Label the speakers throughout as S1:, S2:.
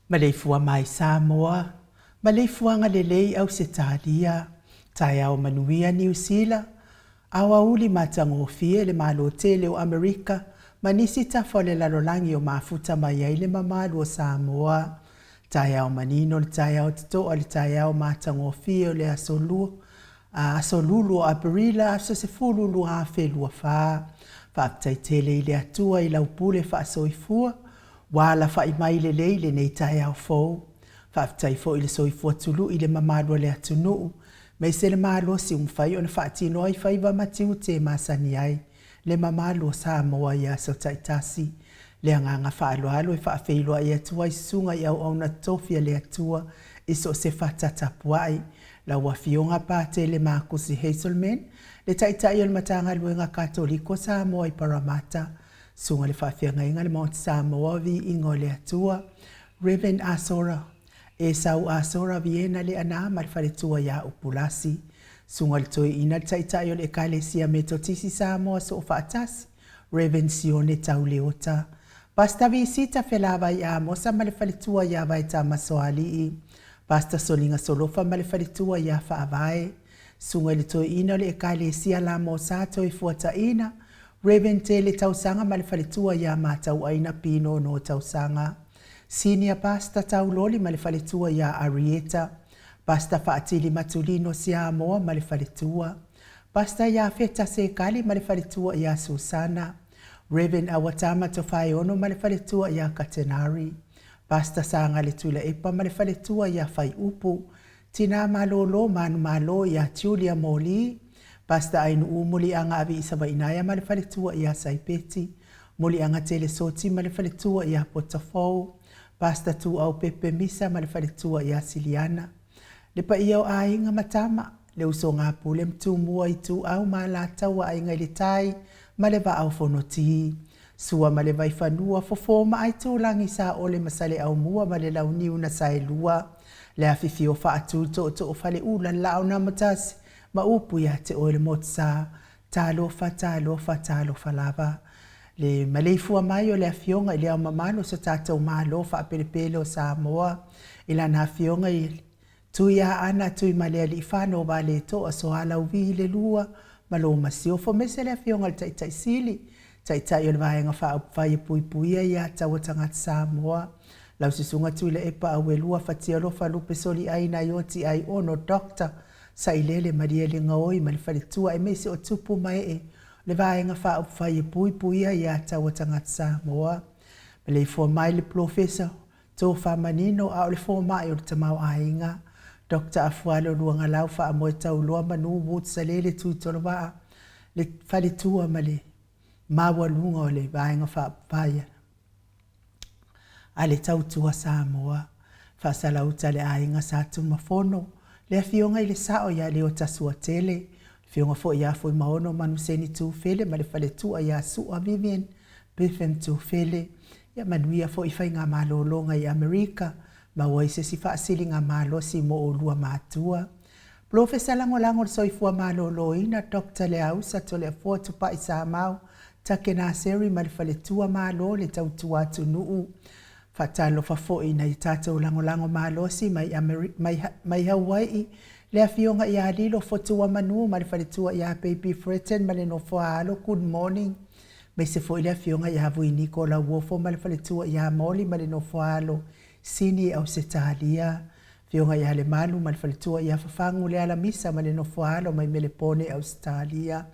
S1: Maleifua mai Samoa, maleifuaga lelei Ausetalia, taeao manuia Niu Sila, aoauli matagofie le Malo tele o Amerika ma nisi tafa o le lalolagi o mafuta mai ai le mamalu o Samoa. Taeao manino le taeao totoa le taeao matagofie o le aso Lua, aso Lulu o Aperila aso 10 2024. Faafetai tele i le Atua i lau pule faasoifua ua alafai mai lelei lenei taeao fou. Faafetai foi i le soifua tului i le mamalu o le atunuu, aemaise le malosi ua mafai ona faatino ai faiva ma tiute e masani ai le mamalu o Samoa i aso taitasi. Le agaga faaaloalo e faafeiloai atu ai susuga i auauna totofi a le Atua i so o se fata tapuai. Lau Afioga Patele Makusi Hazelman, le Taitai o le Matagaluega Katoliko Samoa i Paramata, Susuga i le Faafeagaiga le Maota Samoa, Viiga o le Atua, Rev. Asora Esau Asora Viena Leaana ma le faletua ia Upulasi, Susuga i le Toeaina le Taitai o le Ekalesia Metotisi Samoa Soofaatasi, Rev. Sione Tauleota, Pastor Visita Felavai Amosa ma le faletua ia Vaetama Soalii, Pastor Soliga Solofa ma le faletua ia Faavae, Susuga i le Toeaina o le Ekalesia Lamosa Toefuataina, Rev. Tele Tausaga ma le faletua ia Matauaina Pinono Tausaga, Senior Pastor Tauloli ma le faletua ia Arieta, Pastor Faatili Matulino Siamoa ma le faletua, Pastor Iafeta Sekali ma le faletua ia Susana, Rev. Awatama Tofaeono ma le faletua ia Katenari, Pastor Sagale Tuilaepa ma le faletua ia Faiupu, Tina Malolo Manumalo ia Julia Moli, Pastor Ainuu Muliaga Aviisavainaia ma le faletua ia Saipeti, Muliaga Telesoti ma le faletua ia Potafou, Pastor Tuau Pepe Misa ma le faletua ia Siliana, Le paia o aiga ma tama, le usoga a Pule ma Tumua, Ituau ma Alataua, Aiga i le Tai ma le Vaa o Fonoti, Sua ma le Vaifanua, Fofo ma Aitulagi, Saole ma Saleaaumua ma le Launiu na Saelua, le afifio faatu tootoo Faleula, Laaunaamatasi ma upu ia te oe le Motusa. Talofa, talofa, talofa lava. Le maleifua mai o le Afioga i Le Ao Mamalu o so tatou Malo faapelepele o Samoa, i Lana Afioga i Tuiaana Tuimalealiifano Valetoa Soalauvi le Lua ma lo Masiofo, aemaise le Afioga i le Taitai Sili, Taitai o le Vaega Faaupufai e Puipuia ia Taua Tagata Samoa, lau Susuga Tuilaepa Auelua Fatialofa Lupe Soliai Naioti Aiono Doctor Sailele Malielegaoi ma le faletua aemaise o tupu ma ee o le Vaega Faaupufai e Puipuia ia Taua Tagata Samoa. Maleifua mai le Polofesa Tofa manino a o le fomai o le tamaoaiga, Doctor Afualo Luagalau Faamoetauloa Manu Woods Salele Tuitolovaa, le faletua ma le maualuga o le Vaega Faaupufai a le Tautua Samoa, Faasalauta le Aiga Sa Tumafono, le Afioga i le Sao ia Leota Suatele, le Afioga foi ia Fuimaono Manuseni Tufele ma le faletua ia Sua Vivian Biffen Tufele, Ia manuia foi faigamalologa i Amerika, maua ai se isi faasiliga malosi mo oulua matua. Polofesa Lagolago o le Soifua Maloloina, Doctor Leausa Toleafoa Tupai Samau, Take Naseri ma le Faletua Malo le Tautua Atunuu. Faatalofa foi i nai a tatou lagolago malosi mai mai mai Hauai'i, le Afioga ia Lilo Fotuamanu ma le Faletua ia Baby Fretton ma le Nofoaalo, good morning. Aemaise foi le Afioga ia Vuiniko Lauofo ma le faletua ia Moli ma le nofoaalo Sini Ausetalia, Afioga ia Lemalu ma le faletua ia Fafagu Lealamisa ma le nofoaalo mai Melepone Ausetalia.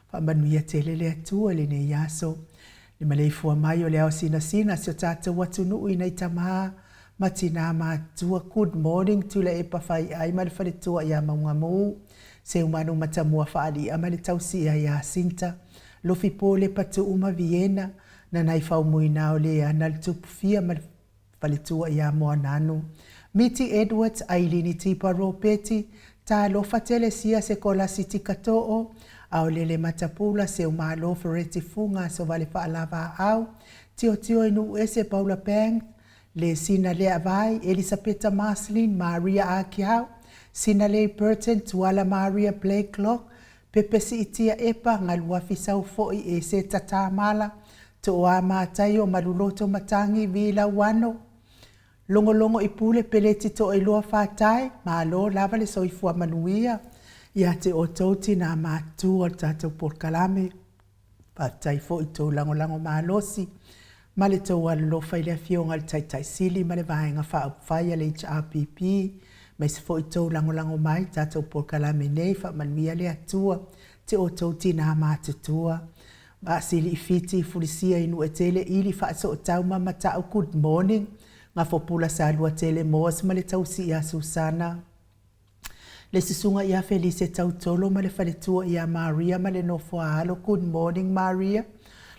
S1: Faamanuia tele le Atua i lenei aso. Le maleifua mai o le ao sinasina a si o tatou atunuu i nai tama ma tina matutua. Good morning Tuilaepa Faiai ma le faletua ia Maugamu, Seumanu Matamua Faali'a ma le tausia ia Sinta, Lofi Polepa Tuu ma Viena, Nanai Faumuina o Leana le Tupufia ma le faletua ia Moananu, Miti Edwards, Ailini Tipa Ropeti, Talofa Telesia Sekolasi Tikatoo, Aolele Matapula, Seumalo Fereti Fuga Asovale Faalavaau, Tiotio i Nuuese Paula Banks, Le Sina Leavai, Elisapeta Marceline, Maria Akiau, Sinalei Burton, Tuala Maria Blakelock, Pepe Siitia Epa, Galuafi Sau Foi, Eseta Tamala, Tooa Mataio, Maluloto Matangi, Vila Uano, Logologo i pule peleti toailoa Fatai, malo lava le soifua manuia ia te outou tinā matutua o le tatou polokalame. Faafetai foi i tou lagolago malosi ma le tou alolofa i le Afioga i le Taitai Sili ma le Vaega Faaupufai a le HRPP, aemaise foi tou lagolago mai i tatou polokalame nei. Faamanuia le Atua te outou tinā matutua. Vaasili i Fiti, Fulisia i Nuuetele, Ili Faasootau ma Mata'u, good morning. Gafopula Saluatele Moas ma le tausi ia Susana. Le susuga ia Felise Tautolo ma le faletua ia Maria ma le nofo a alo, good morning Maria.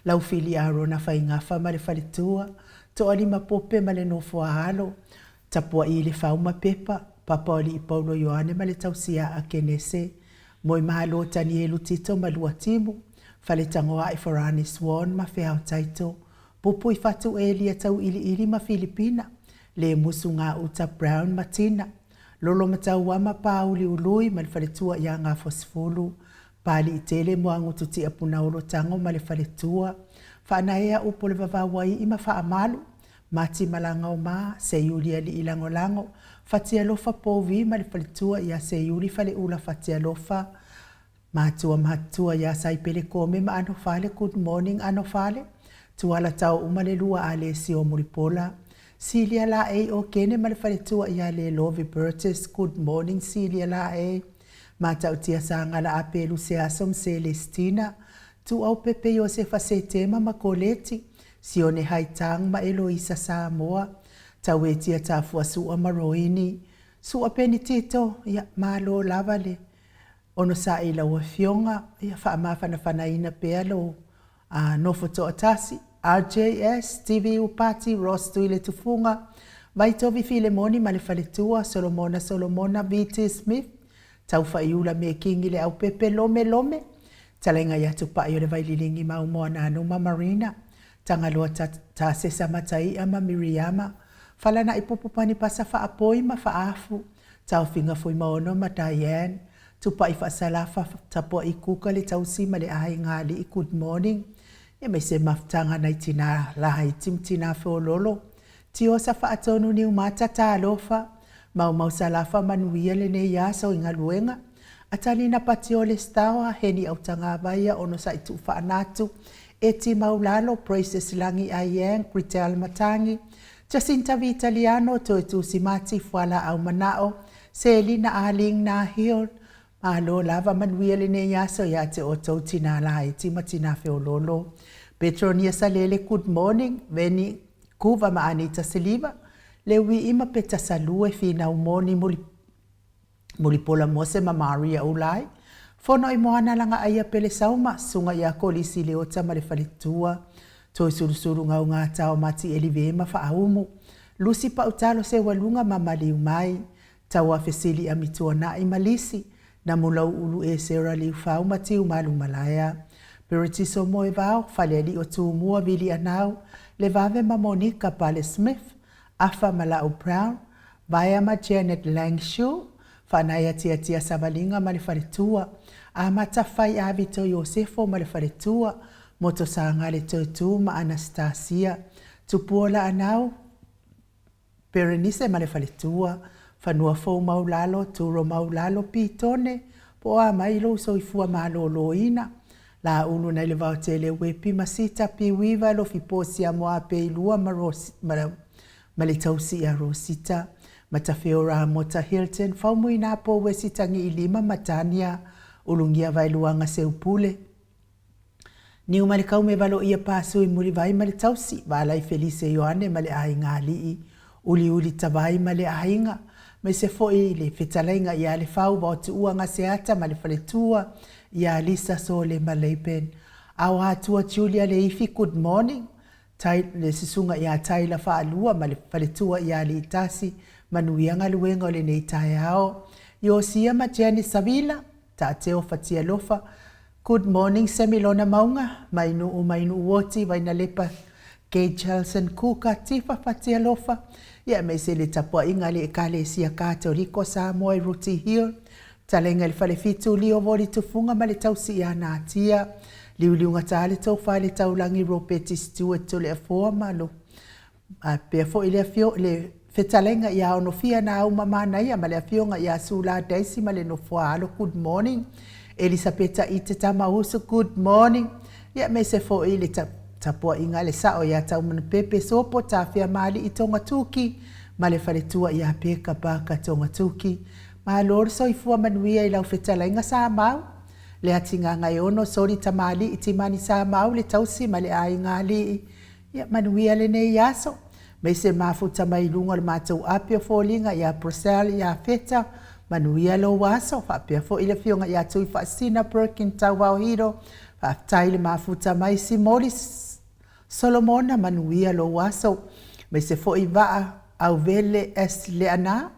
S1: Laufili Arona Faigafa ma le faletua, Toalima Pope ma le nofo a alo, Tapua'i Lefau ma Pepa, Papaoalii Paulo Ioane ma le tausiaa Kenese, Moemalo Tanielu Tito ma Luatimu, Faletagoa'i Farani Swan ma Feao Taito, Pupui Fatu Elia Tauiliili ma Filipina, Lemusu Gauta Brown ma Tina, Lolomatauama Pāuli Ului ma le faletua ia Gafosefulu, Pāliitele Moagutu Tiapunaolo Tago ma le faletua, Faanaea Upu o le Vavauai'i ma Faamalu, Mati Malagaoma, Seiuli Alii Lagolago, Fatialofa Povi ma le faletua ia Seiuli Faleula Fatialofa, Matua matutua ia Saipele Kome ma Anofale Good morning Anofale, Tuala tao uma le lua Alesio Mulipola, Silia Laei Okene ma le faletua ia Lelovi Burgess Good morning Silia Laei, Matautia Sagala Apelu Seaso ma Selestina, Tuaupepe Iosefa Setema ma Koleti, Sione Haitang ma Eloisa Samoa, Tauetia Tafua Sua ma Roini, Sua Penitito, ia malo lava le onosai i lau Afioga, ia faamafanafanaina pea lou nofo toatasi. RJS, Stevie Upati, Ross Tuiletufuga, Vaitovi Filemoni ma le faletua, Solomona Solomona, VT Smith, Taufaiula Mekingi Leaupepe, Lome Lome, Talaiga ia Tupai o le Vaililigi Maumoananu ma Marina, Tagaloa Tasesa Matai'a ma Miriama, Falana'i Pupu Panipasa Faapoi ma Faafu, Taofiga Fuimaono ma Diane, Tupai Faasalafa Tapua'i Kuka le tausi ma le aiga alii Good morning aemaise mafutaga nai tinā laiti ma tinā feololo Tiosa Faatonu Niumata Talofa Maumau Salafa Manuia lenei aso i galuega Atalina Patiole Stawa Heni Autagavaia Onosai Tuufaanatu Eti Maulalo Praises Lagi Aiang Gritel Matangi Jacinta Vitaliano Toetusi Mati Fualaau Manao Selina Ah Ling Nahion Malo lava manuia lenei aso ia te outou tinā laiti ma tinā feololo. Petronia Salele Good morning Veni Kuva ma Anita Siliva Leui'i ma Peta Salue Finau Moni Muli Mulipola Mose ma Maria Ulai Fono i Moana Lagaaia Pele Sauma Susuga ia Kolisi Leota ma le Faletua Toisulusulu Gaugata o Mati Elive ma Faaumu Lusi Pautalo Seualuga ma Maliumai Tauafesili Amituana'i ma Lisi, Namulau'ulu Esera Liufau ma Tiumalu Malaea, Peretiso Moevao, Faleali'i o Tumua Vili Anau, Levave ma Monika Pale Smith, Afa ma La'u Brown, Vaea ma Janet Langshu, Faanaia Tiatia Savaliga ma le Faletua, Amata Fai Avito Iosefo ma le Faletua, Motosagale Toetu ma Anastasia, Tupuola Anau, Perenise ma le faletua, fanua fou maulalo, turo maulalo, pitone, po o a mai lou soifua malōlōina, lāulu nai le vaotele uepi ma sita piuiva lofi posia mo apeilua ma ma, ma le tausi ia Rosita, Matafeo Ramota Hilton, Faumuina Pouesi Tagiilima ma Tania, Ulugia Vaeluaga Seupule. Niu ma le kaume valoia Pasui Mulivai ma le tausi, Valai Felise Ioane ma le aiga alii, Uliuli Tavai ma le aiga, aemaise foi le fetalaiga ia Lefau Vaotuua Gaseata ma le faletua ia Lisa Sole ma Laban. Aoatua Julia Leifi Good morning Tai, le susuga ia Taila Faalua ma le faletua ia Aliitasi, manuia galuega o lenei taeao. Iosia ma Janice Savila, Taateo Fatialofa, Good morning Semilona Mauga, Mainuu Mainuu Oti, Vainalepa Gay Chelson Kuka, Tifa Fatialofa, ia aemaise le tapuaiga a le Ekalesia Katoliko Samoa i Ruti Hill, Talenga i le Falefitu, Lio Voli Tufunga ma le Tausi ia Natia, Liuliugata le Tofa i le Taulagi Ropeti Stewart Toleafoa ma lo faapea foi le afio le. Fetalaiga ia Onofia Nauma Manaia ma le Afioga ia Sula Daisy ma le Nofoaalo, good morning. Elisapeta Ite Tamausu, good morning. Ia aemaise foi le tapuaiga a le Sao ia Taumanapepe Sopo Tafeamaalii Togatuki ma le faletua ia Peka Parker Togatuki. Malo le soifua manuia i lau fetalaiga Samau. Leatigagaeono Soli Tamalii Timani Samau le tausi ma le aiga alii. Ia manuia lenei aso. Aemaise mafuta mai i luga o le matou api o foliga ia Purcell Iafeta, manuia lou aso. Faapea foi le afioga ia Tuifaasisina Perkin Tauvao Hiro, faafetai le mafuta mai. Simoli Solomona, manuia lou aso. Aemaise foi Vaa Auvele S. Leaana,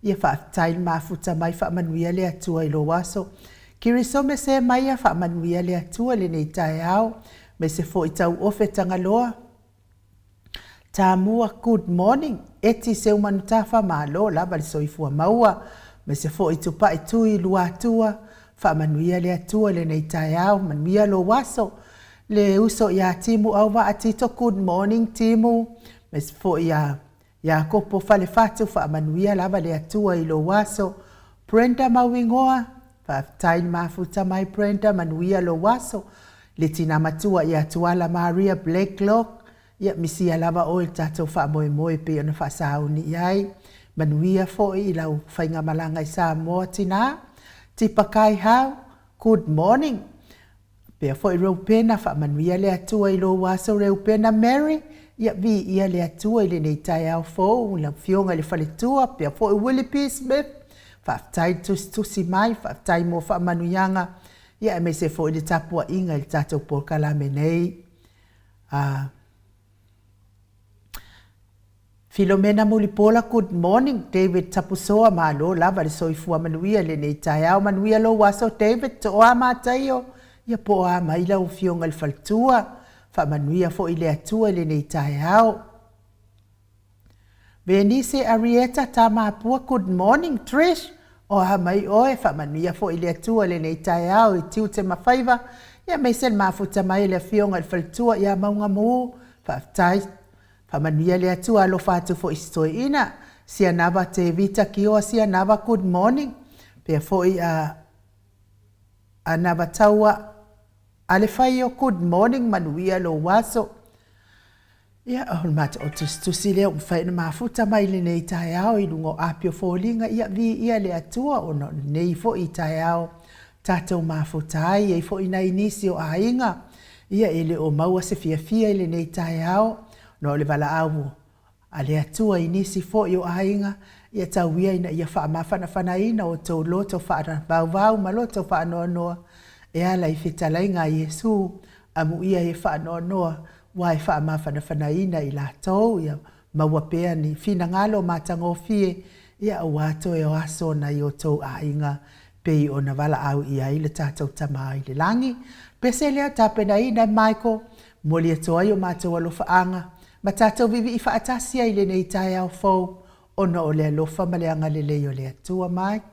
S1: ia faafetai le mafuta mai, faamanuia le Atua i lou aso. Kirisome Semaia, faamanuia le Atua i lenei taeao. Aemaise foi Tauofe Tagaloa, Tamua good morning Eti Seumanutafa malo lava le soifua maua aemaise foi Tupai Tui Luatua faamanuia le Atua i lenei taeao manuia lou aso le uso ia Timu Auvaa Tito good morning Timu aemaise foi ia Iakopo Falefatu faamanuia lava le Atua i lou aso Brenda Mauigoa faafetai le mafuta mai Brenda manuia lou aso Le tina matua ia Tuala Maria Blacklock, ia misia lava oe i le tatou faamoemoe e pei ona faasauni i ai. Manuia foi i lau faigamalaga i Samoa tina. Tipa Kaihau, good morning. Faapea foi Reupena, faamanuia le Atua i lou aso Reupena Mary, ia viia le Atua i lenei taeao fou i lau afioga i le faletua, faapea foi Willie P. Smith, faafetai le tusitusi mai, faafetai mo faamanuiaga Ia aemaise foi le tapuaiga i le tatou polokalame nei. A Filomena Mulipola, good morning. David Tapusoa, malo lava le soifua manuia i lenei taeao. Manuia lou aso David, Tooa Mataio, ia po o a mai lau afioga i le faletua. Faamanuia foi le Atua i lenei taeao. Venise Arieta Tamapua Good morning Trish o a mai oe faamanuia foi le Atua i lenei taeao i tiute ma faiva ia aemaise le mafuta mai e le afioga i le faletua ia Maugamu faafetai faamanuia le Atua alofa atu foi i si toeaina Sianava Tevita Kioa Sianava Good morning pea foi a Anavataua Alefaio Good morning manuia lou aso. Ia, o le matou tusitusi lea ua mafai ona mafuta mai i lenei taeao i luga o api o foliga, ia viia le Atua ona o lenei foi taeao tatou mafuta ai. E i ai foi nai nisi o aiga, ia e le o maua se fiafia i lenei taeao ona o le valaau a le Atua i nisi foi o aiga, ia tau ia ina ia faamafanafanaina outou loto faavauvau ma loto faanoanoa e ala i fetalaiga a Iesu, amuia e faanoanoa Ua e faamafanafanaina i latou, ia maua pea ni finagalo matagofie, ia aua toe o aso nai outou aiga pei ona valaau i ai le tatou Tama i le Lagi. Pese lea tapenaina e Michael, momoli atu ai o matou alofaaga ma tatou vivii faatasi ai i lenei taeao fou ona o le alofa ma le agalelei o le Atua. Mike.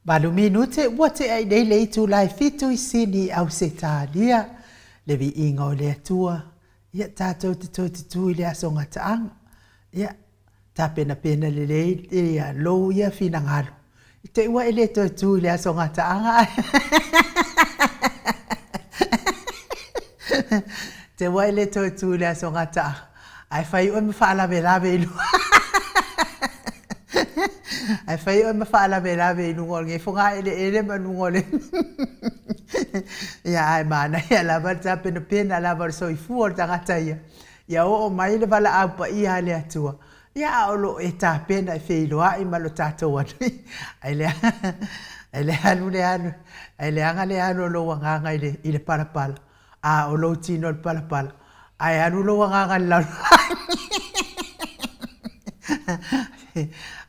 S1: Valu minute ua tea i nei le itula e fitu i Sini, Ausetalia. Le viiga o le Atua, ia tatou te toe tutū i le aso gataaga. Ia, tapenapena lelei ia lou ia finagalo. I te i ua e le toe tu i le aso gataaga ae te ua e le toe tu i le aso gataaga ae fai oe ma faalavelave i luga ae fai oe ma faalavelave i luga o lenei fogaeleele ma luga o le ia ae manaia lava le tapenapena lava o le soifua o le tagata ia ia oo mai le valaau paia a le Atua Ia, a o lo o e tapena e feiloai ma lo tatou Alii, ae le, ae le alu le alu, ae leaga le alu o lou agaga i le, i le palapala, a o lou tino i le palapala, ae alu lou agaga i le lalolagi.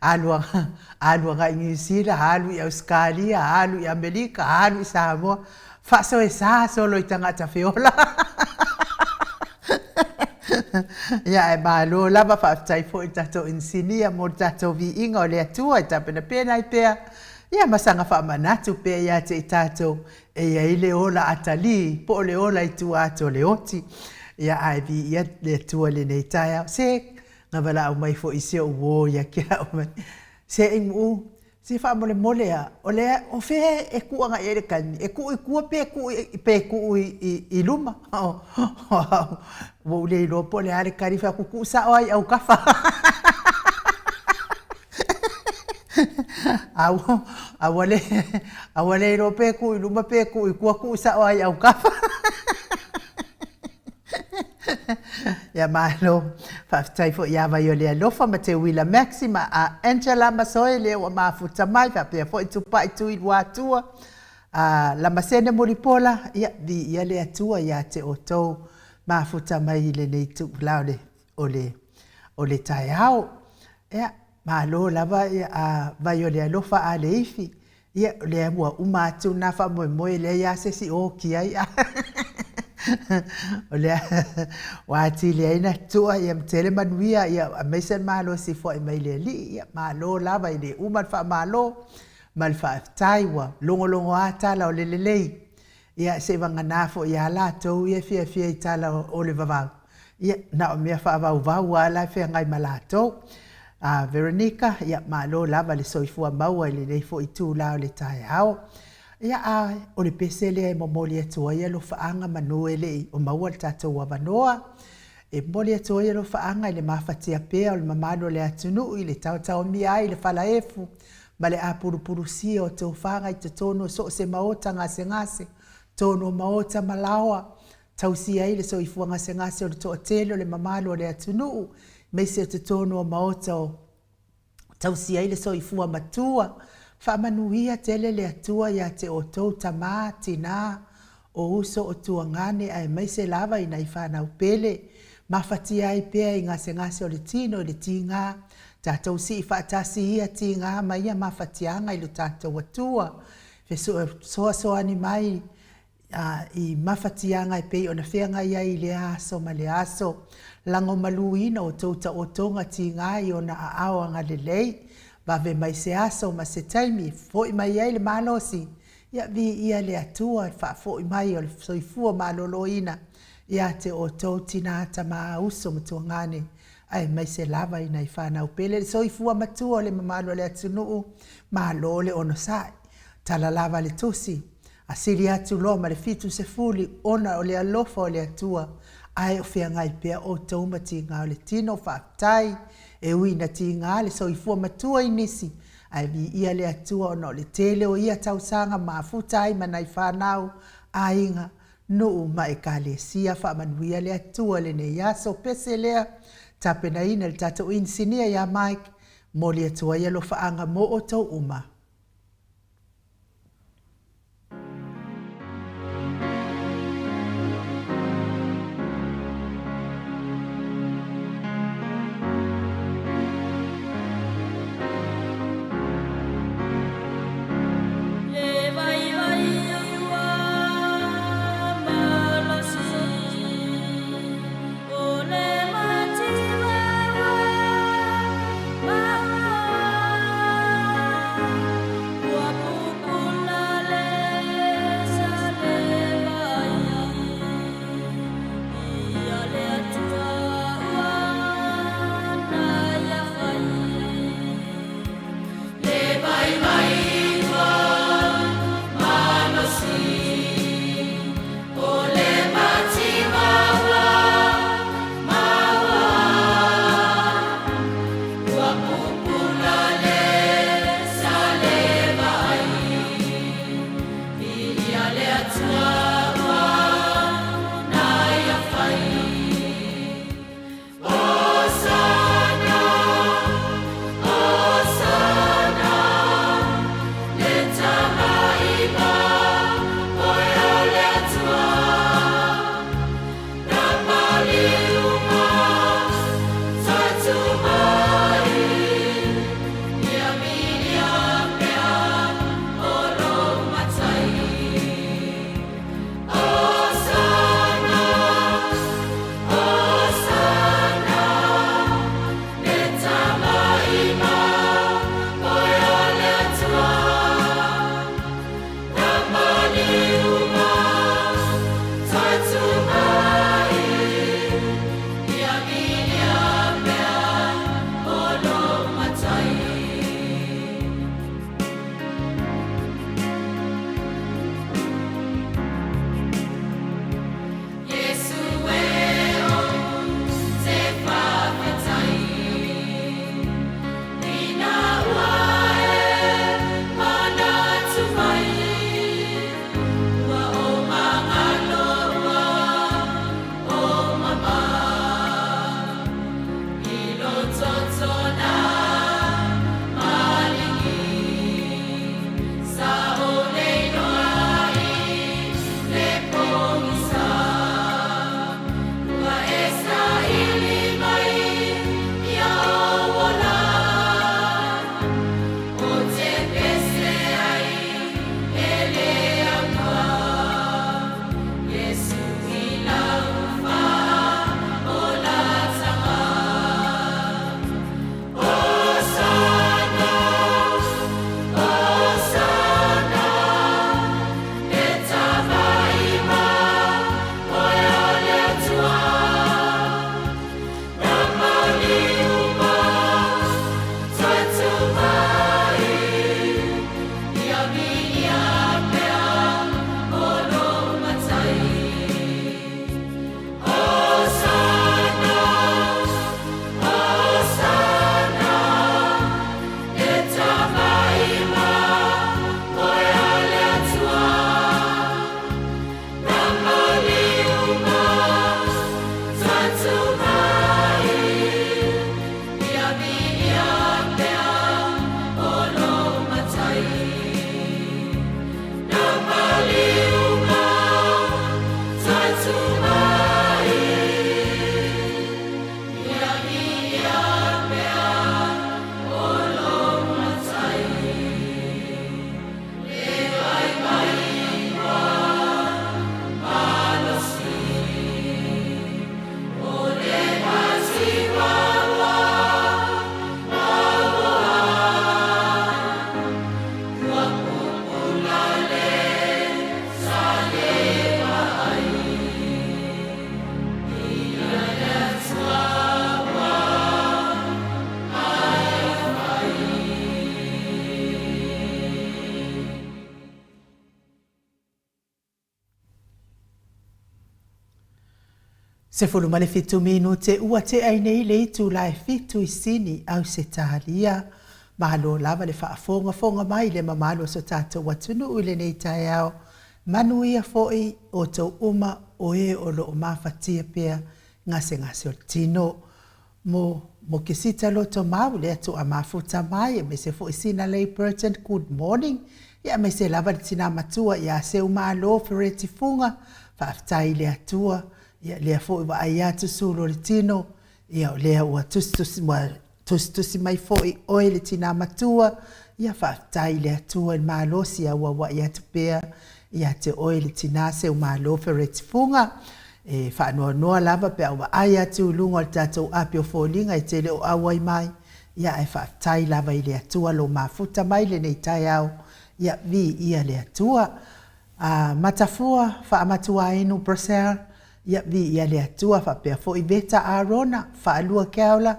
S1: Alu, alu agai i Niu Sila, alu i Ausetalia, alu i Amerika, alu i Samoa, Faasoesa solo i tagata feola. Ia ae malo lava, faafetai foi i le tatou inisinia mo le tatou viiga o le Atua e tapenapena ai pea, ia ma saga faamanatu pea ia te i tatou e i ai le ola atalii po o le ola i tua atu o le oti. Ia ae viia le Atua i lenei taeao. Se na valaau mai foi i si ou uo ia te au mai, se Imu, Se faamolemole a, o lea, o fea e kuu agai ai le taimi, e kuu i tua pe kuu i, pe kuu i, i, i luma? Ua ou le iloa po o le a le tali, fai atu, tuu sao lava i autafa. A ua, a ua le, a ua le iloa pe tuu i luma pe tuu i tua, tuu sao lava i autafa. Ia malo. Faafetai foi ia Vaiolealofa ma Teuila Maxy ma Angela Masoe lea ua mafuta mai, faapea foi Tupai Tui Luatua, a Lamasene Mulipola, ia viia le Atua ia te outou mafuta mai i lenei itula o le, o le, o le taeao. Ia, malo lava ia Vaiolealofa a Leifi, Ia, o lea ua uma atu lena faamoemoe, e leai lava se isi oki ai. O lea ua atili ai ona tua ia ma tele manuia, ia aemaise le malosi foai mai le Alii. Ia, malo lava, e le uma le faamalo ma le faafetai, ua logologoa tala o le lelei. Ia, seivagana foi ia latou ia e fiafia i tala o le vavau, ia, na o mea faavauvau lava la e feagai ma latou. A Veronica, ia, malo lava le soifua maua i lenei foi itula o le taeao. Ia, a o le pese lea e momoli atu ai alofaaga manu e le i o maua le tatou avanoa. E momoli atu ai alofaaga i le mafatia pea o le mamalu o le atunuu i le taotaomia ai i le falaefu ma le apulupulusia o tofaga i totonu o so o se maota gasegase, totonu o maota ma laoa, tausia ai le soifua gasegase o le toatele o le mamalu o le atunuu, aemaise o totonu o maota o tausia ai le soifua matua. Faamanuia tele le Atua ia te outou tama, tina, o uso, o tuagane aemaise lava i nai fanau pele, mafatia ai pea i gasegase o le tino i le tiga, tatou sii faatasi ia tiga ma ia mafatiaga i lo tatou Atua, fesoasoani mai i mafatiaga e pei ona feagai ai i lea aso ma lea aso. Lagomaluina outou taotoga tiga i ona aao agalelei, vave mai se aso ma se taimi e fo'i mai ai le malosi, ia viia le Atua i le faafoi mai o le soifua maloloina ia te outou tina, tama, uso ma tuagane, aemaise lava i nai fanau pele le soifua matua o le mamalu o le atunuu, malo le onosai. Tala lava le tusi, a sili atu loa ma le 70 ona o le alofa o le Atua, ae o feagai pea outou ma tiga o le tino, faafetai, e ui ina tiga le soifua matua i nisi, ae viia le Atua ona o le tele o ia tausaga mafuta ai ma nai fanau, aiga, nuu ma ekalesia. Faamanuia le Atua lenei aso pese lea tapenaina e le tatou inisinia ia Mike, momoli atu ai alofaaga mo outou uma. 17 minute ua tea ai nei le itula e fitu i Sini, Ausetalia. Malo lava le faafogafoga mai le mamalu o so tatou atunuu i lenei taeao. Manuia foi outou uma o e o lo o mafatia pea gasegase o le tino. Mo Mokesita Lotomau lea toa mafuta mai, aemaise foi Sina Lei Burton, good morning. Ia aemaise lava le tina matua ia Seumalo Fereti Fuga, faafetai i le Atua. Ia lea foi ua ai atu sulu o le tino, ia o lea ua tusitusi ua tusitusi mai foi oe le tina matua, ia faafetai i le Atua i le malosi e auauai atu pea ia te oe le tina Seumalo Fereti Fuga. E faanoanoa lava pe a ou vaai atu i luga o le tatou api o foliga e te le o auai mai, ia ae faafetai lava i le Atua lou mafuta mai lenei taeao, ia viia le Atua. A Matafua Faamatuainu Brussel, ia viia le Atua faapea foi Veta Arona, Faalua Keaula,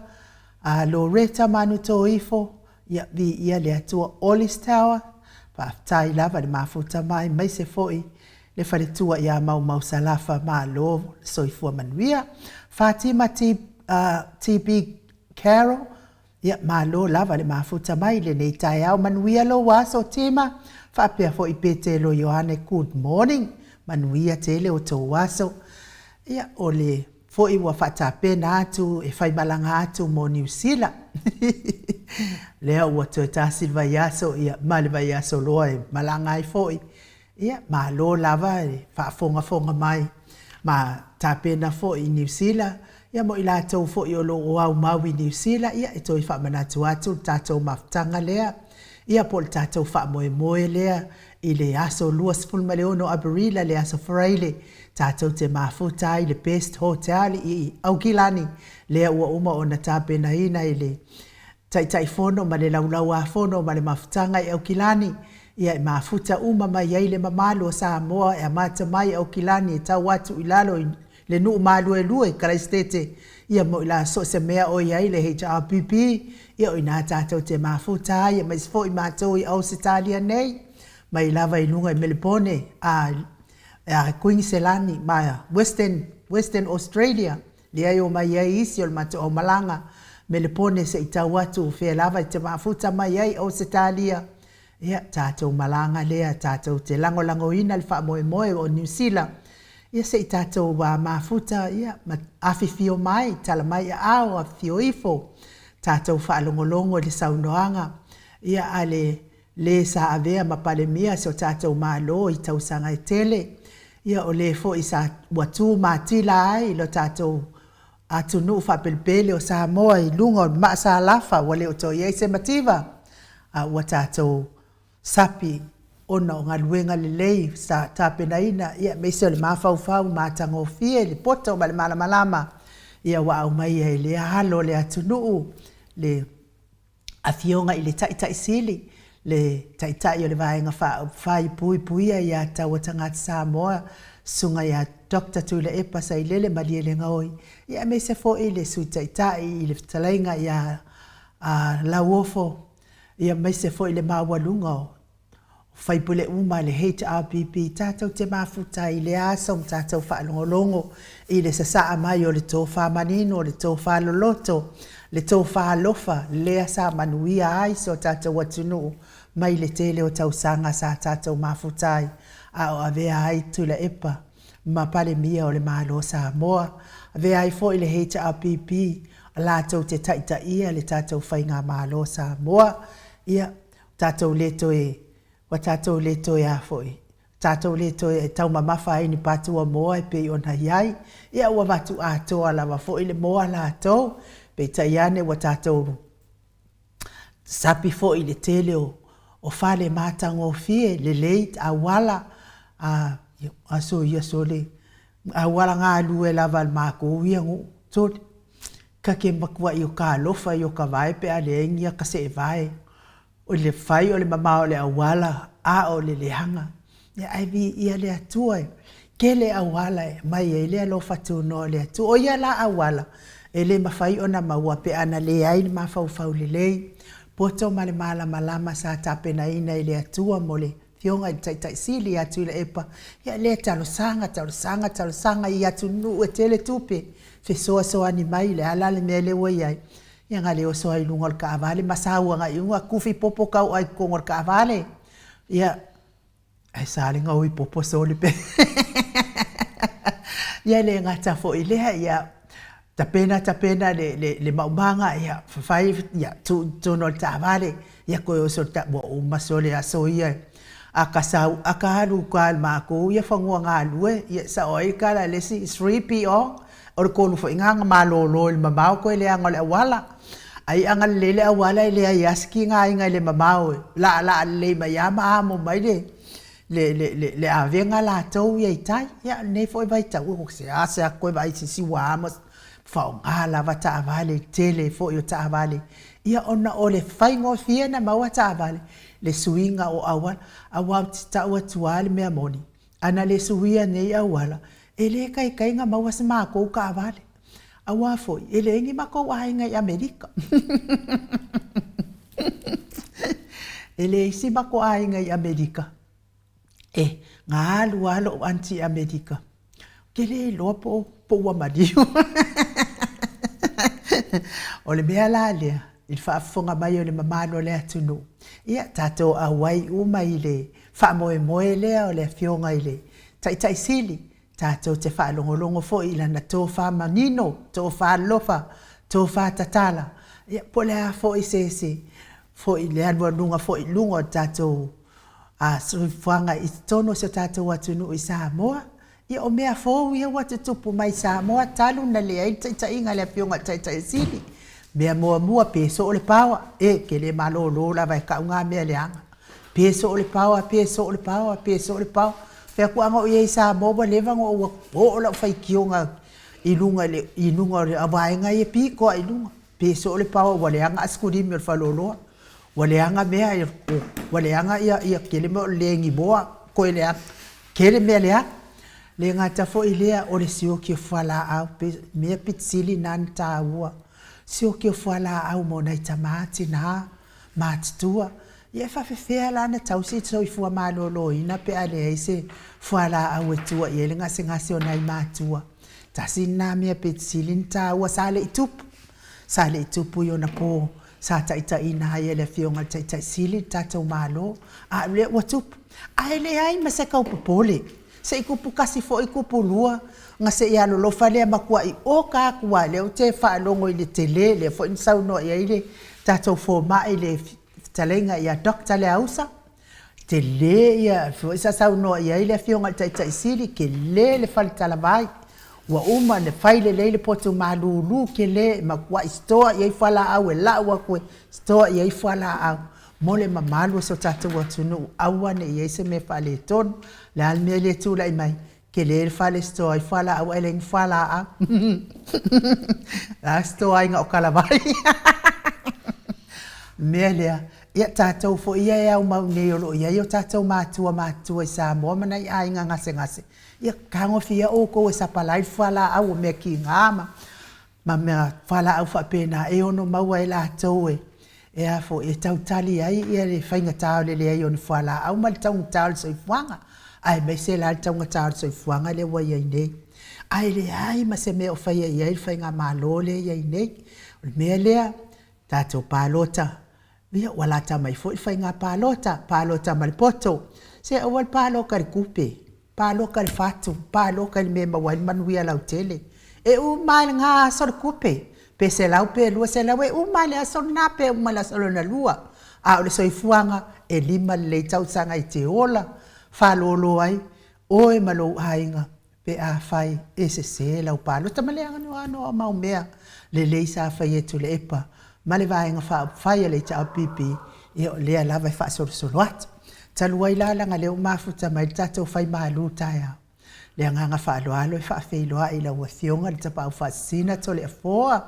S1: a Loretta Manutoifo, ia viia le Atua Olice Tower, faafetai lava le mafuta mai maise foi le faletua ia Maumau Salafa malo le soifua manuia. Fatima TB Carroll, ia malo lava le mafuta mai i lenei taeao manuia lou aso Tima, faapea foi Petelo Ioane good morning, manuia tele outou aso. Ia o le foi ua faatapena atu e faimalaga atu mo Niu Sila. Lea ua toe tasi le vaiaso ia ma le vaiaso loa e malaga ai foi. Ia, malo lava le faafogafoga mai ma tapena foi i Niu Sila, ia mo i latou foi o lo o aumau i Niu Sila, ia e toe faamanatu atu le tatou mafutaga lea, ia po o le tatou faamoemoe lea i le aso 26 o Aperila, le aso Faraile, tatou te mafuta ai i le Best Hotel i Aukilani, lea ua uma ona tapenaina i le Taitaifono ma le Laulau-a-Fono ma le Mafutaga i Aukilani, ia e mafuta uma mai ai le mamalu o Samoa e amata mai i Aukilani e tau atu i lalo i le nuu maluelue i Karaisitete, ia mo i la so o se mea o i ai le HRPP, ia o i ina tatou te mafuta ai aemaise foi matou i Ausetalia nei, mai lava i luga i Melepone, a, a Kuiniselani ma Western, Western Australia, Lea e omai ai isi o le matou aumalaga Melepone se i tau atu fea lava i te mafuta mai ai Ausetalia. Ia, tatou malaga lea, tatou te lagolagoina le faamoemoe o Niu Sila, ia se i tatou mafuta, ia, ma afifio mai, tala mai aao, afifio ifo, tatou faalogologo i le saunoaga, ia, a le le sa avea ma Palemia si o tatou Malo i tausaga e tele, ia o le foi sa ua tu matila ai lo tatou atunuu faapelepele o Samoa i luga o le maasalafa ua le o toe i ai se mativa, a ua tatou sapi ona o galuega lelei sa tapenaina, ia aemaise o le mafaufau matagofie, le poto ma le malamalama, ia ua aumaia e lea alo o le atunuu le Afioga i le Taitai Sili, le Taitai o le Vaega Faaupufai Puipuia ia Taua Tagata Samoa, Susuga ia Doctor Tuilaepa Sailele Malielegaoi, ia aemaise foi le Sui Taitai i le Fetalaiga ia Lauofo, ia aemaise foi le maualuga o. Faipule uma a le HRPP tatou te mafuta ai i lea aso ma tatou faalogologo i le sasaa mai o le tofa manino, o le tofa loloto, le tofa alofa lea sa manuia ai si o tatou atunuu mai le tele o tausaga sa tatou mafuta ai a o avea ai Tuilaepa ma Palemia o le Malo o Samoa. Avea ai foi le HRPP latou te taitaia le tatou Faigamalo o Samoa. Ia, tatou le toe, ua tatou le toe a foi, tatou le toe taumamafa ai i ni patu moa e pei ona i ai. Ia ua avatu atoa lava foi le moa latou, peitai ane ua tatou sapi foi i le tele o fale matagofie, lelei auala, a, aso ia sole, auala galue lava a le makou ia nuu, sole, ka ke matuai o ka alofa ia o ka vae pe a leai ni aka seevae. O le fai o le mamao o le auala, a o le leaga. Ia ae viia le Atua e tele auala e aumai ai le alofa tunoa o le Atua. O ia la auala, e le mafai ona maua pe ana leai le mafaufau lelei, poto ma le malamalama sa tapenaina e le Atua mo le Afioga i le Taitai Sili ia Tuilaepa, ia lea talosaga, talosaga, talosaga i atunuu e tele tupe, fesoasoani mai, o le a la le mea lea ua i ai? Ia na le oso lava i luga o le taavale ma sau agai i luga, tufi popo tauaai i totonu o le taavale. Ia, ae sa le gaoi popo sole pe. Ia e le gata foi i lea, ia tapena tapena le, le, le maumaga, ia fafai, ia tuu i totonu o le taavale, ia toe oso i le taavale, ua uma sole aso ia. A ka sau, a ka alu i uta i le matou ia fanua galue, ia e sao ai le tala a le isi, 3PO, O le tolu foi lena na malolo i le mamao toe leaga o le auala. Ai ana lelei le auala e leai lava se tigaina i le mamao e laalaa lelei mai lava ma amo mai le le le le avega latou ia i tai. Ia o lenei foi vaitau, e seasea toe vaai i se isi ua amo, faaaoga lava taavale i le tele foi o taavale, ia ona o le faigofie ona maua taavale, le suiga o auala. Aua ou te tau atu lava le mea moni, A na le suia nei auala, e le taitai na maua se matou taavale. Aua foi, e leai ni matou aiga i Amerika. E leai si matou aiga i Amerika. E, na alu lava lou aunty i Amerika. Ou te le iloa po o ua maliu. O le mea la lea, i le faafofoga mai o le mamalu o le atunuu, ia tatou auai uma i le faamoemoe lea o le Afioga i le Taitai Sili, tatou te faalogologo foi i lana tofa manino, tofa alofa, tofa tatala, ia po o le a foi se se foi le alualuga foi i luga o le tatou soifuaga i totonu o si o tatou atunuu i Samoa. Ia o mea fou ia ua tutupu mai i Samoa talu na leai le taitaiga a le Afioga i le Taitai Sili. Mea muamua, pe soo le paoa, e, ke le malolo lava e kau ngā mea leaga. Pe soo le paoa, pe soo le paoa, pe soo le paoa. Fai atu, a na ou i ai i Samoa ua leva ona ou oo lau faitioga i luga i le, i luga o le vaega ia pito lava i luga. Pe soo le paoa ua leaga asikulimi o le faleoloa. Ua leaga mea, ua leaga ia, ia tele mea o le le anymore, toe leaga. Tele mea leaga. Le gata foi i lea, o le sioki o fualaau, mea pito sili na na taua. Sioki o fualaau mo nai tama, tina, matutua. Ia e faafefea la ona tausi le soifua maloloina pe a leai se fualaau e tua i ai le gasegase o nai matua. Tasi lena mea pito sili ona taua sa le i tupu. Sa le i tupu i ona po sa taitaiina ai e le Afioga i le Taitai Sili le tatou Malo, a o lea ua tupu. Ae leai ma se tau popole, se i tupu tasi foi tupu lua, ona se i alolofa lea matuai oka atu lava, lea ou te faalogo i le tele, lea foi na saunoa i ai le tatou fomai le fetalaiga ia Doctor Leausa, Tele ia foi sa saunoa i ai le Afioga i le Taitai Sili, tele le fale talavai, ua uma ona fai lelei le potu malulu tele e matuai stoa i ai fualaau e lau atu e stoa i ai fualaau mo le mamalu o si o tatou atunuu, aua ne i i ai se mea faaletonu. O le a le mea lea e tulai mai? Tele le fale stoa ai fualaau ae leai ni fualaau. La e stoa ai na o talavai. Mea lea, ia tatou foi ia e aumau nei o lo o i ai o tatou matua matutua i Samoa ma nai aiga gasegase, ia tagofia outou e sapalai le fualaau o mea tiga ma mea fualaau faapena e ono maua e latou e. e a foi, e tau tali ai ia le faigata o le leai o ni fualaau ma le taugata o le soifuaga, aemaise la le taugata o le soifuaga lea ua i ai nei. Ae leai ma se mea o faia i ai le faigamalo lea e i ai nei. O le mea lea, tatou palota, ia ua lata mai foi le faiga palota, palota ma le poto. Se aua le palota i le tupe, Paloka i le fatu, paloka i le mea e maua ai le manuia lautele. E uma lava i lena aso le tupe, pe $100 pe $200, e uma lava i le aso lena pe uma i le aso lona lua. A o le soifuaga, e 5 lelei tausaga e te ola faalolo ai oe ma lou aiga pe afai e sese lau palota. Ma le anoano mau mea lelei sa faia e Tuilaepa ma le Vaega Faaupufai a le HRPP, ia o lea lava e faasolosolo atu. Talu ai la leaga o lea ua mafuta mai le tatou faimalu taeao, le agaga faaaloalo e faafeiloai i lau Afioga i le Tapaau Faasisina Toleafoa,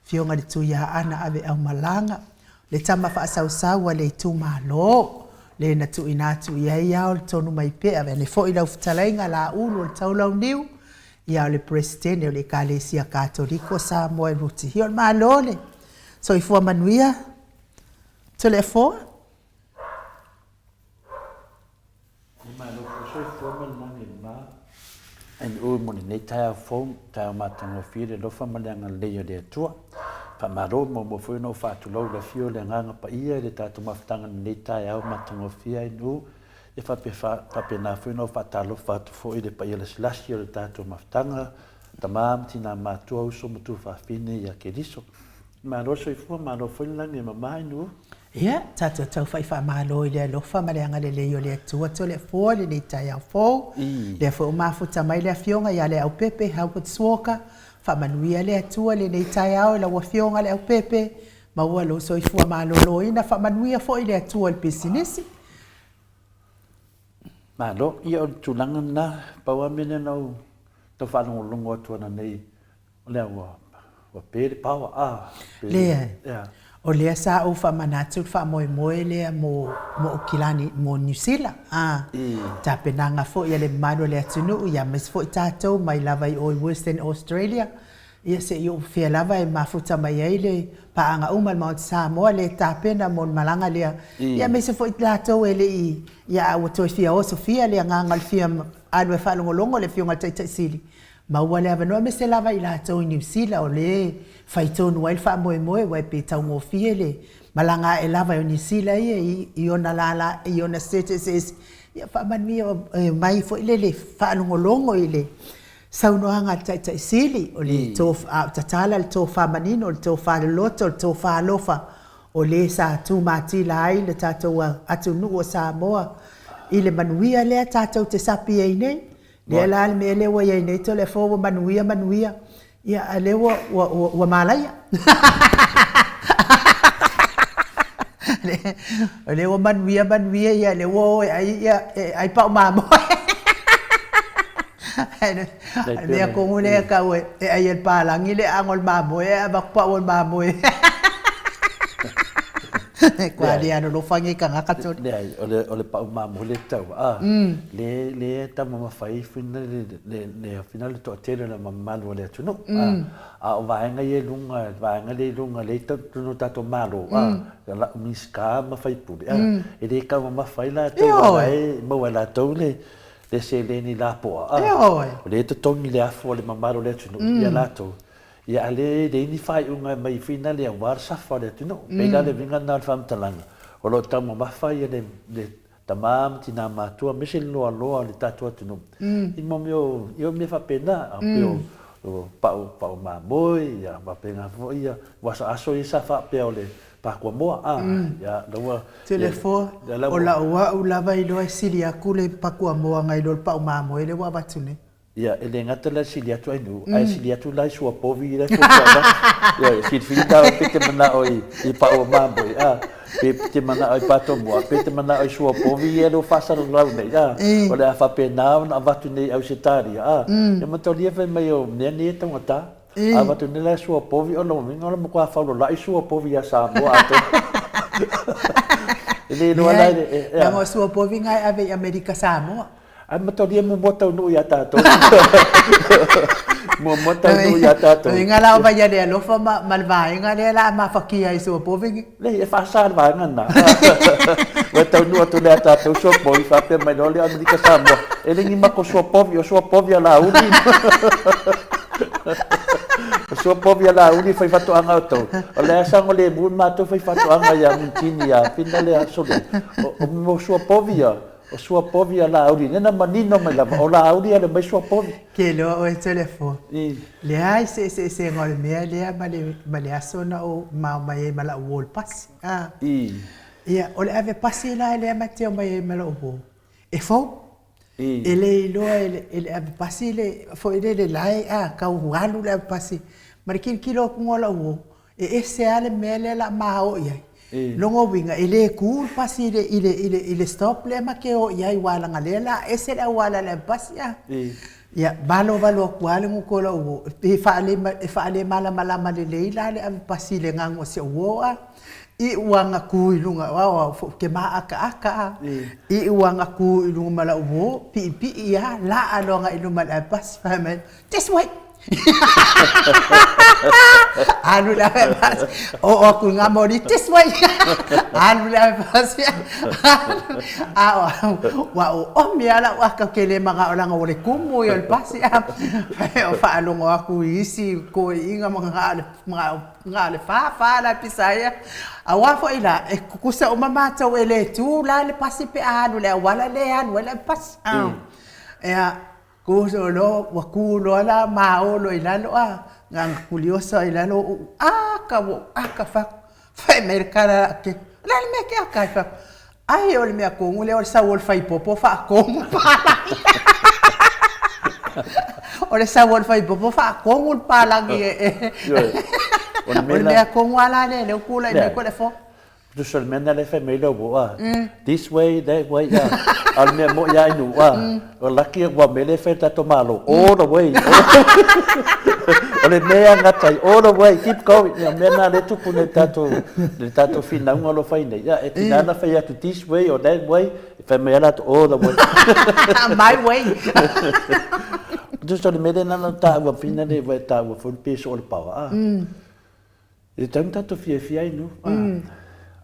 S1: Afioga i le Tuiaana Aveaumalaga, le tama faasausau a le itumalo, le na tuuina atu i ai ao le tonu mai pea, vaeane foi lau fetalaiga Laulu o le Taulauniu, ia o le Peresetene o le Ekalesia Katoliko o Samoa i Rutihia. O le Malo le soifua manuia Toleafoa.
S2: E malo foi le soifua ma le lagi e mama. NU mo lenei taeao fou, taeao matagofie le alofa ma le agalelei o le Atua. Faamalo muamua foi ona ou faatulou i le afio o le Agaga Paia i le tatou mafutaga i lenei taeao matagofie NU. E faapena foi ona ou faatalofa atu foi i le paia lasilasi o le tatou mafutaga, tama ma tina matua, uso ma tuafafine ia Keriso. Malo le soifua, malo foi le lagi e mama i nuu.
S1: Ia, tatou tau fai faamalo i le alofa ma le agalelei o le Atua Toleafoa i lenei taeao fou. Lea foi ua mafuta mai le Afioga ia Leaupepe Howard Walker. Faamanuia le Atua i lenei taeao i lau Afioga Leaupepe. Maua lou soifua maloloina, faamanuia foi le Atua i le pisinisi.
S2: Malo, ia o le tulaga lena, pau lava mea lea na ou tau faalogologo atu ananei, o lea ua, ua pe le power, a,
S1: pe le, Leai, yeah. O lea sa ou faamanatu le faamoemoe lea mo, mo Aukilani, mo Niu Sila, a, tapenaga foi a le mamalu o le atunuu, ia aemaise foi tatou mai lava i o i Western Australia, Ia se i ou fia lava e mafuta mai ai le paaga uma a le Maota Samoa le tapena mo le malaga lea, ia aemaise foi latou e le i, ia a ua toe fia osofia le agaga o le fia alu e faalogologo i le Afioga i le Taitai Sili, maua le avanoa aemaise lava i latou i Niu Sila o lea e fai tonu ai le faamoemoe aua e pei e taugofie le malaga ae lava i Niu Sila ia i ona lala i ona state eseese, ia faamanuia e omai foi lele faalogologo i le Saunoaga a le Taitai Sili, o le tof, a o tatala le tofa manino, o le tofa loloto, o le tofa alofa, o le sa tumatila ai le tatou atunuu o Samoa i le manuia lea tatou te sapi ai nei. Lea la le mea lea ua i ai nei Toleafoa ua manuia, manuia, ia a lea ua, ua, ua, ua malaia. O lea ua manuia, manuia, ia lea ua o e ai, ia, e ai pao mamoe. Le mea tonu lea e tau e ai e le palagi le aano o le mamoe ae avatu pau o le mamoe. E kua le alolofa nei tagata toli.
S2: Leai, o le, o le pau mamoe le tau, a, le, le taumamafa ai fina le, le, le, fina le toatele o le mamalu o le atunuu, a, a o vaega ia i luga, vaega lea i luga, lea i totonu o tatou Malo, a, lau Minisita ma sui usufono, a, e le taumamafa ai latou, o la e maua e latou le, le seleni lapoa, a, o lea e totogi le afu a le mamalu o le atunuu ia latou, ia a lea e leai ni faaiuga e aumai foi lea aua le safa o le atunuu. E pei la le uiga lena o le faamatalaga, o lo o taumamafa ia le tama ma tina matua aemaise le loaloa o le tatou atunuu i mea o, ia o mea faapena, a pei o o pau, pau mamoe, ia faapena foi ia aso ia sa faapea o le Pakuamoa, a, ia, la ua...
S1: Toleafoa, o lau au lava iloa e sili atu le pakuamoa nai lo le pau mamoe lea ua avatu nei.
S2: Ia, e le gata la e sili atu Ainuu, ae sili atu la i suapovi la e fuafua avatu. Ioe, filifili tāua pe te manao i pau mamoe, a, pe te manao i patomoa, pe te manao i suapovi ia lea ua faasalalau nei, a, o le a faapena ona avatu nei i Ausetalia, a, ia mataulia fai mai o mea nei e taugata. A avatu nei la sua povi, o lona uiga o le matua faulola'i sua povi ia Samoa atoa. E le iloa la
S1: e... Leaga o sua povi na e ave i Amerika Samoa.
S2: Ae mataulia muamua taunuu ia tatou. Muamua taunuu ia tatou.
S1: Uiga la o vai le alofa ma, ma le vaega lea la mafakia ai suapovi ni.
S2: Leai, e faasa le vaega lena. Ua taunuu atu lea tatou suapovi faapea mai loa lea Amerika Samoa, e le ni matou suapovi, o suapovi a Laauli. O suapovi a Laauli e fai faatoaga a outou. O le a saogalemu le matou fai faatoaga ia Minitini ia Fina lea Sole. O suapovi ia, O suapovi a Laauli, lea na manino mai lava, o Laauli e alu mai suapovi.
S1: Ke iloa oe Toleafoa, leai se eseesega o le mea lea ma le, ma le aso na ou mao mai ai ma la'u uo i le pasi. A. Ia, o le ave pasi la lea ma te omai ai ma la'u uo, e fou. E le iloa e le, e le ave pasi le, foi lele la e, a, tau alu le ave pasi. Ma le tilotilo atu o la'u uo, E ese lava le mea lea la ma o i ai. Lona uiga, e le tu le pasi i le, i le, i le, i le stop lea ma te o i ai aua leaga lea la ese le auala a le pasi a. Ia, valovalo atu lava le gutu o lau uo, e faale, e faalemalamalama lelei la le ave pasi i le gagu o si au uo a. Iu lava ina tu i luga, aua o au foi ou te maakaaka a. Iu lava ina tu i luga ma lau uo, piipii lava, laa loa agai i luma i le ave pasi, fai mai, This way! Alu le ave pasi. Oo atu i ngā moli, this way! Alu le ave pasi. A o ua oomi lava lau aka ou te le manao leaga ua le tumu ia o le pasi. O faalogo atu i isi toeaiina ma na o le fa fa la pisa ia. Aua foi la, e tutusa uma matou e le tu la le pasi pe a alu i le auala lea e alu ai le ave pasi. Ia, Ku loa ua ku loa la maolo i lalo a, na ona kuliosa i lalo ou aka ua ou aka fai atu, fai mai le tala a la'u keiki, o le a le mea e te aka ai? Fai atu, ai o le mea tonu lea o le sau o le faipopo faatonu le palagi. O le sau o le faipopo faatonu le palagi e o le mea tonu lava la lea lea ua tulai mai Toleafoa.
S2: Tusa o le mea lena lea e fai mai lau uo a, this way, that way a, a o le mea moi lava i nuu a, o laki aua o le mea lea e fai e le tatou Malo, all the way, o le mea e agata ai, all the way, keep going, ia o le mea lena lea e tupu nei i le tatou, le tatou finauga o lo o fai nei, ia e tiga lava ona fai atu this way or that way, e fai mai lava latou all the way.
S1: My way.
S2: Tusa o le mea lea na ona taua pina lea ua e taua foi le peso o le paoa a. E tatau ona tatou fiafia ai nuu, a.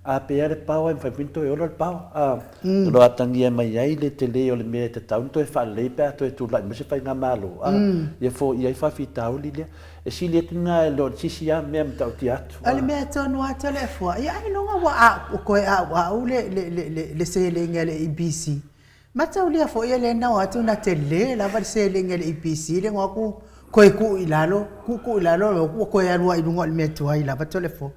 S2: A pei lava le paoa e mafai foi ona toe ola le paoa, a. O lo o atagia mai ai le tele o le mea e tatau ona toe faalelei pe a toe tulai mai se faigamalo, a. Ia foia ai faafitauli lea. E sili atu lena i lo le sisi lava mea matautia atu,
S1: a. O le mea tonu lava Toleafoa, ia ailoga ua a'u, toe a'ua'u le seleni a le EPC. Mataulia foi e le nao atu na tele lava le seleni a le EPC le goa atu toe tuu i lalo, tuutuu i lalo ua toe alu lava i luga o le mea tuai lava Toleafoa.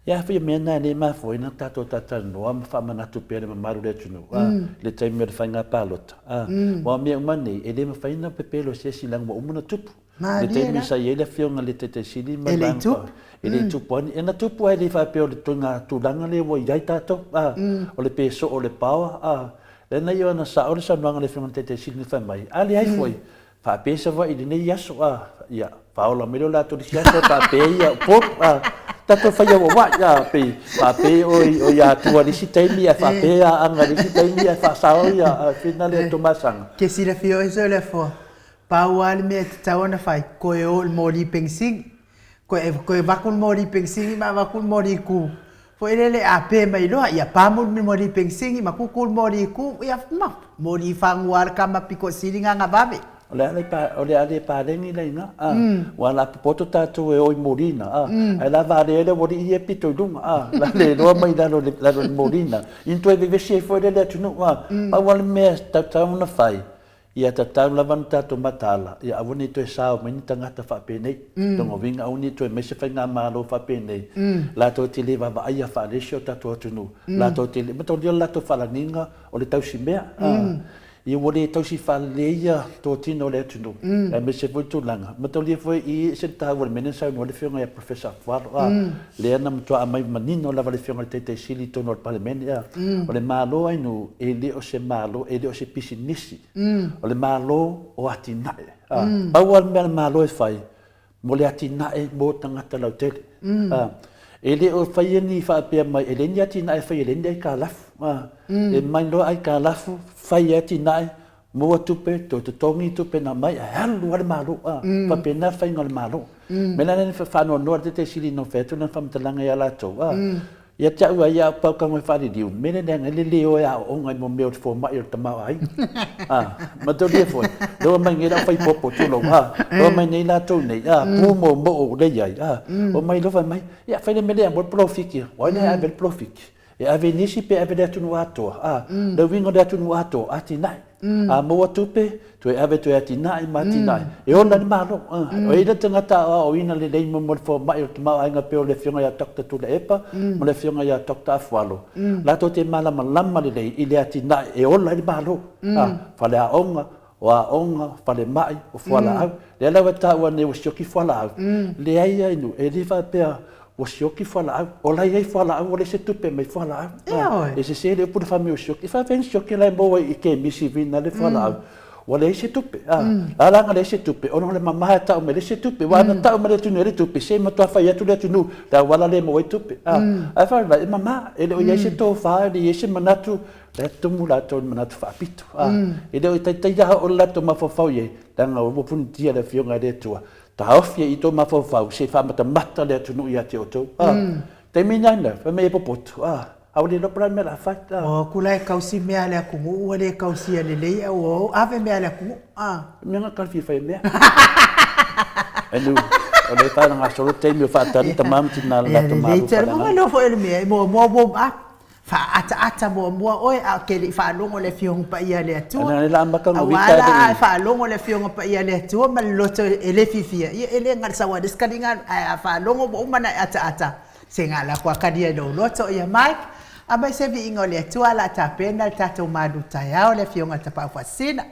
S2: Ia foi mea na e le mafua ai na tatou talatalanoa ma faamanatu pea i le mamalu o le atunuu a le taimi o le faiga palota a aua o mea uma nei e le mafai ona pepelo e se isi leaga ua uma ona tupu. Le taimi sa i ai le afioga i le Taitai Sili ma le Vaega E le i tupu lava ni, e na tupu ae le faapea o le ituaiga tulaga lea ua i ai tatou a o le pe soo o le paoa a Lea na ia ona sao le saunoaga a le Afioga i le Taitai Sili na fai mai, a leai foi, faapea Savaii i lenei aso, a, ia, faaola mai lea o latou i le isi aso, faapea ia Upolu, a, tatou fai auauai, a, pei, faapea oe o i Atua i le isi taimi, ae faapea Aana i le isi taimi, ae faasao ia Fina lea Tuamasaga.
S1: Ke silafia oe Toleafoa, pau lava le mea e tatau ona fai, toe o i le moli penisini. Toe toe avatu le moli penisini ma avatu le moli ku. Foi lele a pe mai loa, ia pamu le moli penisini ma kuku le moli ku, ia ma moli fagu lava le tama pito sili na ona vave.
S2: O le a le pa, o le a le paleni la iga, a, ua la popoto tatou e o i molina, a, ae la valea le aualii ia e pito i luga, a, la le iloa mai lalo i lalo i le molina. Ina toe vevesi ai foi lea le atunuu, a, pau lava le mea e tatau ona fai, Ia tatau lava ona tatou mataala, ia aua ne i toe sao mai ni tagata faapenei. Lona uiga aua ne i toe mai se faigamalo faapenei, latou te le vaavaaia faalesi o tatou atunuu, latou te le, mataulia le latou faalagiga o le tausimea. Ia ua le tausi faaleleia totino o le atunuu, aemaise foi tulaga. Mataulia foi i ese le taua o le mea lea na saunoa ai le Afioga ia Professor Afualo, lea na matua aumai manino lava le Afioga i le Taitai Sili i totonu o le Palemene, o le Malo ai nuu e le o se Malo, e le o se pisinisi. O le Malo o atinae. Pau lava le mea a le Malo e fai, mo le atinae mo tagata lautele. E le o faia ni faapea mai, e leai ni atinae e faia, e leai ni aitalafu. E mai loa aitalafu, fai atinae. Maua tupe, toe totogi tupe na aumai ae alu lava le Malo, a. Faapena le faiga o le Malo. O le mea la lea na faanoanoa ai le Taitaifono ina ua fai atu lana faamatalaga ia latou, a. Ia te au lava ia, a pau tago e faaliliu, o le mea lea leaga ai le le o e aooga i mea o le fomai o le tamaoaiga. A, mataulia foi, lea ua omai nei le aufai popo, tulou, a, lea ua omai nei latou nei, a, pu moomoo lea e i ai, a, omai loa fai mai, ia fai le mea lea e aumai le polofiki. O ai la e ave ai le polofiki? E ave i nisi pe ave i le atunuu atoa? A, o le uiga o le atunuu atoa, atinae. A maua tupe, toe ave toe atinae ma atinae, e ola ai le Malo. O ai le tagata aoaoina lelei mo le fomai o le tamaoaiga pei o le Afioga ia Doctor Tuilaepa ma le Afioga ia Doctor Afualo, latou te malamalama lelei i le atinae e ola ai le Malo, faleaoga, o aoga, falemai, o fualaau. Lea la ua taua nei ua sioki fualaau, leai lava inu, e le faapea ua sioki fualaau. O la e i ai fualaau, ua leai se tupe mai fualaau. E sese le upu na fai mai ua sioki. E faapefea ona sioki la e maua i kemisi vina le fualaau, ua leai se tupe. A la na leai se tupe, ona o le mama e tau mai e leai se tupe. Aua ana tau mai le atunuu e leai tupe, se matua fai atu le atunuu le auala lea e maua ai tupe. Ae fai mai, e mama, e le o i ai se tofa, e le i ai se manatu La e tumu latou i le manatu faapito. E le o i taitai lava oo le latou mafaufau i ai, leaga ua punitia le Afioga i le Atua, taofi ai i tou mafaufau se i faamatamata le atunuu ia te outou. Taimi ina, fai mai e popoto, a ua le iloa po o le a le mea o le a fai.
S1: O aku la e kausi mea a le atunuu ua le kausia lelei ae ua o ave mea a le atunuu.
S2: Mea na tala fia fai mea. Anu, o lea e faagasolo taimi o faatali tama ma tina le latou
S1: malo. Lelei tele mo leo foi o le mea e muamua warm up. Faaataata muamua oe a o te le i faalogo le Afioga Paia a le Atua. Aua la a e faalogo le Afioga Paia a le Atua ma le loto e le fiafia, ia e le sau lava le isi taliga alu. Ae a faalogo ua uma ona e ataata, se ga lako a talia i lou loto. Ia Mike, aumai se viiga o le Atua o le a tapena le tatou malu taeao le Afioga i le Tapaau Faasisina.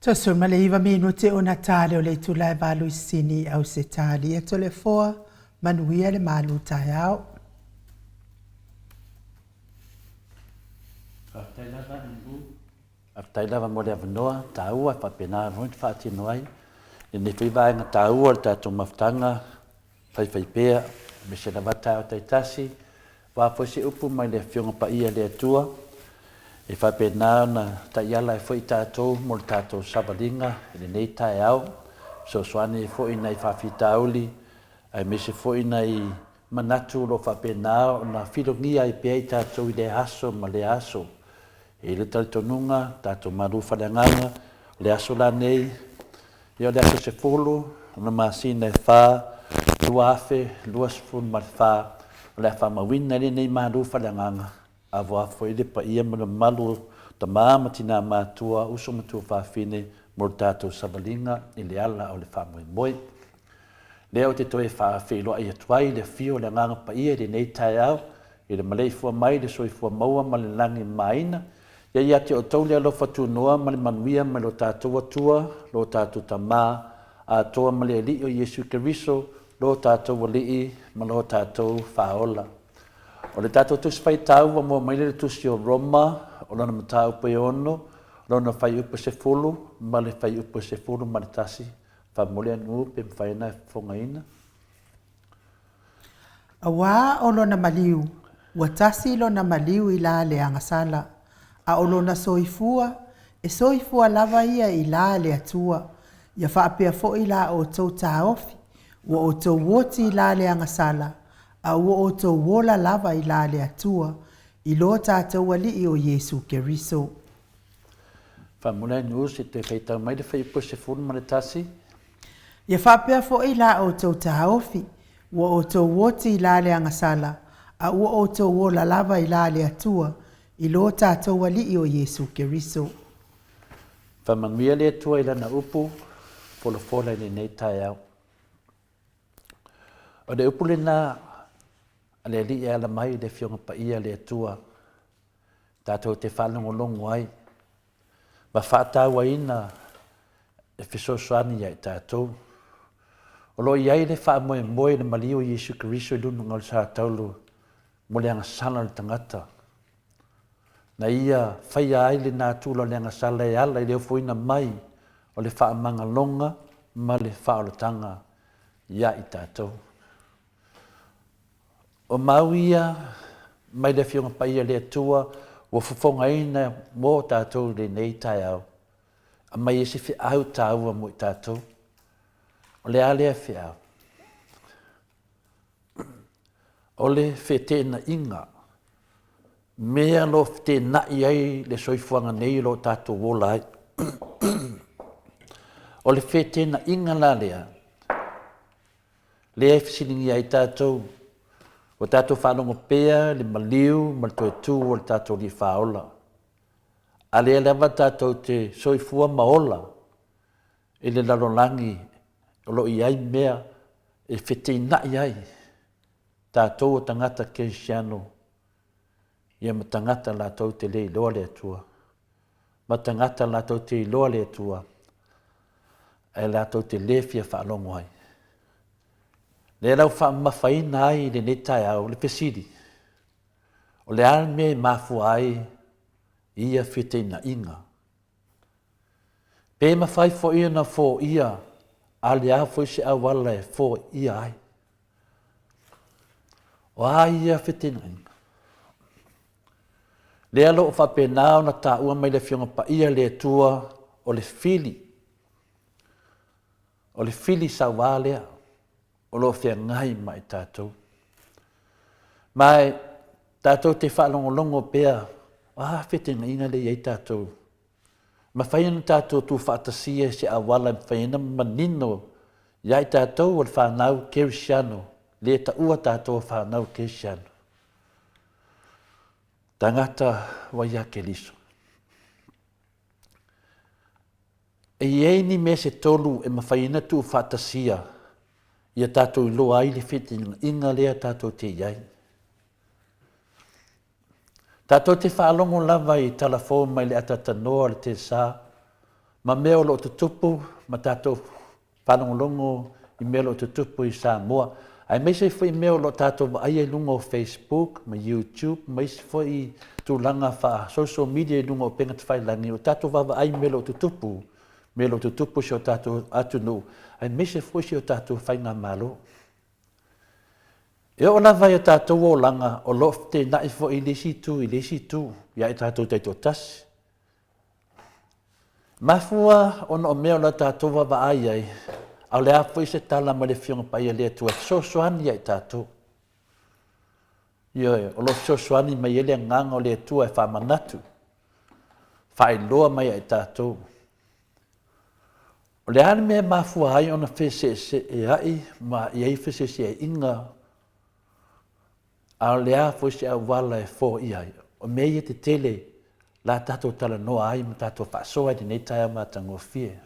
S1: 39 minute ona tale o le itula e valu i Sini i Ausetalia. Toleafoa, manuia le malu taeao.
S2: Faafetai lava Andrew. Faafetai lava mo le avanoa taua e faapena foi ona faatino ai lenei foi vaega taua o le tatou mafutaga faifaipea, aemaise lava taeao taitasi, aua foi se upu mai le Afioga Paia a le Atua, e faapena ona taiala ai foi tatou mo le tatou savaliga i lenei taeao, fesoasoani ai foi i nai faafitauli, aemaise foi nai manatu o lo o faapena ona filogia ai pea i tatou i lea aso ma lea aso. E i ai le talitonuga, tatou malu faaleagaga, o le aso la nei, Ia o le aso 10 o le masina e fa, 2024, o le a faamauina ai lenei malu faaleagaga, aua foi le paia ma le mamalu o tama ma tina matutua, uso ma tuafafine mo le tatou savaliga i le ala o le faamoemoe. Lea ou te toe faafeiloai atu ai le afio o le Agaga Paia i lenei taeao, i le maleifua mai i le soifua maua ma le lagi e mamaina, Ia ia te outou le alofa tunoa ma le manuia mai lo tatou Atua, lo tatou Tama, atoa ma le Alii o Iesu Keriso, lo tatou Alii ma lo tatou Faaola. O le tatou Tusi Faitau ua mua mai le Tusi o Roma, o lona mataupu e ono, lona fuaiupu e 10 ma le fuaiupu e 11. Faamuli anu pe mafai ona e fofogaina.
S1: Auā o lona maliu, ua tasi lona maliu i la le agasala, a o lona soifua, e soifua lava ia i la le Atua. Ia faapea foi la outou taofi, ua outou oti i la le agasala, a ua outou ola lava i la le Atua, i lo tatou Alii o Iesu Keriso.
S2: Faamuli anu se toe faitau mai le fuaiupu e 11.
S1: Ia faapea foi la outou taofi, ua outou oti i la le agasala, a ua outou ola lava i la le Atua, i lo tatou Alii o Iesu Keriso.
S2: Faamanuia le Atua i Lana upu folafola i lenei taeao. O le upu lena a le Alii e ala mai i le Afioga Paia a le Atua, tatou te faalogologo ai ma faatauaina e fesoasoani ia i tatou. O lo o i ai le faamoemoe i le maliu o Iesu Keriso i luga o le sa taulu mo le agasala o le tagata. Na ia faia ai le natura o le agasala e ala i le ofoina mai o le faamagaloga ma le faaolataga ia i tatou. O mau ia mai le Afioga Paia le Atua ua fofogaina mo tatou i lenei taeao. Aumai ai se feau taua mo i tatou. O le a lea feau? O le feteenaiga, mea o lo o feteenai ai le soifuaga nei o lo o tatou ola ai. O le feteenaiga la lea, lea e fesiligia ai tatou, ua tatou faalogo pea le maliu ma le toe tu o le tatou Alii Faaola, a lea lava tatou te soifua ma ola i le lalolagi o lo o i ai mea e feteenai ai tatou o tagata kerisiano ia ma tagata latou te le iloa le Atua, ma tagata latou te iloa le Atua, ae latou te le fia faalogo ai. Lea la ua faamamafaina ai i lenei taeao le fesili, o le a le mea e mafua ai ia feteenaiga? Pe mafai foi ona foia, a o le a foi se auala e foia ai? O a ia feteenaiga? Lea lo o faapena ona taua mai le Afioga Paia le Atua o le fili, o le fili sauā lea o lo o feagai ma i tatou. Ma e tatou te faalogologo pea, o a feteenaiga lea e i ai tatou Mafai ona tatou tuufaatasia i se auala e mafai ai ona manino ia i tatou o le fanau kerisiano, lea e taua tatou o fanau kerisiano, tagata ua ia Keriso. E i ai ni mea se tolu e mafai ai ona tuufaatasia ia tatou iloa ai le feteenaiga lea tatou te i ai. Tatou te faalogo lava i tala fou mai le ataatanoa o le Tesa. ma mea o lo o tutupu ma tatou faalogologo i mea o lo o tutupu i Samoa, aemaise ai foi mea o lo o tatou vaaia i luga o Facebook ma YouTube ma isi foi tulaga faa-social media i luga o upega tafailagi, o tatou vaavaai i mea o lo o tutupu, mea o lo o tutupu i si o tatou atunuu, aemaise foi si o tatou faigamalo. E oo lava i o tatou olaga o lo o feteenai foi i le isi itu i le isi itu ia i tatou taitoatasi. Mafua ona o mea o lo tatou vaavaai ai, a o le a foi se tala mai le Afioga Paia a le Atua e fesoasoani ia i tatou. Ioe, o lo o fesoasoani mai ai le Agaga o le Atua e faamanatu, faailoa mai ia i tatou. O le a le mea e mafua ai ona feseeseeai ma i ai feseeseaiga A o le a foi se auala e foia ai? O mea ia tetele la tatou talanoa ai ma tatou faasoa i lenei taeao matagofie.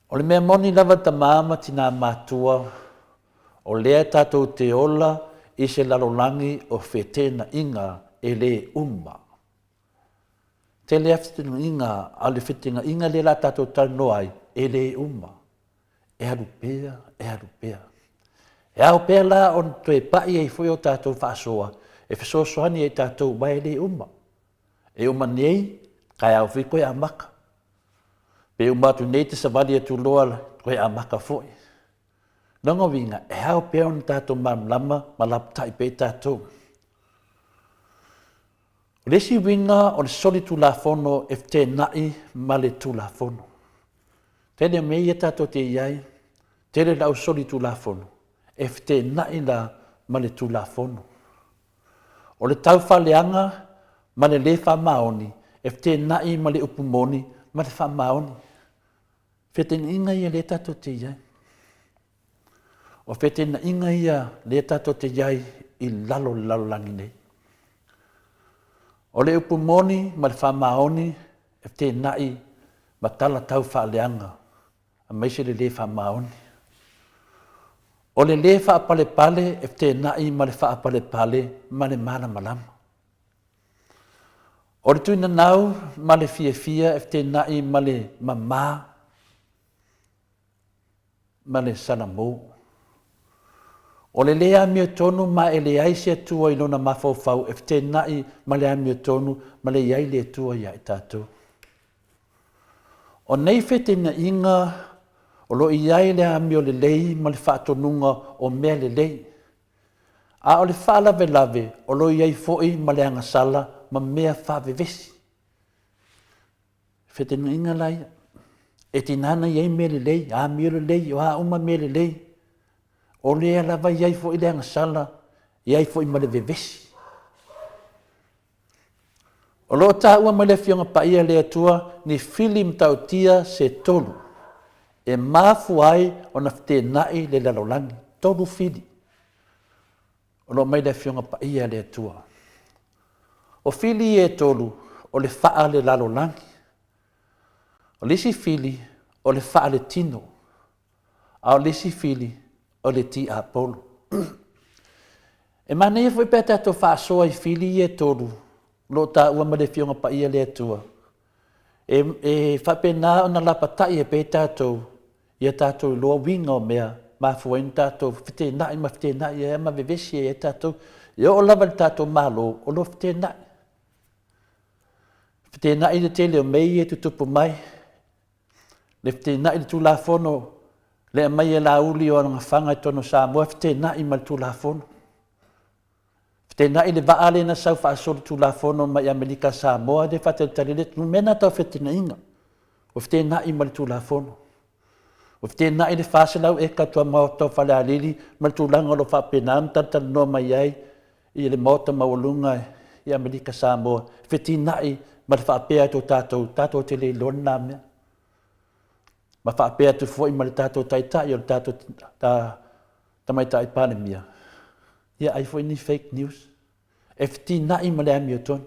S2: O le mea moni lava tama ma tina matua, o lea tatou te ola i se lalolagi o feteenaiga e le uma. Tele a feteenaiga, a o le feteenaiga lea la tatou talanoa ai, e le uma. E alu pea, e alu pea. E ao pea la ona toe pai ai foi o tatou faasoa e fesoasoani ai tatou aua e le uma. E uma nei, taeao foi toe amata. Pe uma atu nei te savali atu loa toe amata foi. Lona uiga, e ao pea ona tatou malamalama ma lapatai pea i tatou. O le isi uiga o le solitulafono e feteenai ma le Tulafono. Tele o mea ia tatou te i ai, tele le au solitulafono e feteenai la ma le Tulafono. O le taufaaleaga ma le lē faamaoni e feteenai ma le upu moni ma le faamaoni. Feteenaiga ia lea tatou te i ai. O feteenaiga ia lea tatou te i ai i lalo o le lalolagi nei. O le upu moni ma le faamaoni e feteenai ma tala tau faaleaga aemaise le lē faamaoni. O le lē faapalepale e feteenai ma le faapalepale ma le malamalama. O le tuinanau ma le fiafia e feteenai ma le mamā ma le salamo. O le lē amiotonu ma e leai se Atua i lona mafaufau e feteenai ma le amiotonu ma le i ai le Atua ia i tatou. O nei feteenaiga o lo o i ai le amio lelei ma le faatonuga o mea lelei, a o le faalavelave o lo o i ai foi ma le agasala ma mea faavevesi. Fetenaiga la ia. E tiga ona i ai mea lelei, amio lelei, o a uma mea lelei. O lea lava e i ai foi le agasala, e i ai foi ma le vevesi. O lo o taua mai le Afioga Paia a le Atua ni fili matautia se tolu e mafua ai ona fetenai le lalolagi. Tolu fili. O lo o mai le Afioga Paia a le Atua. O fili ia e tolu, o le faalelalolagi. O le isi fili, o le faaletino. A o le isi fili, o le tiapolo. E manaia foi pe a tatou faasoa i fili ia e tolu, o lo o taua mai le Afioga Paia a le Atua. E, e faapena ona lapatai ai pea tatou ia tatou iloa uiga o mea mafua ai ona tatou feteenai ma feteenai ai ma vevesi ai tatou. E oo lava i le tatou Malo o lo o feteenai. Feteenai le tele o mea ia e tutupu mai, le feteenai le Tulafono le aumai e Laauli o Agafaga i totonu o Samoa, feteenai ma le Tulafono. Feteenai le vaa lea na sau faasolitulafono mai Amerika Samoa lea faatalitali ai le atunuu. Mea na tau feteenaiga. Ua feteenai ma le Tulafono. Ua feteenai le 400 eka tuamaota o Falealili ma le tulaga o lo o faapena ona talatalanoa mai ai i le Maota Maualuga i Amerika Samoa. Fetinai ma le faapea atu o tatou, tatou te le iloa lena mea. Ma faapea atu foi ma le tatou Taitai o le tatou ta, Tamaitai Palemia, ia ai foi ni fake news. E fetinai ma le amiotonu.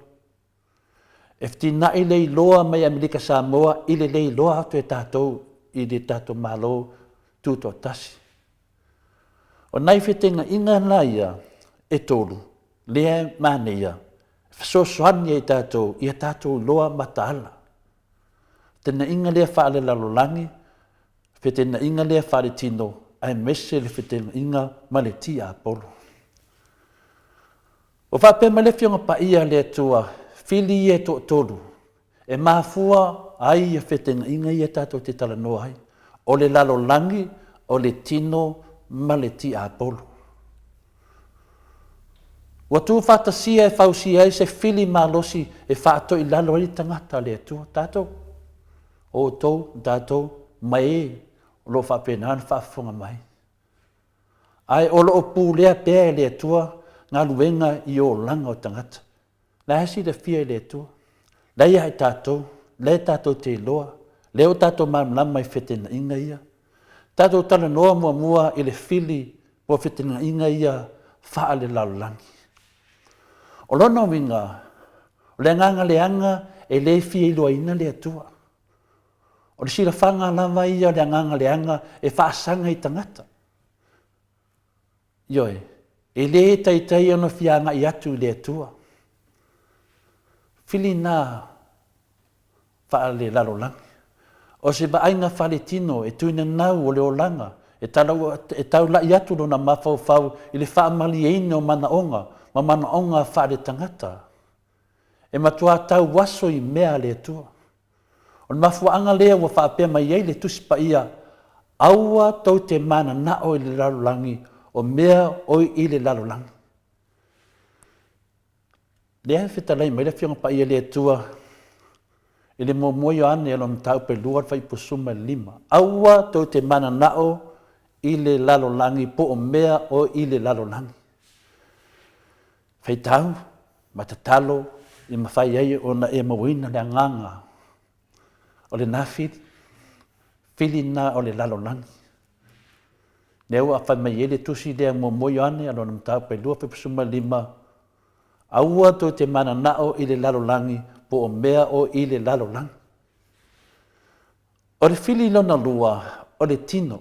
S2: E fetinai le iloa mai Amerika Samoa i le le iloa atu e tatou i le tatou Malo Tutoatasi. O nai fetenaiga la ia e tolu, lea e manaia, e fesoasoani ai tatou ia tatou iloa mataala. Fetenaiga lea faalelalolagi, fetenaiga lea faaletino, aemaise le fetenaiga ma le tiapolo. Ua faapea mai le Afioga Paia a le Atua, fili ia e toatolu, e mafua ai ia fetenaiga ia tatou te talanoa ai, o le lalolagi, o le tino ma le tiapolo. Ua tuufaatasia e fausia ai se fili malosi e faatoilalo ai le tagata a le Atua, tatou, outou, tatou, ma e o lo o faapena ona faafofoga mai. Ae o lo o pulea pea e le Atua galuega i olaga o tagata. La e silafia e le Atua, la e ia i tatou, la e tatou te iloa, lea ua tatou malamalama i fetenaiga ia. Tatou talanoa muamua i le fili o fetenaiga ia faalelalolagi. O lona uiga, o le agaga leaga e le fia iloaina le Atua. O le silafaga lava ia o le agaga leaga e faasaga i tagata. Ioe, e le taitai ona fia agai atu i le Atua. Fili na faalelalolagi. O se vaaiga faaletino e tuinanau o le olaga, e taulai atu lona mafaufau i le faamalieina o manaoga ma manaoga faaletagata. E matua tauaso i mea a le Atua. O le mafuaaga lea ua faapea mai ai le Tusi Paia, Aua tou te mananao i le lalolagi, o mea o i le lalolagi. Lea e fetalai mai le Afioga Paia i le Atua i le muamua Ioane o lona mataupu e lua le fuaiupu 15, Aua tou te mananao i le lalolagi po o mea o i le lalolagi. Faitau ma tatalo i mafai ai ona e mauaina le agaga o lena fili, fili lena o le lalolagi. Lea ua fai mai ai le tusi lea muamua Ioane a lona mataupu e 2:15, Aua tou te mananao i le lalolagi po o mea o i le lalolagi. O le fili lona lua, o le tino.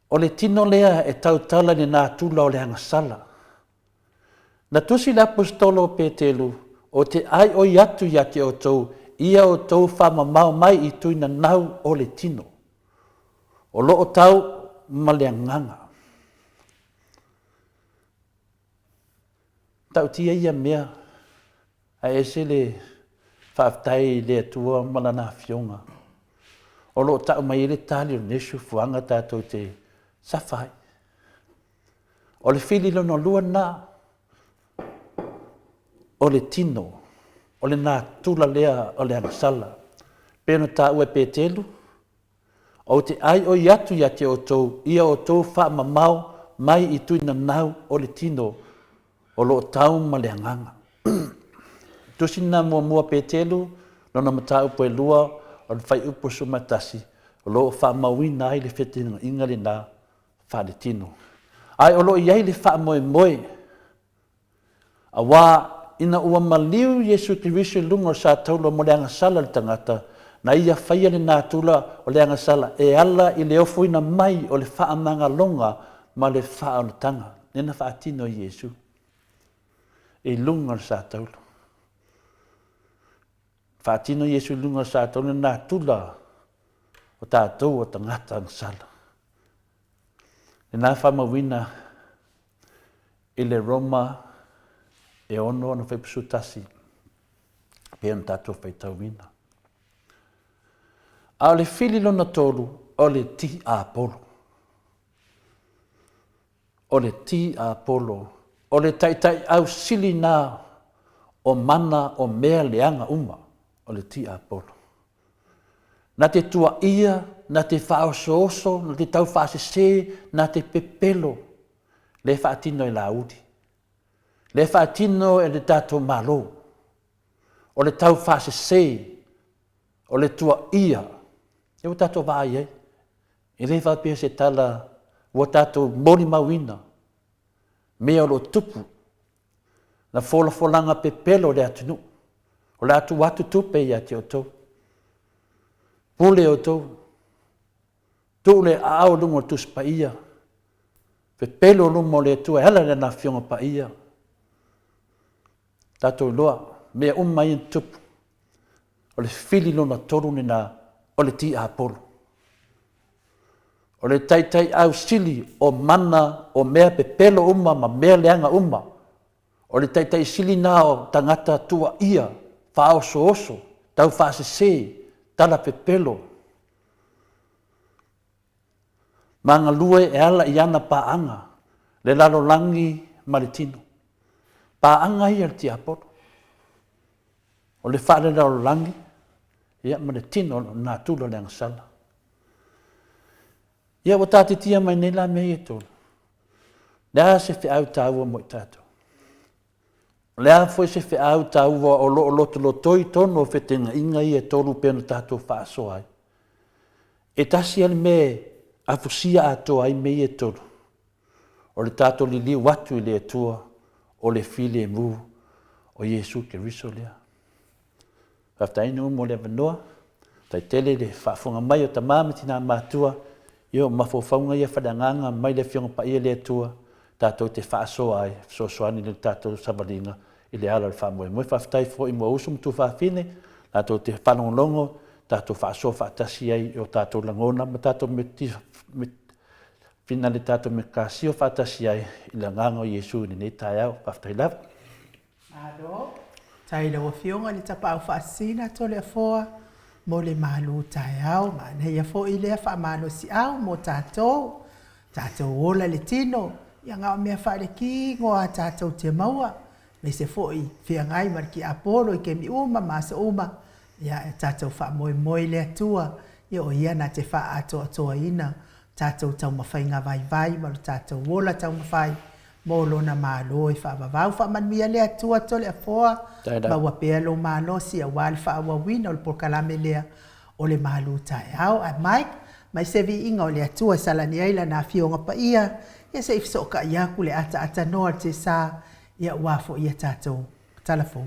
S2: O le tino lea e tautala i le natura o le agasala. Na tusi le Aposetolo o Petelu, O te aioi atu ia te outou, ia outou faamamao mai i tuinanau o le tino, o lo o tau ma le agaga. Matautia ia mea, ae ese le faafetai i le Atua ma Lana Afioga, o lo o tau mai ai le tali o lenei suafuaga tatou te safa ai. O le fili lona lua lena, o le tino, o le natura lea o le agasala. Pei ona taua e Petelu, Ou te aioi atu ia te outou, ia outou faamamao mai i tuinanau o le tino o lo o tau ma le agaga. Tusi lena muamua Petelu, lona mataupu e lua, o le fuaiupu 11, o lo o faamauina ai le fetenaiga lena faaletino. Ae o lo o i ai le faamoemoe Aua ina ua maliu Iesu Keriso i luga o le sataula mo le agasala o le tagata, na ia faia le natura o le agasala e ala i le ofoina mai o le faamagaloga ma le faaolataga, lea na faatino e Iesu i luga o le sataula. Faatino Iesu i luga o le sataula le natura o tatou o tagata agasala. Lena faamauina I le Roma e ono ona faipusu tasi, pei ona tatou faitauina. A o le fili lona tolu, o le tiapolo. O le tiapolo, o le taitaiau sili na o mana o mea leaga uma, o le tiapolo. Na te tuaia, na te faaosooso, na te taufaasese, na te pepelo, lea e faatino e Laauli, lea e faatino e le tatou Malo, o le taufaasese, o le tuaia, lea ua tatou vaai ai. E le faapea se tala ua tatou molimauina mea o lo o tupu, na folafolaga pepelo i le atunuu, o le a tuu atu tupe ia te outou, pule outou, tuu le aao i luga o le Tusi Paia, pepelo luma o le Atua e ala i Lana Afioga Paia. Tatou iloa mea uma ia na tutupu. O le fili lona tolu lena o le tiapolo. O le taitaiau sili o mana o mea pepelo uma ma mea leaga uma. O le taitai sili na o tagata tuuaia, faaosooso, taufaasese, tala pepelo, ma galue e ala i ana paaga, le lalolagi ma le tino. Paaga ia a le tiapolo, o le faalelalolagi ia ma le tino o le natura o le agasala. Ia ua taatitia mai nei la mea ia e tolu. O le a se feau taua mo i tatou? O le a foi se feau taua o lo o lotolotoi tonu o feteenaiga ia e tolu pei ona tatou faasoa ai? E tasi lava le mea e afusia atoa ai mea ia e tolu, o le tatou liliu atu i le Atua o le filemu o Iesu Keriso lea. Faafetai nuu mo le avanoa. Faafetai tele i le faafofoga mai o tama ma tina matutua. Ia o mafaufauga ia faaleagaga mai le Afioga Paia le Atua tatou te faasoa ai, fesoasoani i le tatou savaliga i le ala o le faamoemoe. Faafetai foi mo uso ma tuafafine latou te faalogologo tatou faasoa faatasi ai i o tatou lagona ma tatou fina le tatou mekasio faatasi ai i le agaga o Iesu i lenei taeao. Faafetai lava.
S1: Malo. Tai lau Afioga i le Tapaau Faasisina Toleafoa mo le malu taeao. Manaia foi lea faamalosiau mo tatou. Tatou ola le tino, ia na o mea faalekigo a tatou te maua. Aemaise foi feagai ma le tiapolo i taimi uma ma aso uma. Ia e tatou faamoemoe i le Atua, ia o Ia na te faaatoatoaina tatou taumafaiga vaivai ma lo tatou ola taumafai mo Lona Malo e faavavau. Faamanuia le Atua Toleafoa, maua pea lou malosi aua le faaauauina o le polokalame lea o le malu taeao. Ae Mike, mai se viiga o le Atua e salani ai Lana Afioga Paia, ia se i fesootai atu le ataatanoa o le tiasa, ia aua foi a tatou tala fou.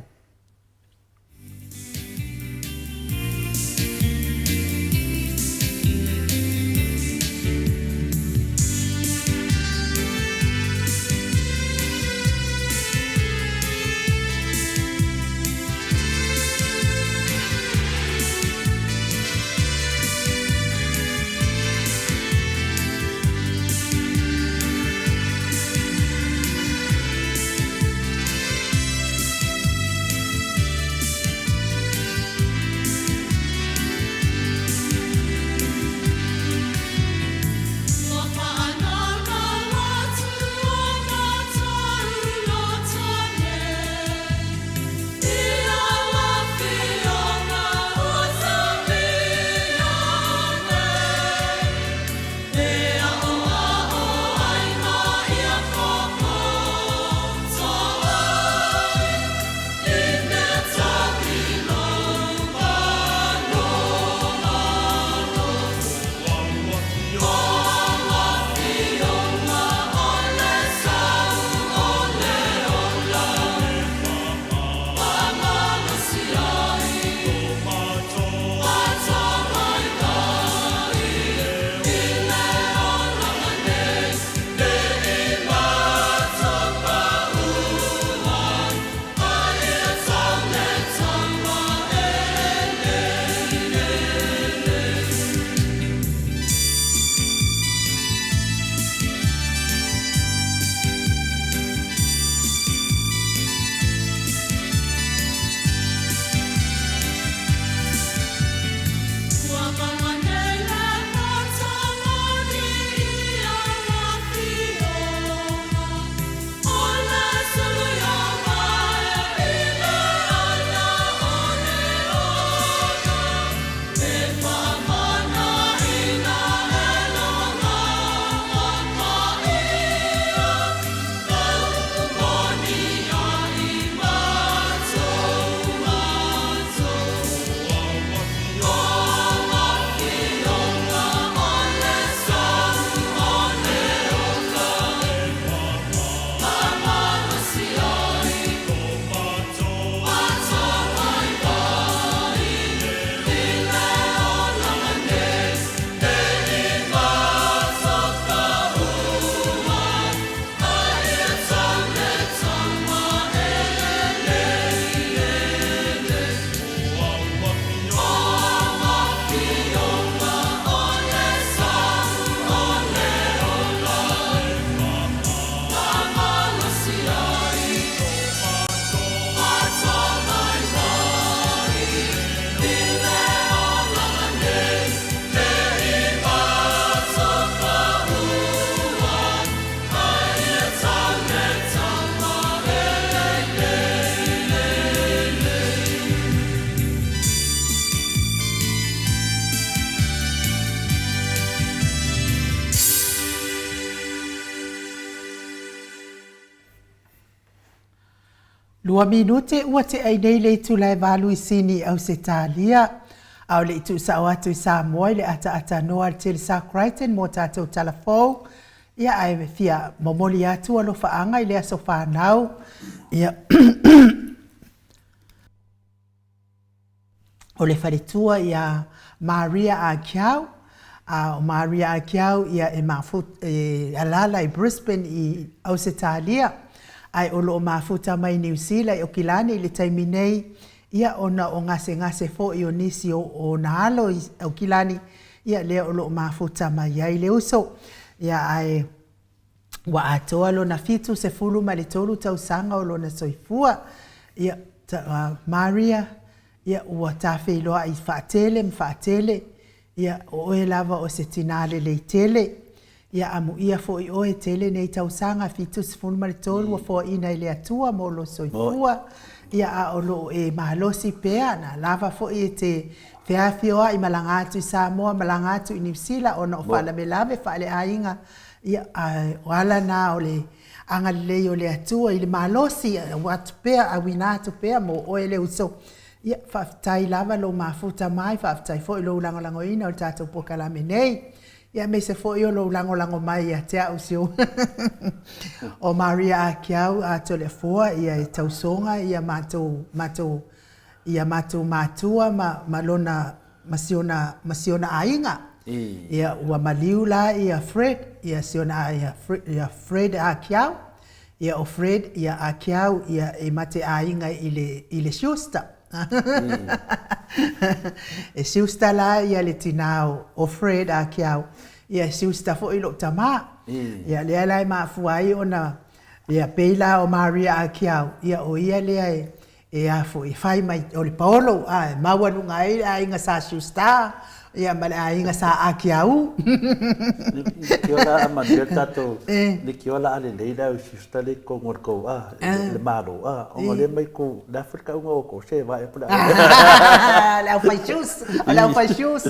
S1: Lua minute ua tea ai nei le itula e valu i Sini i Ausetalia, a o le i tuusao atu i Samoa i le ataatanoa a le Telesar Crichton mo tatou tala fou, ia ae fia momoli atu alofaaga i le aso fanau, ia o le faletua ia Maria Akiau, a o Maria Akiau ia e mafu, e alaala i Brisbane i Ausetalia, ae o lo o mafuta mai Niu Sila i Okilani i le taimi nei, ia ona o gasegase foi o nisi o ona alo i Aukilani, ia lea o lo o mafuta mai ai le uso. Ia ae ua atoa lona 73 tausaga o lona soifua. Ia, Maria, ia ua ta feiloai faatele ma faatele, ia o oe lava o se tinā lelei tele. Ia amuia foi oe tele nei tausaga 73 ua foaina e le Atua mo lou soifua. Ia a o lo o e malosi pea, na lava foi e te feafioai malaga atu i Samoa, malaga atu i Niu Sila ona o faalavelave faaleaiga. Ia, a o ala na o le agalelei o le Atua i le malosi, ua atu pea, auina atu pea mo oe le uso. Ia, faafetai lava lou mafuta mai, faafetai foi lou lagolagoina o le tatou polokalame nei. Ia, aemaise foi o lou lagolago mai ia te au si ou o Maria Akiau a Toleafoa, ia e tausoga ia matou, matou, ia matou matua ma, ma lona, ma si ona, ma si ona aiga. Ia, ua maliu la ia Fred, ia si ona, ia, ia Fred Akiau. Ia, o Fred, ia, Akiau, ia, e ma te aiga i le, i le Schuster. E Schuster la ia le tinā o Fred Akiau. Ia, e Schuster foi lou tamā. Ia, lea la e mafua ai ona, ia, pei la o Maria Akiau, ia, o ia lea e, E a foi, e fai mai, o le paolo, a, e maualuga ai le aiga Sa Schuster, ia ma le aiga Sa Akiau.
S2: Nikiola a manuia le tatou, Nikiola a lelei le au Schuster le i totonu o le tou, a, le Malo, a, ona o lea mai tou, le a foi le tauga o outou, se vaai atu le au.
S1: Le au fai shoes, o le au fai shoes.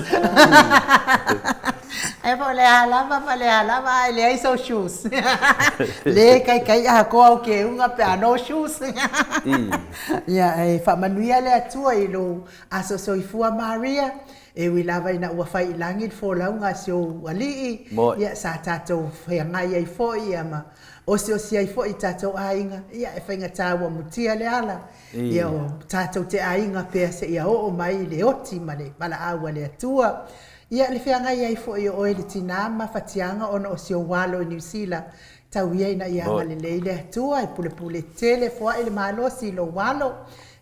S1: Ae po o le a lava ma le a lava ae leai sou shoes. Le kaikai atoa au keuga pe a no shoes. Ia, e faamanuia le Atua i lou aso soifua Maria, e ui lava ina ua fai i lagi le folauga a si ou alii, ia sa tatou feagai ai foi ia ma osiosi ai foi i tatou aiga, ia e faigata ua mutia le ala, ia o tatou te aiga pea seia oo mai i le oti ma le valaau a le Atua. Ia, le feagai ai foi o oe le tinā ma fatiaga ona o si ou alo i Niu Sila, tau ia ina ia agalelei le Atua e pulepule tele foai le malosi i lou alo.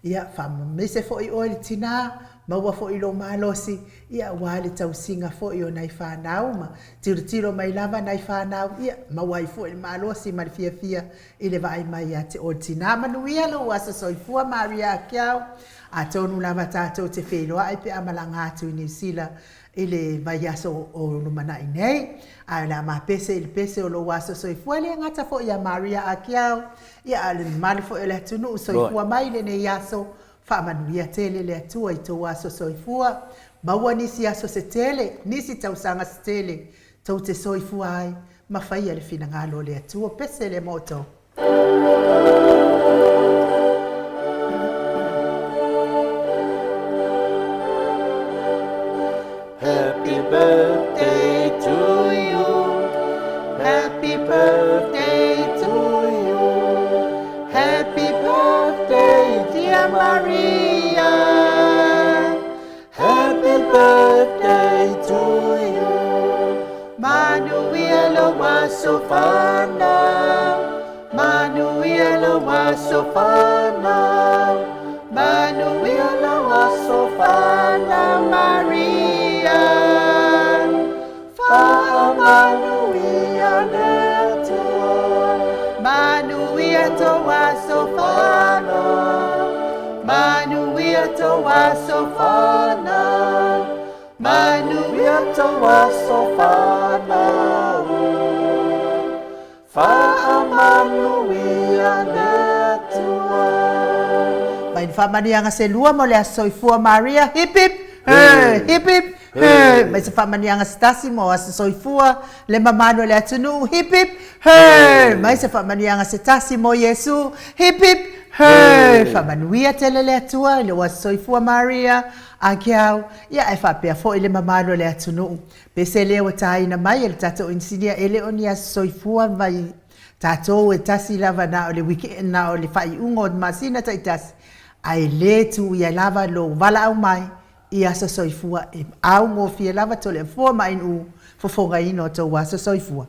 S1: Ia, faamaise foi oe le tinā, maua foi lou malosi, ia, aua le tausiga foi o nai fanau ma tilotilo mai lava nai fanau, ia, maua ai foi le malosi ma le fiafia i le vaai mai ia te oe le tinā. Manuia lou aso soifua Maria Akiau. Atonu lava tatou te feiloai pe a malaga atu i Niu Sila i le vaiaso o lumanai nei. Ae o le a mapese i le pese o lou aso soifua, e le gata foi ia Maria Akiau, ia a o le mamalu foi o le atunuu soifua mai i lenei aso. Faamanuia tele le Atua i tou aso soifua. Maua nisi aso se tele, nisi tausaga se tele tou te soifua ai ma faia le finagalo o le Atua. Pese le mo outou.
S2: Happy birthday to you Happy birthday to you Happy birthday dear Maria Happy birthday to you Manuia lou aso fanau Manuia lou aso fanau Manuia lou aso fanau Maria Faamanuia le Atua
S1: Manuia tou aso fanau Manuia tou aso fanau
S2: Manuia tou aso fanau Faamanuia le Atua.
S1: Mai ni faamanuiaga se lua mo le Aso Soifua Maria, hip hip hurray, hip hip hurray. Mai se faamanuiaga se tasi mo Aso Soifua le mamalu o le atunuu, hip hip hurray. Mai se faamanuiaga se tasi mo Iesu, hip hip hurray. He! Faamanuia tele le Atua i lou aso soifua Maria, Akeau, ia ae faapea foi le mamalu o le atunuu. Pese lea ua taina mai e le tatou inisinia e le o ni aso soifua mai tatou e tasi lava na o le weekend, na o le faaiuga o le masina taitasi, ae le tuia lava lou valaau mai i aso soifua e augofie lava Toleafoa ma Ainuu fofogaina o tou aso soifua.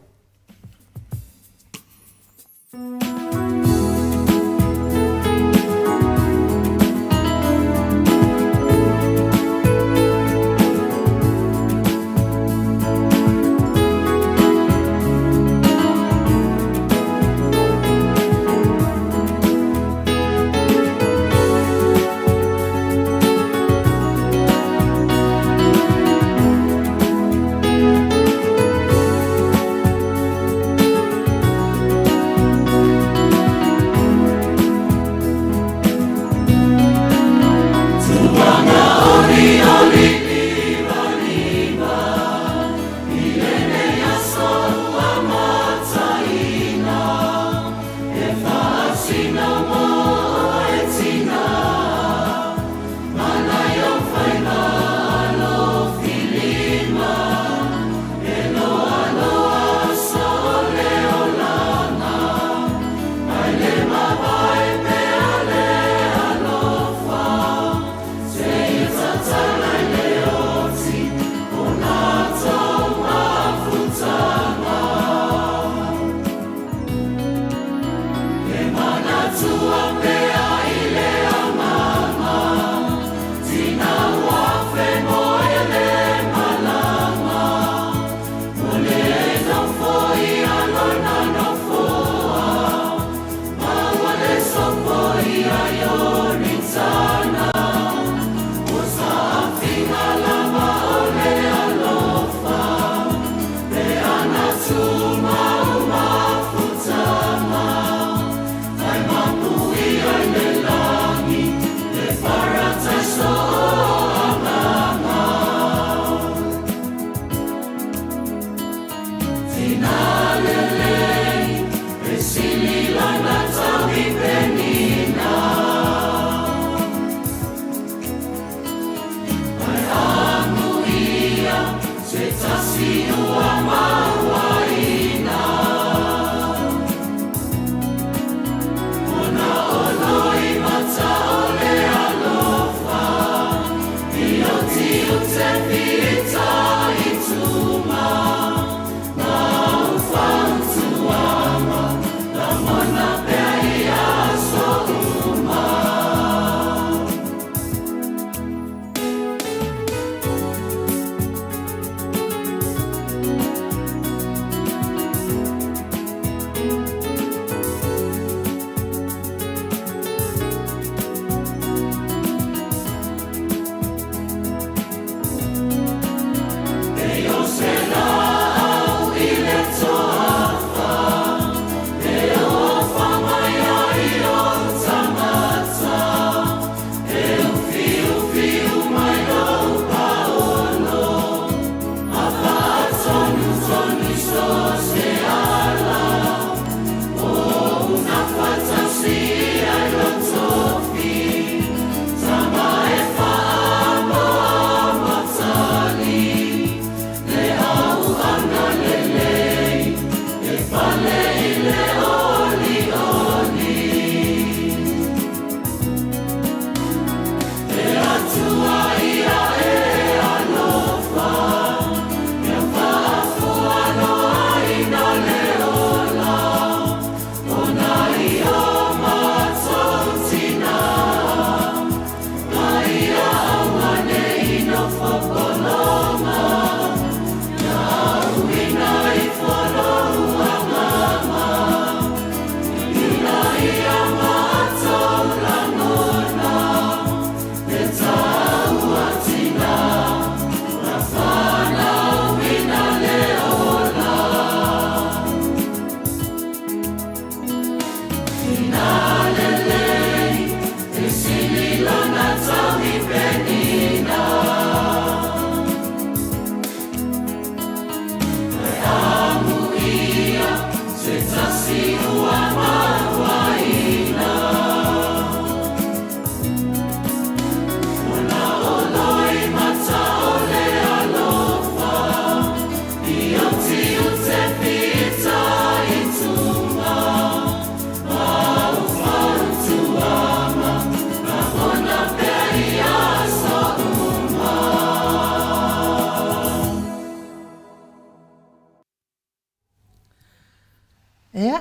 S1: Ia,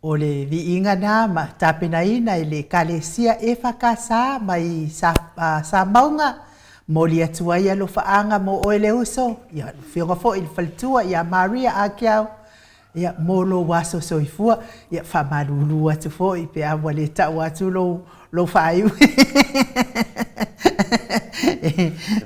S1: o le viiga na ma tapenaina e le Ekalesia EFKS mai Samauga, momoli atu ai alofaaga mo oe le uso, ia le afioga foi i le faletua ia Maria Akiau, ia mo lou aso soifua, ia faamalulu atu foi pe a ua le tau atu lou lou faaiu.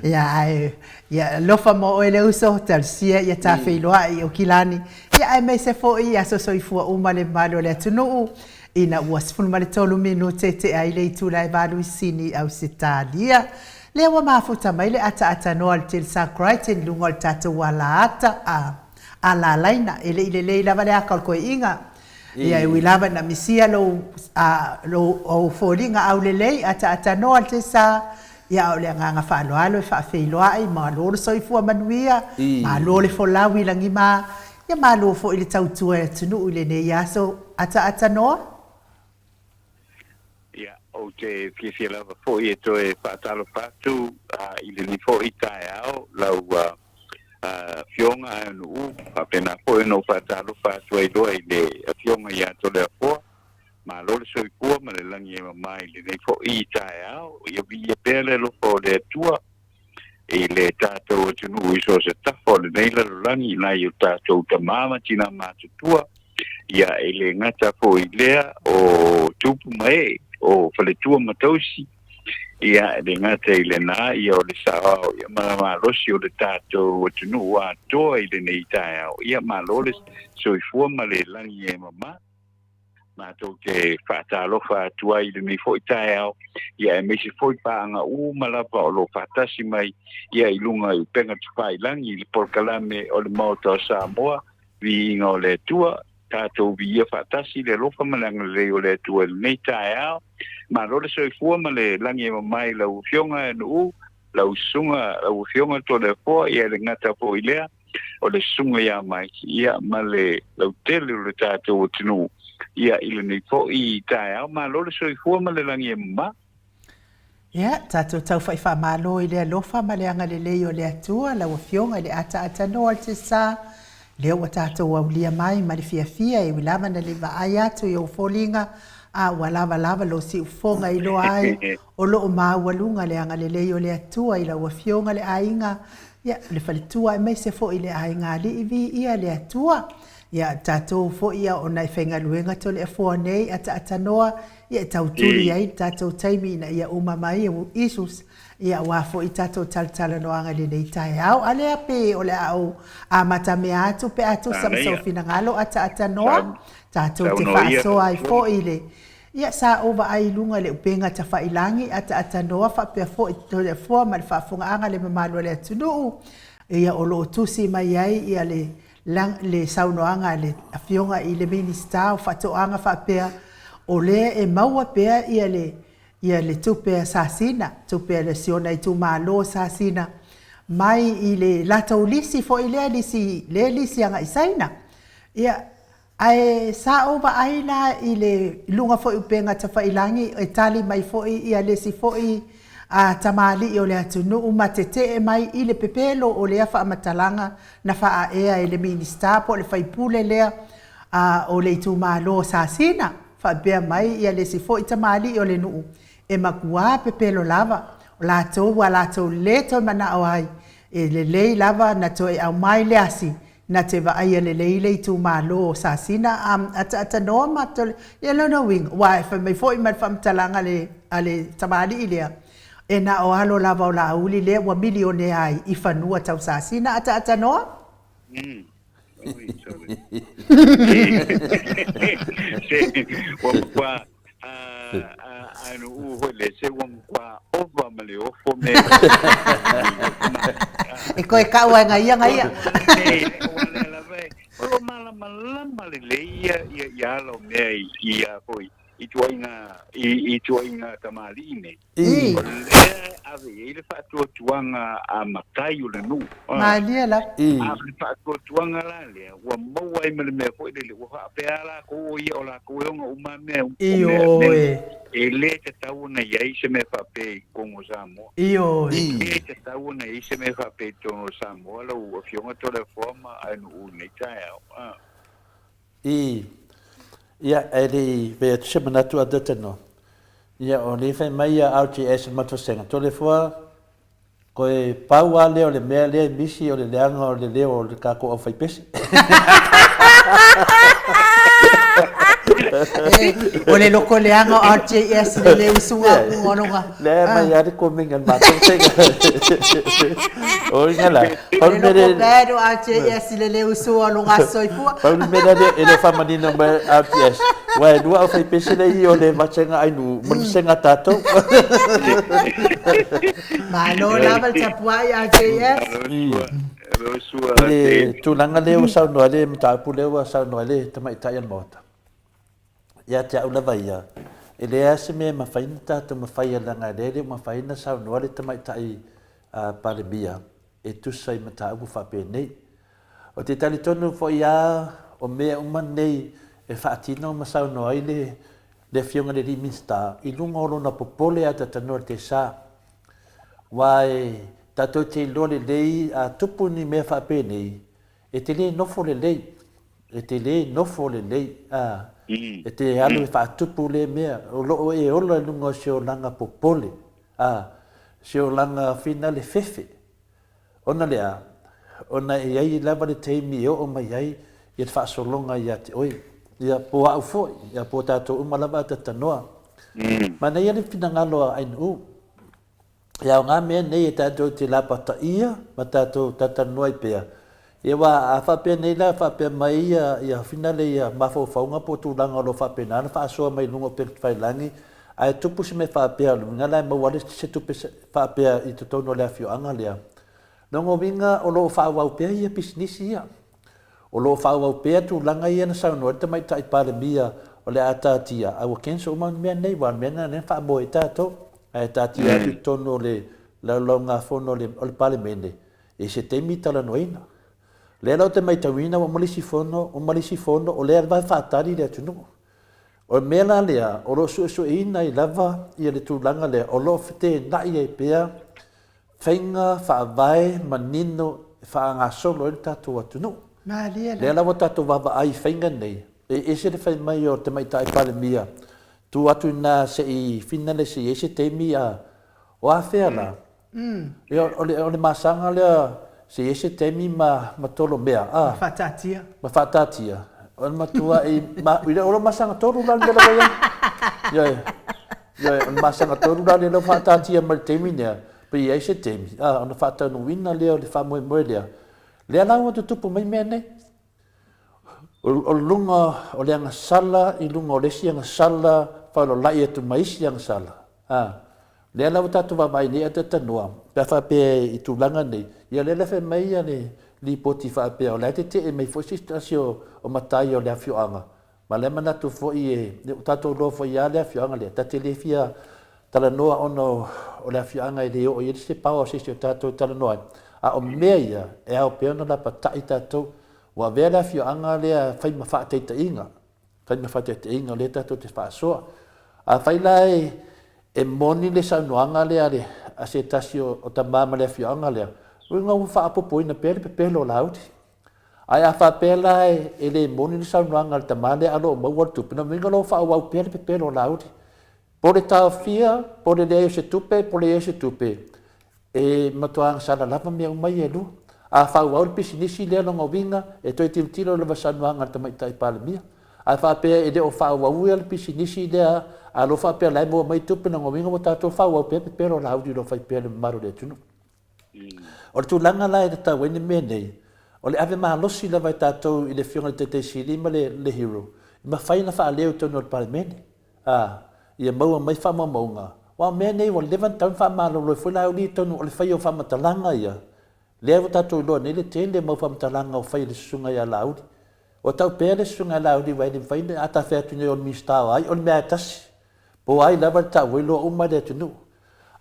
S1: Ia ae ia alofa mo oe le uso, talosia ia ta feiloai i Aukilani, ia aemaise foi aso soifua uma le mamalu o le atunuu, ina ua 13 minute tea ai le itula e 8 i Sini, Ausetalia. Lea ua mafuta mai le ataatanoa a le Telsa Crichton i luga o le tatou alaata, a, alalaina, e le i lelei lava le aka o le koeʻiga. Ia e ui lava ina misia lou, a, lou, ou foliga aulelei, ataatanoa le Telsa, Ia, a o le agaga faaaloalo e faafeiloai, malo le soifua manuia, malo le folau i lagima, ia malo foi le tautua i le atunuu i lenei aso ataatanoa.
S3: Ia, ou te fiafia lava foi e toe faatalofa atu i lenei foi taeao, lau Afioga Aeanuu, faapena foi ona ou faatalofa atu ai loa i le Afioga ia Toleafoa, Malo le soifua ma le lagi e mama i lenei foi taeao. Ia viia pea le alofa o le Atua i le tatou atunuu i so o se tafa o lenei lalolagi i nai o tatou tama ma tina matutua, ia e le gata foi i lea o tupu ma ee, o faletua ma tausi, ia e le gata i lena, ia o le saoao ia ma le malosi o le tatou atunuu atoa i lenei taeao. Ia malo le soifua ma le lagi e mama. Matou te faatalofa atu ai i lenei foi taeao, ia aemaise foi paaga uma lava o lo o faatasi mai ia i luga i upega tafailagi i le polokalame o le Maota o Samoa, Viiga o le Atua, tatou viia faatasi le alofa ma le agalelei o le Atua i lenei taeao. Malo le soifua ma le lagi e mama i lau Afioga Nuu, lau Susuga, lau Afioga Toleafoa, ia e le gata foi i lea, o le susuga ia Mike, ia, ma le lautele o le tatou atunuu, ia, i lenei foi taeao. Malo le soifua ma le lagi e mama.
S1: Ia, tatou taufa'i faamalo i le alofa ma le agalelei o le Atua, lau Afioga i le ataatanoa o le Tesa, lea ua tatou aulia mai ma le fiafia e ui lava na le vaai atu i ou foliga, a ua lavalava lou siufofoga e iloa ai O lo o maualuga le agalelei o le Atua i lau Afioga le aiga, ia, le faletua aemaise foi le aiga alii viia le Atua. Ia, tatou foi ia ona e faigaluega Toleafoa nei ataatanoa, ia e tau tuli ai le tatou taimi ina ia uma mai issues, ia aua foi tatou talatalanoaga i lenei taeao. A lea pe o le a ou amatamea atu pe a tusa ma sou finagalo ataatanoa, tatou te faasoa ai foi i le Ia, sa ou vaai i luga i le upega tafailangi, ataatanoa faapea foi Toleafoa ma le faafofogaaga a le mamalu o le atunuu, ia o lo o tusi mai ai ia le le saunoaga a le Afioga i le Minisita o Faatoaga faapea, o lea e maua pea ia le ia le tupe a Sasina, tupe a le si ona itumalo o Sasina mai i le latou lisi foi lea lisi lea lisi agai Saina. Ia, Ae sa ou vaai la i le luga foi upega tafailangi e tali mai foi ia le isi foi tamalii o le atunuu ma tetee mai i le pepelo o lea faamatalaga na faaea e le Minisita po o le faipule lea o le itumalo o Sasina faapea mai ia le isi foi tamalii o le nuu e matua pepelo lava o latou ua latou le toe manao ai e lelei lava na toe aumai le asi Na te vaaia lelei le itumalo o Sasina a ataatanōa matou le, ia lona uiga, aua e fai mai foi ma le faamatalaga a le, a le tamalii lea, e na o alo lava o Laauli lea ua milionea ai i fanua tau Sasina ataatanōa.
S3: Mm. Oi, sorry. Se, ua matua Ae foi le se ua matua ova ma le ofo me.
S1: E koe kau ai nga ia nga ia.
S3: Nei, ua lea lava e, o lo malamalama lelei ia, ia, ia ala o mea i, ia foi, i tuaiga, i, i tuaiga tamalii nei. O lea e ave i ai le faatuatuaga a matai o le nuu.
S1: Malie lava.
S3: A o le faatuatuaga la lea, ua maua ai ma le mea foi lele, ua faapea lava lakou o ia o lakou e ona uma mea, o mea, e le tatau ona i ai se mea faapea i totonu o Samoa.
S1: Ioe.
S3: E le tatau ona i ai se mea faapea i totonu o Samoa, lau Afioga Toleafoa ma Aenuu i lenei taeao.
S2: I, ia, e le i fai atu se manatu a Tatano. Ia, o lea fai mai ia RGS le matou sega, Toleafoa, koe pau lava lea o le mea lea e misi o le leaga o le leo o le tatou aufaipese.
S1: O le loko leaga o RJS le le usuga usuga.
S2: Lea mai lava le komeni a le matou sega. O ina la,
S1: pau le mea lea. Bad o RJS le le usuga o luga soifua.
S2: Pau le mea lea e le o faamanino mai RJS. Ua e lua aufaipese lea i o le vasega Ainu ma le vasega tatou.
S1: Malo lava le tapuai RJS.
S2: I le tulaga lea ua saunoa ai le mataupu lea ua saunoa ai le tamaitai o le Maota, ia te au lava ia, e leai lava se mea e mafai ona tatou mafaia leaga lea e le o mafai ona saunoa le tamaitai Palemia e tusa i mataupu faapenei. Ou te talitonu foi lava o mea uma nei e faatino ma saunoa ai le le Afioga i le alii Minisita i luga o lona popole a tatanoa le tesa. Aua e tatou te iloa lelei a tupu ni mea faapenei, e te le nofo lelei, e te le nofo lelei, a, e te alu e faatupu lea mea, o lo o e ola i luga o se olaga popole, a, se olaga finale fefe. Ona lea, ona e i ai lava le taimi e oo mai ai ia le faasologa ia te oe, ia po au foi, ia po tatou uma lava a tatanoa. Manaia le finagalo a Ainuu, e aoga mea nei e tatou te lapataia ma tatou talatalanoa ai pea, ia aua a faapea nei la, faapea mai ia, ia finale ia mafaufauga po o tulaga o lo o faapena ona faasoa mai luga o upega tafailagi, ae tupu se mea faapea, o le uiga la e maua ai se tupe faapea i totonu o le afioaga lea. Lona uiga o lo o faaauau pea ia pisinisi ia. O lo o faaauau pea tulaga ia na saunoa ai le Tamaitai Palemia o le a taatia, a ua cancel uma mea nei, aua o le mea lena lea na faamoe ai tatou, ae taatia atu i totonu o le laulaugafono o le Palemene i se taimi talanoaina. O lea la ou te matauina ua uma le isi fono, uma le isi fono, o lea lava e faatali le atunuu. O le mea la lea, o lo o suesueina ai lava ia le tulaga lea, o lo o feteenai ai pea faiga faavae manino e faagasolo ai le tatou atunuu.
S1: Malie
S2: la. Lea la ua tatou vaavaai i faiga nei, e ese le fai mai o le Tamaitai Palemia, tuu atu i ina se i finale se i ai se taimi a o afea la? Ia, o le, o le masaga lea se i ai se taimi ma, ma tolomea, a.
S1: Ma faataatia.
S2: Ma faataatia. O le matuai, ma, i le, o le masaga tolu la le mea la ua i ai. Ioe. Ioe, o le masaga tolu la lea ua faataatia mai le taimi lea, pe i ai se taimi, a, ona faataunuuina lea o le faamoemoe lea. Lea la ua tutupu mai mea nei. O luga o le agasala i luga o le isi agasala, faaololai atu ma isi agasala. A, lea la ua tatou vaavaai nei a talanoa, pe a faapea i tulaga nei, ia lea la fai mai ia le lipoti faapea o la e tetee mai foi se tasi o matai o le afioaga, ma la e manatu foi e, ua tatou iloa foi lava le afioaga lea, ta te le fia talanoa ona o le afioaga e le oo i ai se power o se isi o tatou e talanoa ai, a o mea ia e ao pea ona lapatai tatou, ua avea le afioaga lea e fai ma faataitaiga, fai ma faataitaiga o lea tatou te faasoa. Afai la e, e moni le saunoaga lea a, le, a se tasi o, o tama ma le afioaga lea, uiga ua faaopoopoina pea le pepelo o Laauli. Ae a faapea la e, e le moni le saunoaga a le tama lea a o lo o maua le tupe, lona uiga o lo o faaauau pea le pepelo o Laauli. Po o le taofia, po o le leai o se tupe, po o le i ai o se tupe, e matua agasala lava mea uma ia e lua. A faaauau le pisinisi lea lona uiga, e toe tilotilo lava i saunoaga a le Tamaitai Palemia. A faapea e le o faaauauia le pisinisi lea, a o lo o faapea o la e maua mai tupe, lona uiga ua tatou faaauau pea pepelo Laauli o lo o fai pea e le mamalu o le atunuu. O le tulaga la e tatau ai le mea nei, o le ave malosi lava e tatou i le Afioga i le Taitai Sili ma le Hero, e mafai ona faaleo i totonu o le Palemene, a, ia maua mai faamaumauga. Aua o mea nei ua leva ona tatau ona faamalolo ai foi Laauli i totonu o le faia o faamatalaga ia, lea ua tatou iloa nei le tele o mau faamatalaga o fai e le Susuga ia Laauli. Ua tau pea le Susuga ia Laauli aua e le mafai ona, a ta fai atu nei o le Minisita o ai, o le mea lava e tasi. Po o ai lava le tau ai loa uma le atunuu.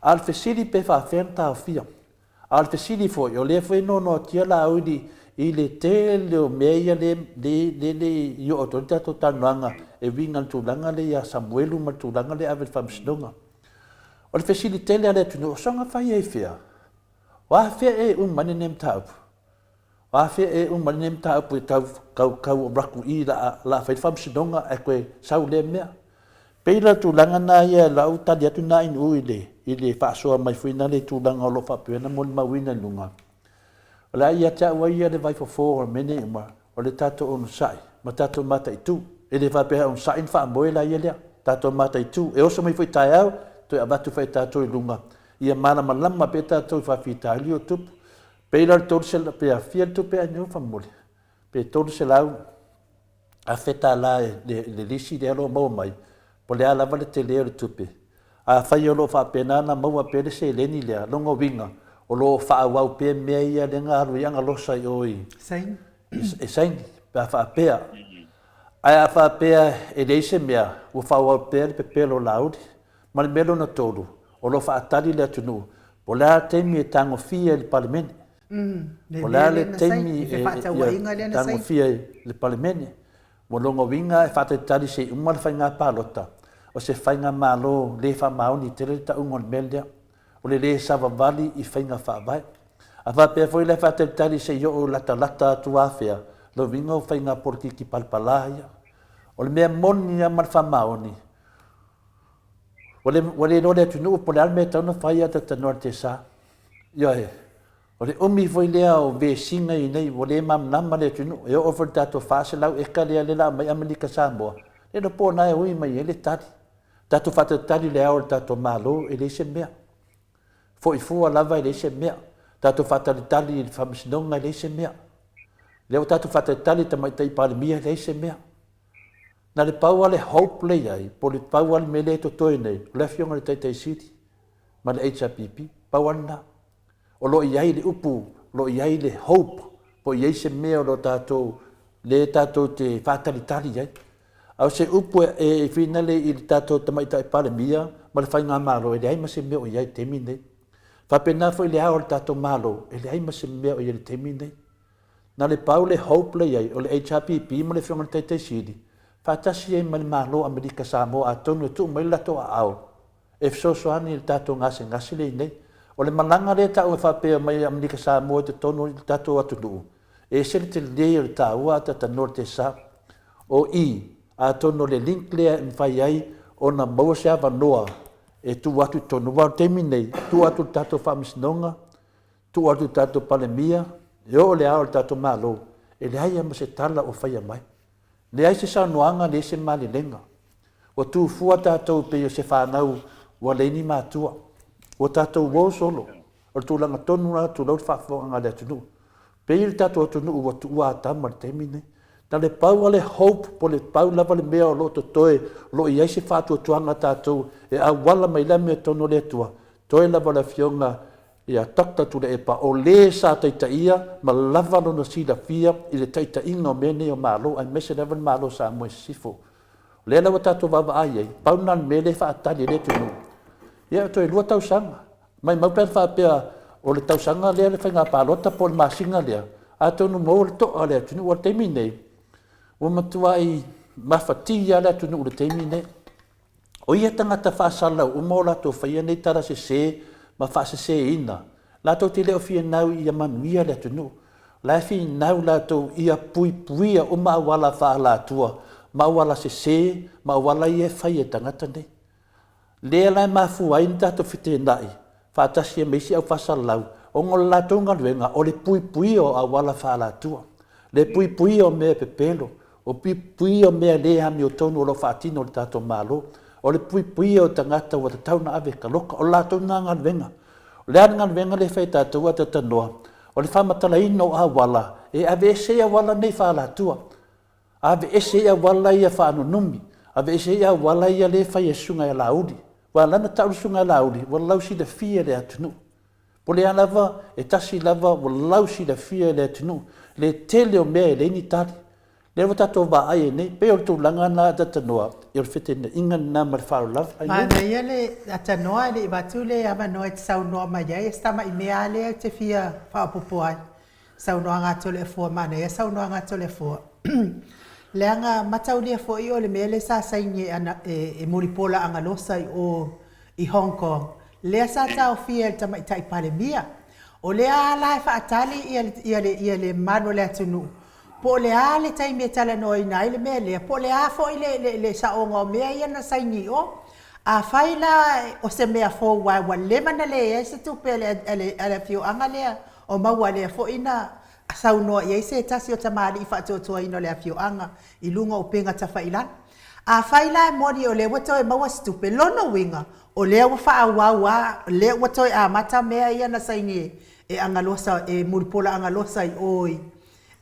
S2: A o le fesili pe faafefea ona taofia? A o le fesili foi, o lea foi e noanoatia Laauli i le tele o mea ia le, le, le, le i oo atu ai le tatou talanoaga e uiga i le tulaga lea ia Samuelu ma le tulaga lea e ave i le Faamasinoga. O le fesili tele a le atunuu, o soga fai ai fea? O afea ea e uma ai lenei mataupu? O afea e uma lenei mataupu e tau kau kau o raku i la a la fai le faamasinoga ae toe sau lea mea. Pei la tulaga na ia lau tali atu na inu i le i le faasoa mai foi na le tulaga o lo o faapea ona molimauina i luga. O le a ia te au ai ia le vaifofo o mea nei uma, o le tatou onosai ma tatou mataitu. E le faapea e onosai ona faamoe laia lea. Tatou mataitu, e oso mai foi taeao, toe avatu foi e tatou i luga, ia malamalama pea tatou i faafitauli o tupu. Pei la o le 300, pe fia le tupe anio faamolemole? Pe 300 $1,000 i le lisi lea o lo o maua mai, po o le a lava le tele o le tupe. Afai o lo o faapena ona maua pea le seleni lea, lona uiga, o lo o faaauau pea mea ia lea na alu ai Agalosa i o i
S1: Saini.
S2: E saini, pe a faapea. Ae a faapea e leai se mea, ua faaauau pea le pepelo o Laauli. Ma le mea lona tolu, o lo o faatali le atunuu, po o le a le taimi e tagofia e le Palemene.
S1: Po o le a le taimi e
S2: tagofia ai le Palemene. Ua lona uiga e faatalitali se i uma le faiga palota, o se faigamalo le faamaoni tele le tauga o le mea lea, o le le savavali i faiga faavae. A faapea foi la e faatalitali se i oo latalata atu afea, lona uiga o faiga polokiki palapala ia. O le mea moni lava ma le faamaoni, ua le, ua le iloa le atunuu po o le a le mea e tatau ona fai ae talatalanoa i le tesa. Ioe. O le umi foi lea o vesiga i inei, ua le malamalama le atunuu. E oo foi i le tatou 400 eka lea lea o le a aumai Amerika Samoa, le iloa po o na e ui mai ai le tali. Tatou faatalitali i le ao o le tatou Malo, e leai se mea. Foi fua lava e leai se mea. Tatou faatalitali i le Faamasinoga, e leai se mea. Lea ua tatou faatalitali i le Tamaitai Palemia, e leai se mea. Na le pau lava le hope lea i ai, po o le pau lava le mea lea e totoe nei, o le Afioga i le Taitai Sili ma le HRPP, pau lava lena. O lo o i ai le upu, o lo o i ai le hope, po o i ai se mea o lo o tatou, lea tatou te faatalitali ai. A o se upu e finale i le tatou Tamaitai Palemia ma le Faigamalo, e leai ma se mea o i ai i le taimi lenei. Faapena foi le ao o le tatou Malo, e leai ma se mea o i ai i le taimi lenei. Na le pau le hope lea i ai, o le HRPP ma le Afioga i le Taitai Sili, faatasi ai ma le Malo o Amerika Samoa atonu e tuu mai le latou aao e fesoasoani i le tatou gasegase lea i inei. O le malaga lea e tau e faapea mai Amerika Samoa i totonu o le tatou atunuu, e ese le tele o le taua a talanoa i le tesa. O i, atonu o le link lea e mafai ai ona maua se avanoa e tuu atu i totonu. Aua o le taimi lenei, tuu atu i le tatou Faamasinoga, tuu atu i le tatou Palemia, e oo i le ao o le tatou Malo, e leai lava ma se tala o faia mai. Leai se saunoaga, leai se malelega. Ua tu fua tatou e pei o se fanau ua leai ni matua. Ua tatou uo solo. O le tulaga tonu lena, tulou le faafofogaaga a le atunuu. Pei le tatou atunuu ua tuua Atama i le taimi lenei. Na o le pau lava le hope po o le pau lava le mea o lo o totoe, o lo o i ai se faatuatuaga a tatou e auala mai le amiotonu a le Atua, toe lava o le Afioga ia Doctor Tuilaepa o le sa taitaia ma lava lona silafia i le taitaiga o mea nei o Malo aemaise lava le Malo o Samoa i Sisifo. O lea la ua tatou vaavaai ai, pau lena o le mea lea e faatali ai le atunuu. Ia toe 2 tausaga. Maimau pe ana faapea o le tausaga lea le faiga palota po o le masina lea, atonu maua le to'a o le atunuu. O le taimi lenei, ua matuai mafatia lava le atunuu i le taimi lenei. O ia tagata faasalalau uma o latou faia nei tala sese ma faaseseina, latou te le o finau ia manuia le atunuu. O la e finau latou ia puipuia uma auala faaalatua ma auala sese ma auala ia e fai e tagata nei. Lea la e mafua ai ona tatou feteenai faatasi ai ma isi au faasalalau, ona o le latou galuega o le puipuia o auala faaalatua, le puipuia o mea pepelo, o puipuia o mea le amiotonu o lo o faatino e le tatou Malo, o le puipuia o tagata ua tatau ona ave e taloka, o le latou lena galuega. O le a le galuega lea e fai e tatou a talanoa? O le faamatalaina o auala e aveese ai auala nei faaalatua. Aveese ai auala ia faanunumi, aveese ai auala ia lea e fai e Susuga ia Laauli. Ua ala ona tau le Susuga ia Laauli, ua lausilafia e le atunuu. Po o le a lava, e tasi lava ua lausilafia e le atunuu le tele o mea e leai ni tali. Lea ua tatou vaai ai nei, pei o le tulaga lena a talanoa, o le feteenaiga lena ma le faaaloalo lava.
S1: Manaia le atanoa e le i avatu le avanoa e te saunoa mai ai, o si tamai mea lava lea e te fia faaopoopo ai. Saunoaga a Toleafoa, manaia saunoaga a Toleafoa. Leaga mataulia foi o le mea lea sa saini e Mulipola Agalosa i o i Hong Kong, lea sa taofia e le Tamaitai Palemia. O lea lava la e faatali ia le, ia le, ia le malu o le atunuu, po o le a le taimi e talanoaina ai le mea lea, po o le a foi le, le, le saoga o mea ia na saini i o. Afai la o se mea fou aua ua leva ona leai se tupe a le, a le, a le afioaga lea o Maua lea foi na saunoa i ai se tasi o tamalii faatuatuaina o le afioaga i luga o upega tafailagi. Afai la e moni o lea ua toe maua se tupe, lona uiga, o lea ua faaauau a, lea ua toe amata mea ia na saini e Agalosa, e Mulipola Agalosa i o i,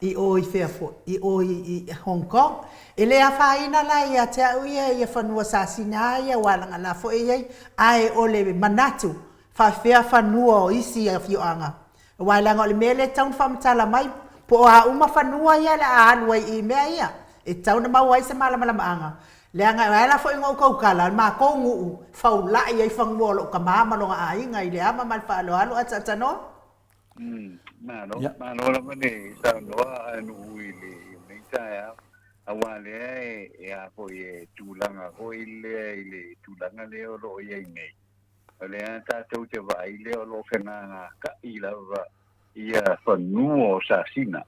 S1: i o i fea foi, i o i Hong Kong. E le afaina la ia te au ia ia fanua sasina ia aua leaga la foi e i ai, ae o le manatu, faafefea fanua o isi afioaga Aua leaga o le mea lea e tatau ona faamatala mai, po o a uma fanua ia o le a alu ai i mea ia, e tatau ona maua ai se malamalamaaga, leaga e ala foi ona ou tautala, o le matou nuu, faulai ai fanua o lou tama ma lona aiga i le ama ma le faaaloalo ataatanoa.
S3: Malo, malo lava le saunoa a Nu'u i lenei taeao, aua lea e a foi e tulaga foi lea i le tulaga lea o lo o i ai nei. O lea tatou te vaai lea o lo o fegagakaʻi lava ia fanua o Sasina.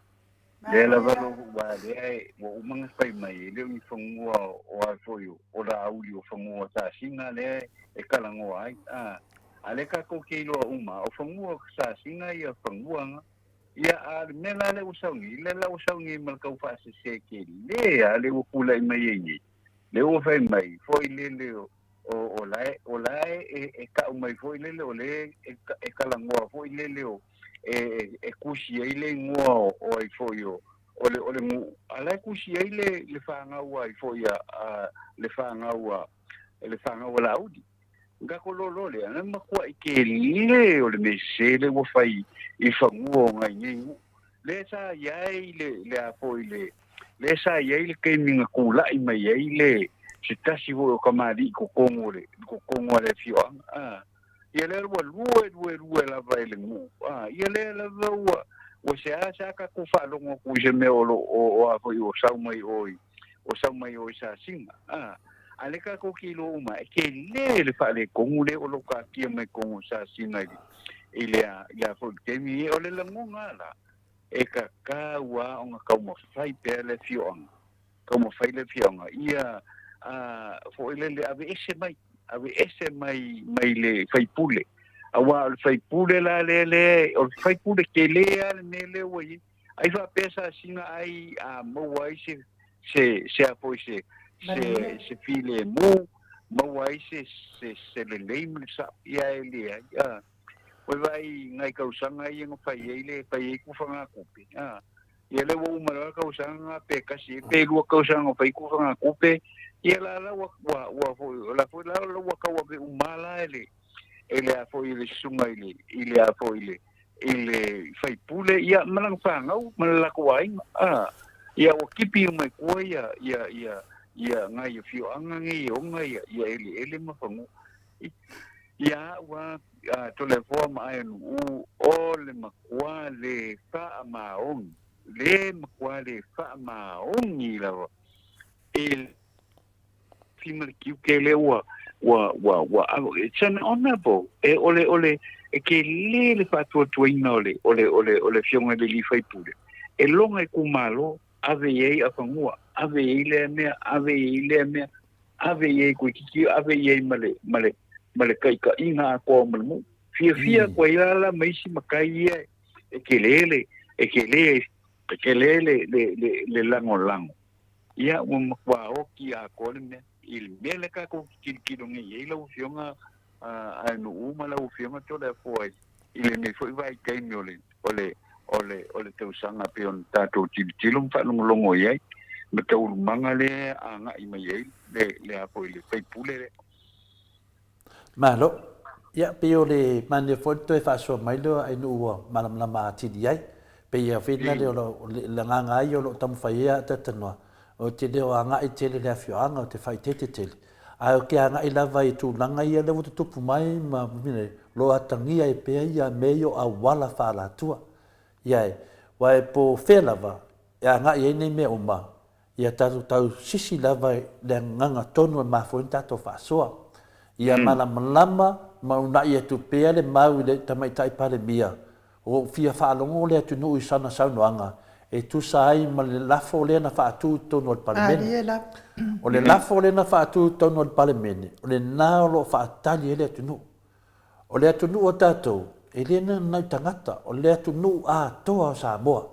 S3: Lea lava lo aua lea e ua uma ona fai mai e le o ni fanua o a foi o Laauli o fanua o Sasina lea e talanoa ai. A, a lea tatou te iloa uma o fanua o Sasina ia fanua na. Ia a o le mea la lea ua sau nei, lea la ua sau nei ma le tau faasese tele a lea ua tulai mai ai nei. Lea ua fai mai foi lele o o la e, o la e, e kau mai foi lele, o le e, e talanoa foi lele o, e, e kusi ai le igoa o, o ai foi o, o le, o le nuu, a la e kusi ai le, le fanau ai foi a, a le fanau a, le fanau a Laauli. Ka ko lolo lea, na makuaʻi tele o le mea sese lea ua fai i fanua o nai nei nuu. Lea sa i ai le, le a foi le, lea sa i ai le taimi na tula'i mai ai le se tasi foi o kamali'i i totonu o le totonu a le afioaga a ia lea ua lue lue lue lava e le nuu a ia lea lava ua ua seāseā tatou faalogo atu i se mea o lo o o a foi o sau mai o i o sau mai o i Sasina a a lea tatou te iloa uma e tele le faaletonu lea o lo o taatia mai totonu o Sasina i le i le a i le a foi le taimi o le lagona la E tatau lava ona taumafai pea le afioaga, taumafai le afioaga ia a foi lele aveese mai, aveese mai mai le faipule. Aua o le faipule la lea lea, o le faipule tele lava le mea lea ua i ai. Ai faapea sa sina ai a maua ai se se se a foi se se se filemu, maua ai se se se lelei ma le sao, ia e leai. A. Ua vaai i nai tausaga ia na fai ai le fai ai tufagatupe, a. Ia lea ua uma loa le tausaga pe tasi ai pe lua tausaga o fai tufagatupe, ia la la ua ua ua foi o la foi la ua tauave uma la e le e le a foi e le susuga i le i le a foi i le i le faipule ia ma lana fanau ma le latou aiga, a. Ia ua tipi uma i tua ia ia ia ia nai afioaga nei e ona ia ia eleele ma fanua. Ia a'u a Toleafoa ma Aenu'u o le matua le faamaoni, le matua le faamaoni lava i le afi ma le tiute lea ua, ua, ua, ua, it's an honorable, e, o le, o le, e tele le faatuatuaina o le, o le, o le, o le Afioga i le alii faipule, e lona itumalo, ave i ai afanua, ave i ai lea mea, ave i ai lea mea, ave i ai koe ave i ai ma le, ma le, ma le taitaiga atoa ma le nuu. Fiafia atu ai la la ma isi matai ia e tele le, e tele, e tele le, le, le, le lagolago. Ia, ua matua oti atoa le mea. I le mea lea tatou te tilotilo nei i ai lau Afioga a Nuu ma lau Afioga Toleafoa i lenei foi vaitaimi o le, o le, o le, o le tausaga pei ona tatou tilotilo ma faalogologo i ai, ma taualumaga lea e agai mai ai le, le a foi le faipule lea.
S2: Malo. Ia, pei o le manaia foi le toe faasoa mai lea o Ainuu ua malamalama atili ai. Pei e fina lea o le agaga lava ia o lo o taumafai ai a talanoa, ou te le o agai tele i le afioaga, ou te faaeteete tele. Ae ou te agai lava i tulaga ia lea ua tutupu mai ma lo atagia ai pea ia mea ia o auala faaalatua. Ia e, aua e po o fea lava e agai ai nei mea uma, ia tatou tau sisi lava i le agaga tonu e mafua ai ona tatou faasoa. Ia malamalama ma uunai atu pea le mau i le Tamaitai Palemia. Ua ou fia faalogo le atunuu i sana saunoaga e tusa ai ma le lafo lea na faatu i totonu o le Palemene. O le lafo lea na faatu i totonu o le Palemene, o lena o lo o faatali ai le atunuu. O le atunuu o tatou, e le na o nai tagata, o le atunuu atoa o Samoa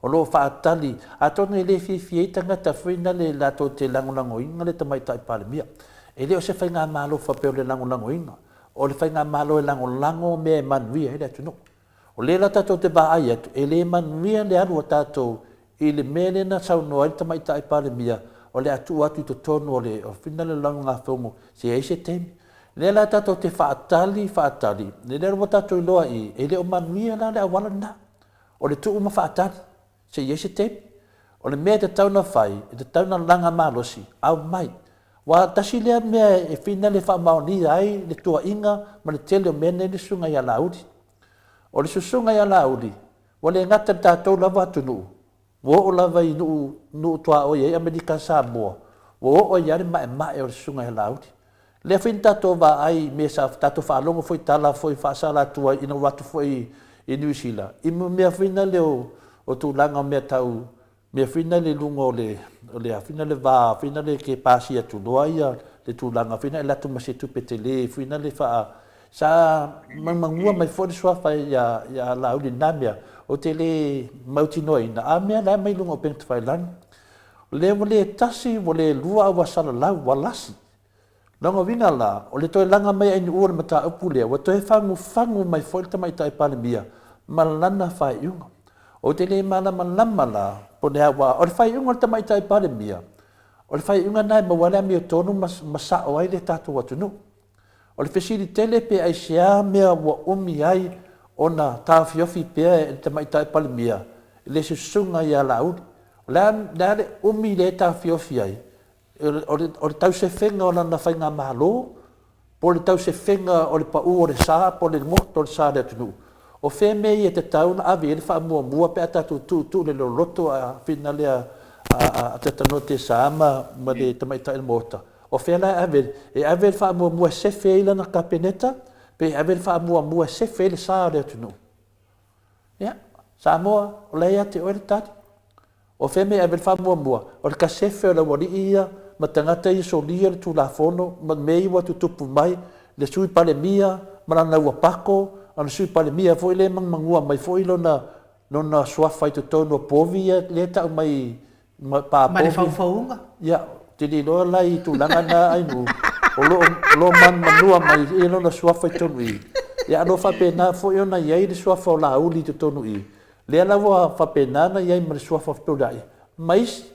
S2: o lo o faatali. Atonu e le fiafia ai tagata foi nale latou te lagolagoina le Tamaitai Palemia. E le o se faigamalo faapea o le lagolagoina, o le faigamalo e lagolago mea e manuia ai le atunuu. O lea la tatou te vaai atu, e le manuia le alu a tatou i le mea lea na saunoa ai le Tamaitai Palemia, o le a tuu atu i totonu o le Ofina le Laugafono se i ai se taimi. O lea la tatou te faatali, faatali, o lea ua tatou iloa i i, e le o manuia la le auala lena, o le tuu ma faatali se i ai se taimi. O le mea e tatau ona fai, e tatau ona laga malosi, aumai. Aua tasi lea mea e fina le faamaonia ai le tuuaiga ma le tele o mea nei le susuga ia Laauli. O le susuga ia Laauli, ua le gata i le tatou lava atunuu, ua oo lava i nuu, nuu tuaoi ai Amerika Samoa, ua oo ai lava le maemae o le susuga ia Laauli. Lea foi na tatou vaai i mea sa tatou faalogo foi i tala foi faasala atu ai ina ua atu foi i Niu Sila, i mea foi nale o tulaga o mea tau mea foi nale i luga o le, o le a foi nale va foi nale ke pasia atu loa ia le tulaga foi nale atu ma se tupe tele foi nale faa sa manumanua mai foi le suafa ia ia Laauli i lena mea ou te le mautinoaina a mea la e mai luga o upega tafailagi lea ua le tasi ua le lua a ua salalau ua lasi. Lona uiga la, o le toe laga mai ainuu o le mataupu lea, ua toe fagufagu mai foi le Tamaitai Palemia ma lana faaiuga. Ou te le malamalama la po o le a, aua o le faaiuga a le Tamaitai Palemia, o le faaiuga lena e maua ai le amiotonu ma, ma sao ai le tatou atunuu. O le fesili tele pe aisea mea ua umi ai ona taofiofi pea e le Tamaitai Palemia le susuga ia Laauli. O le a, le a le umi lea e taofiofi ai? O le tausefega o lana faigamalo, po o le tausefega o le pau o le sa, po o le goto o le sa o le atunuu. O fea mea ia e tatau ona ave i ai le faamuamua pe a tatou tuutuu le loloto a finale a Tatanoa Tesa ma le tamaitai o le Maota? O fea la e ave? E ave le faamuamua e sefe ai lana Kapeneta, pe ave le faamuamua e sefe ai le sa o le atunuu? Ia, Samoa, o la e ia te oe le tali. O fea mea e ave le faamuamua? O le kasefe o le aualii ia ma tagata ia solia le Tulafono ma mea ia ua tutupu mai, le Sui Palemia ma lana ua pako, a o le Sui Palemia foi lea e manumanua mai foi lona, lona suafa i totonu o povi ia lea e tau mai Ma, pa
S1: ma le faufauga.
S2: Ia, ou te le iloa la i tulaga na Ainuu, o lo o lo o manumanua mai i lona suafa i totonu i i. Ia, a lo faapena foi ona i ai le suafa o Laauli i totonu i i. Lea la ua faapena ona i ai ma le suafa o Fepuleai ma isi.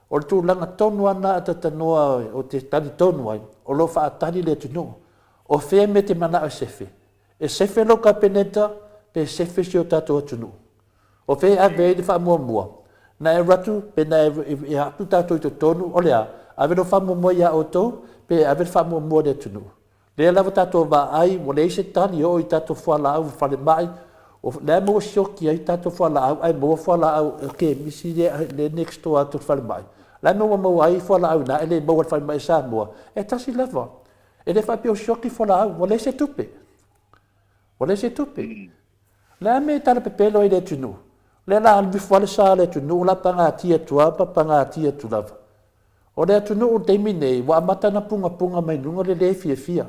S2: O le tulaga tonu lava lena a Tatanoa ou te talitonu ai, o lo o faatali le atunuu. O fea mea e te manao e sefe? E sefe lou Kapeneta pe sefe si o tatou atunuu? O fea e ave ai le faamuamua? Na e alu atu pe na e atu tatou i totonu, o le a? Ave lou faamuamua ia outou pe ave le faamuamua i le atunuu? Lea lava tatou vaai ua leai se tali e oo i tatou fualaau i falemai, o lea e maua sioki ai tatou fualaau ae maua fualaau o kemisi lea next door atu i le falemai. La e maua maua ai fualaau i ina ae le maua i le falemai i Samoa. E tasi lava. E le faapea o sioki fualaau, ua leai se tupe. Ua leai se tupe. O le a mea e talapepelo ai le atunuu? O lea la alu ifo lava le sa o le atunuu la pagatia atu lava ma pagatia atu lava. O le atunuu i le taimi nei, ua amata ona pugapuga mai luga le le fiafia.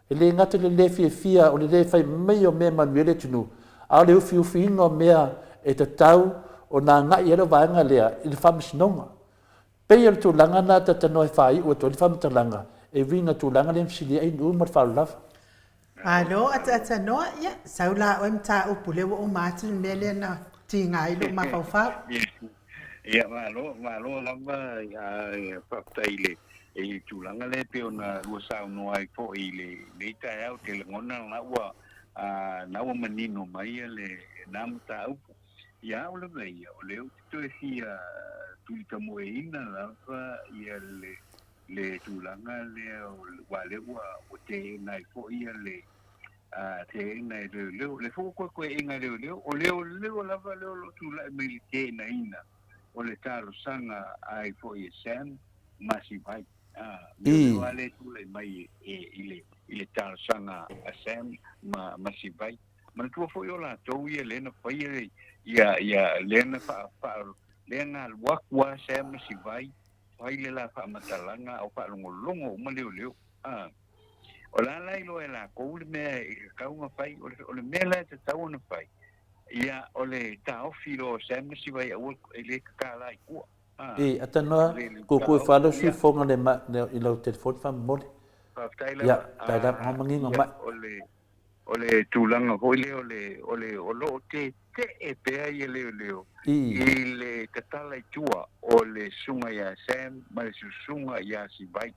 S2: E le gata i le le fiafia o le le fai mai o mea e manuia ai le atunuu, a o le ufiufiina o mea e tatau ona agai i ai le vaega lea i le faamasinoga. Pei o le tulaga lena ta tanoa e faaiu atu ai le faamatalaga e uiga tulaga lea na fesili ai Nu'u ma le faaaloalo.
S1: Malo ataatanoa, ia sau la oe mataupu lea ua uma atu le mea lea na tiga ai lou mafaufau.
S3: Ia malo, malo lava faafetai i le i le tulaga lea e pei ona lua saunoa ai foi i lenei taeao, ou te lagona la ua la ua manino mai le na mataupu. Ia au lava ia, o lea ou te toe fia tulitamueina lava ia le le tulaga lea aua lea ua ua teena ai foi ia le teena e leoleo. O lea foi ua toe toeaina e leoleo, o leoleo lava lea o lo o tulai mai i le teenaina o le talosaga ai foi e Sam Masivai. Leoleo lava lea e tulai mai i le i le talosaga a Sam Masivai. Manatua foi o latou ia lea na faia ia ia lea na faa faa lea na alu atu a Sam ma Sivai fai le la faamatalaga a o faalogologo uma leoleo a. O le a la iloa e latou le mea e tatau ona fai? O le o le mea la e tatau ona fai, ia o le taofi loa o Sam ma Sivai aua e le tatala i tua. A.
S2: I, atanoa,
S3: Le le
S2: kuku e
S3: taofi
S2: falo
S3: ia.
S2: suifoga le ma, le, i lau telefoni faamolemole.
S3: Faafetai
S2: Ia,
S3: lava.
S2: tai lava,
S3: A,
S2: manino
S3: ia
S2: mai.
S3: o le O le tulaga foi lea o le, o le, o lo o tetee pea ia leoleo i le tatala i tua o le susuga ia Sam ma le susuga ia Sivai.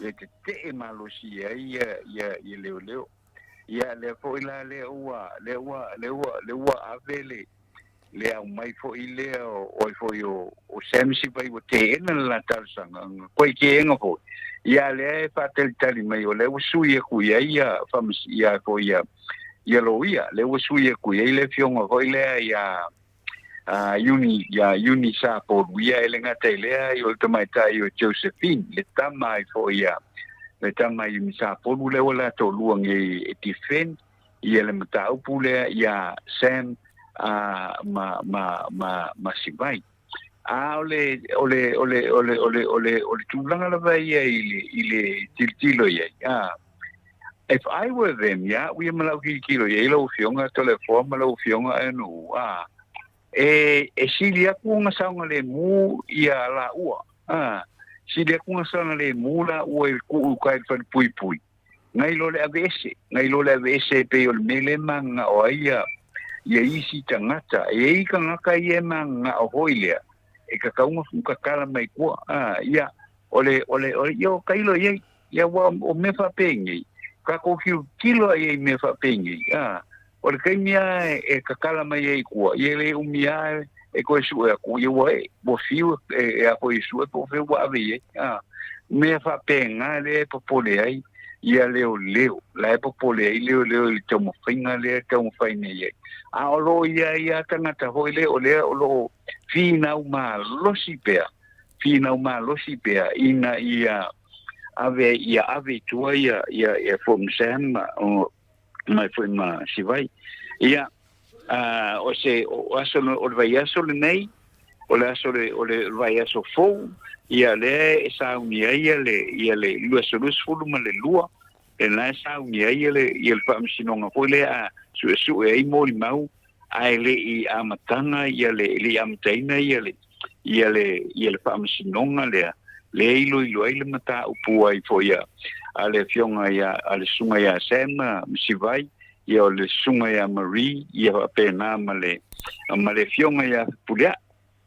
S3: Ia tetee malosi ai ia, ia, ia leoleo. Ia lea foi la lea ua, lea ua, lea ua, lea ua ave le, le aumai foi lea o ai foi o Sam Sivai ua teena le la talosaga, koe teena foi. Ia lea e faatalitali mai o lea ua sui aku i ai ia faamas ia foi ia ia loia, lea ua sui aku i ai le afioga foi lea ia a Iuni ia Iuni Sapolu ia e le gata i lea i o le tamaitai o Josephine le tama ai foi ia le tama Iuni Sapolu lea ua la toalua nei e defend ia le mataupu lea ia Sam a ma ma ma ma Sivai. A o le o le o le o le o le o le o le tulaga lava ia i le i le tilotilo i ai. A if I were them, ia au ia ma lau tilotilo i ai lau Afioga Toleafoa ma lau Afioga Aenu'u, a e e sili atu ona saogalemu ia laua, a sili atu ona saogalemu laua i le tuu i uta i le falepuipui Nai lo le aveese, nai lo le aveese e pei o le mea lea e mananao ai ia, ia isi tagata. E i ai tagata ia e mananao foi lea, e tatau ona tatala mai tua. A, ia, o le, o le, o le, ia o tailo i ai. Ia aua o mea faapenei, tatou tilotilo lava i ai i mea faapenei, a, o le taimi lava e tatala mai ai i tua, ia e le umi lava e toe sue atu, ia ua ee, ua fiu e a foi e sue po o fea ua ave i ai. A, mea faapena lea e popole ai ia leoleo, la e popole ai leoleo i le taumafaiga lea e taumafai nei ai. A o lo o i ai lava tagata foi lea o lea o lo o finau malosi pea, finau malosi pea ina ia ave ia ave i tua ia ia ia Fort Sam o mai foi ma Sivai. Ia, a, o se o aso o le vaiaso lenei, o le aso le o le vaiaso fou, ia lea e sauni ai ia le ia le 2022, lena e sauni ai ia le ia le faamasinoga foi lea a suesue ai molimau ae le i amataga ia le le i amataina ia le ia le ia le faamasinoga lea lea e iloilo ai le mataupu ai foi a a le afioga ia a le susuga ia Sam Sivai ia o le susuga ia Marie ia faapena ma le ma le afioga ia Fepuleai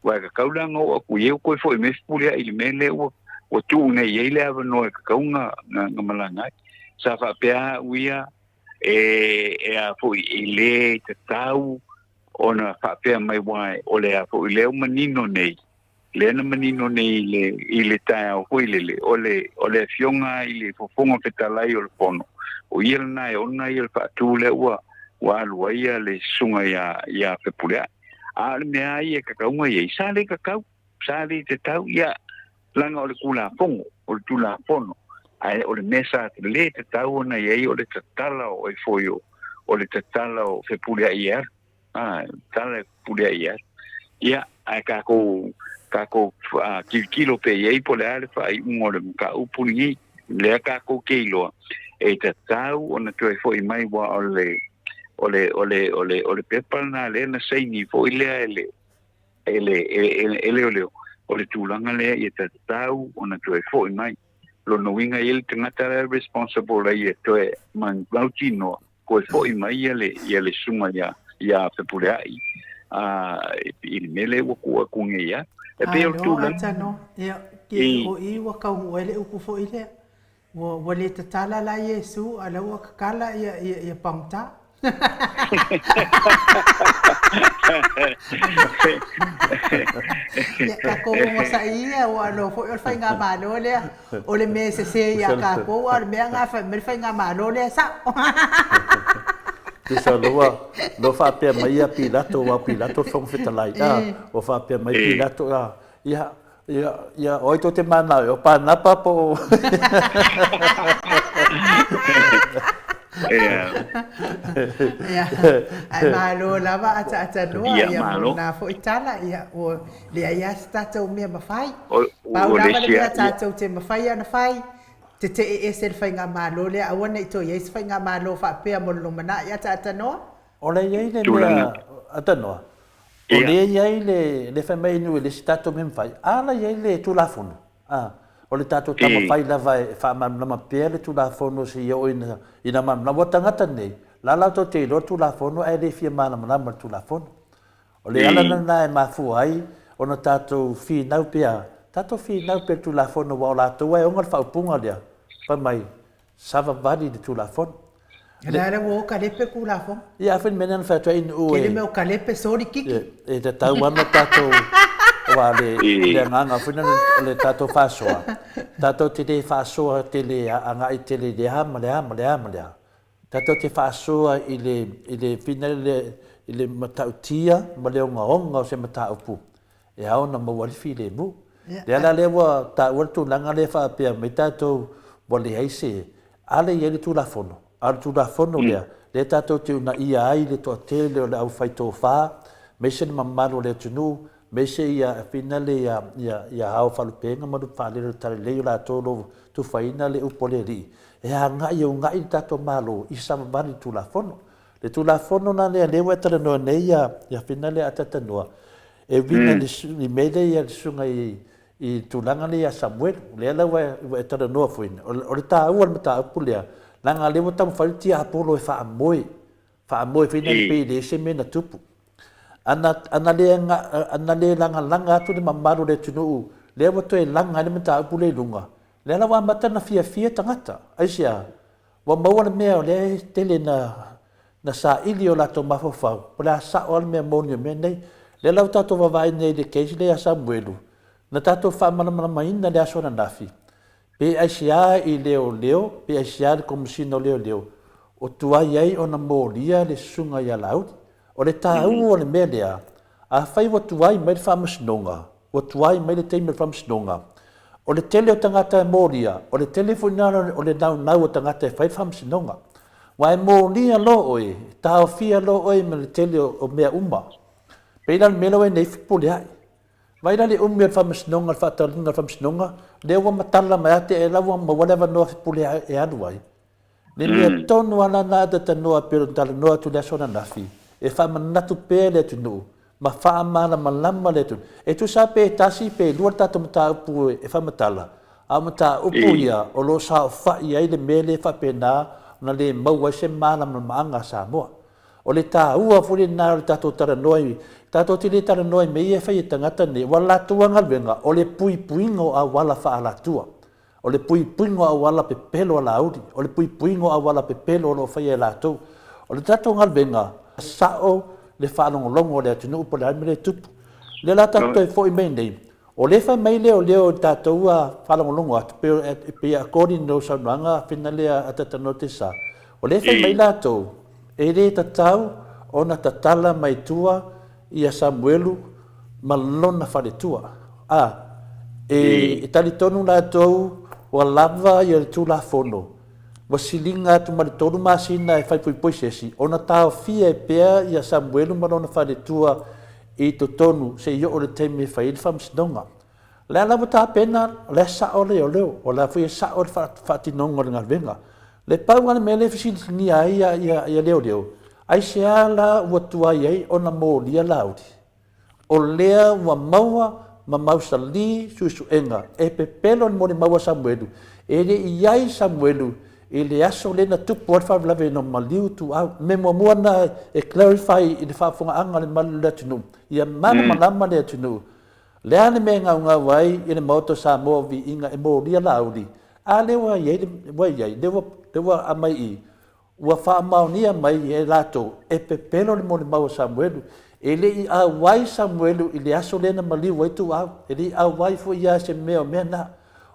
S3: aua e tatau la ona oo atu i ai ua toe foi mai Fepuleai i le mea lea ua ua tuu nei i ai le avanoa e tatau ona ona malaga ai. Sa faapea au ia e e a foi e le tatau ona faapea mai aua o le a foi lea ua manino nei, lea na manino nei i le, i le taeao foi lele, o le, o le Afioga i le Fofoga Fetalai o le Fono, o ia lena e ona ia le faatu lea ua, ua alu ai ia le susuga ia, ia Fepuleai. A o le mea lava ia e tatau ona i ai, sa le tatau, sa le tatau, ia, leaga o le Tulafono, o le Tulafono, ae o le mea sa le tatau ona i ai o le tatala o e foi o, o le tatala o Fepuleai e alu. A, tatala e Fepuleai e alu. Ia, ae tatou, tatou tilotilo pea i ai po o le a le faaiuga o le mataupu lenei. Lea tatou te iloa, e tatau ona toe foi mai aua o le, o le, o le, o le, o le pepa lena lea na saini foi lea e le, e le, e, e leoleo, o le tulaga lea ia tatau ona toe foi mai. Lona uiga e i ai le tagata la e responsible ai e toe mautinoa, toe foi mai ia le, ia le susuga ia, ia Fepuleai a, i le mea lea ua tuu atu nei ia. E pei o le
S1: Alo,
S3: tulaga
S1: atano, ia, ke
S3: i,
S1: o i ua kaunuu ai le upu foi lea. Ua, ua le tatala la Iesu, a la ua kakala ia, ia, ia pagota. Ia, tatou onosai ia, ua alo foi o le faigamalo lea, o le mea e sese ia tatou, a o le mea lena e fai mai le faigamalo lea e sao.
S2: Tusa o lea ua, lea ua faapea mai ia Pilato, aua o Pilato le Fofoga Fetalai, a, ua faapea mai Pilato, a, ia, Ia, ia, o ai tou te manao, o Pānapa po o...
S1: Ia, ae malo lava ataatanoa ia mo lena foi tala, ia ua leai lava se tatou mea mafai. Pau lava le mea tatou te mafai ona fai, tetee ese le faigamalo lea, aua ne i toe i ai se faigamalo faapea mo le lumanai ataatanoa.
S2: O lea e i ai le mea atanoa, o lea e i ai le fai mai e le isi tatou mea mafai, a la e i ai le Tulafono. A, o le tatou taumafai lava e faamalamalama pea le Tulafono seia oo ina malamalama. Ua tagata nei, la latou te iloa le Tulafono ae le fia malamalama i le Tulafono. O le ala lena e mafua ai ona tatou finau pea, tatou finau pea i le Tulafono aua o latou lava e ona le faaupuga lea, fai mai, savavali i le Tulafono.
S1: Le la ua o kalepe Tulafono.
S2: Ia, a foi le mea lea na fai atu ai i nuu e.
S1: Tele mea o kalepe soli kiki.
S2: E tatau lava ona tatou, aua le le agaga foi lea o le tatou faasoa, tatou te le faasoa tele agai tele i le a ma le a ma le a ma le a. Tatou te faasoa i le i le fina le i le matautia ma le ogaoga o se mataupu e ao ona maua ai le filemu. Lea la lea ua taua le tulaga lea faapea mai tatou ua leai se, a lea e i ai le Tulafono, a o le Tulafono lea, lea tatou te uunaia ai le toatele o le aufai tofa, aemaise le mamalu o le atunuu, aemaise ia finale ia, ia, ia ao faalupega ma lupe faalele o le talalelei o latou o lo o tufaina le upu a le Alii, e agai e uunai le tatou Malo i savavali i le Tulafono. Le Tulafono la lea lea ua e talanoa nei ia, ia finale a tatalanoa, e uiga i le mea lea ia le susuga i i le tulaga lea ia Samuelu, lea la ua e talanoa foi, o le taua o le mataupu lea, leaga lea ua taumafai le tiapolo e faamoe, faamoe foi lea pei e leai se mea na tupu. Ana, ana le, ana le lagalaga atu le mamalu o le atunuu, lea ua toe laga ai le mataupu lea i luga, lea la ua amata ona fiafia tagata. Aisea? Ua maua le mea o lea e tele na na saili i o latou mafaufau, po o le a sao lava le mea moni o mea nei. Lea la ua tatou vaavaai nei i le case lea ia Samuelu, na tatou faamalamalamaina i le aso ananafi, pe aisea i leoleo, pe aisea i le Komesina o Leoleo o tuai ai ona molia le susuga ia Laauli. O le taua o le mea lea, afai ua tuai mai le Faamasinoga, ua tuai mai le taimi o le Faamasinoga, o le tele o tagata e molia, o le tele foi lena o le naunau o tagata e fai le Faamasinoga. Aua e molia loa oe, e taofia loa oe ma le tele o mea uma. Pei la o le mea lea ua i ai nei Fepuleai. Vaai la le umi o le Faamasinoga, le faataliga o le Faamasinoga, lea ua matala mai lava te la ua maua le avanoa Fepuleai e alu ai. Le mea tonu lava la na atatanoa pei ona talanoa atu i le aso ananafi, e faamanatu pea le atunuu ma faamalamalama le atunuu. E tusa lava pe tasi pe lua le tatou mataupu e faamatala, a o mataupu ia o lo o saofai ai le mea lea e faapena ona le maua ai se malamalamaaga a Samoa. O le taua foi lena o le tatou talanoa i, tatou te le talanoa i mea ia e fai e tagata nei, aua o le latou lava galuega o le puipuiga o auala faaalatua. O le puipuiga o auala pepelo a Laauli, o le puipuiga o auala pepelo o lo o faia e latou. O le tatou galuega, sao le faalogologo o le atunuu po o le a le mea lea e tupu. O lea la tatou toe foi mai nei, o lea e fai mai leoleo i le tatou faalogologo atu, e pei according i lau saunoaga finale a Tatanoa Tesa, o lea e fai mai latou, e le tatau ona tatala mai tua ia Samuelu ma lona faletua. A, e talitonu latou ua lava ia le Tulafono, ua siliga atu ma le tolu masina e faipoipoi se isi, ona taofia ai pea ia Samuelu ma lona faletua i totonu seia oo i le taimi e fai ai le faamasinoga. O le a la ua tapena, o la e sao leoleo, o la foi e sao le faatinoga o le galuega. Le pau lava le mea lea e fesiligia ai ia leoleo, aisea la ua tuai ai ona molia Laauli? O lea ua maua ma mausali suesuega e pepelo le molimau a Samuelu, e le i i ai Samuelu i le aso lea na tupu ai le faalavelave ina maliu Ituau. O le mea muamua lena e clarify i le faafofogaaga a le mamalu o le atunuu, ia malamalama le atunuu, o le a le mea e gaugau ai i le Maota o Samoa o Viiga e molia Laauli, a lea ua i ai, ua i ai, lea ua aumai i i, Ua faamaonia mai e latou e pepelo le molimau a Samuelu. E le i auai Samuelu i le aso lea na maliu ai Tuau, e le i auai foi ia se mea o mea na.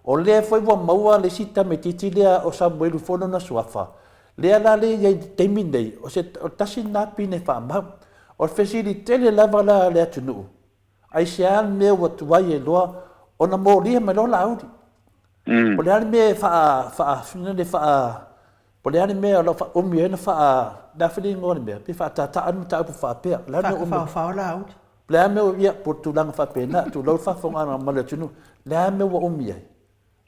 S2: O lea foi ua maua le isi tamaitiiti lea o Samuelu foi lona suafa, lea la lea e i ai i le taimi nei, o se tasi lena pine faamau. O le fesili tele lava la a le atunuu, Aisea le mea ua tuai ai loa ona molia mai loa Laauli? Po o le a le mea e faa, faa, le faa, Po o le a le mea o lo o faaumi ai ona faa, le a foi le igoa o le mea, pe faatataa le mataupu faapea. O le a le mea ua umi ai?
S1: Faatafaofao Laauli.
S2: O le a le mea ua, ia, po o le tulaga faapena, tulou le faafofogaaga mai le atunuu, o le a le mea ua umi ai?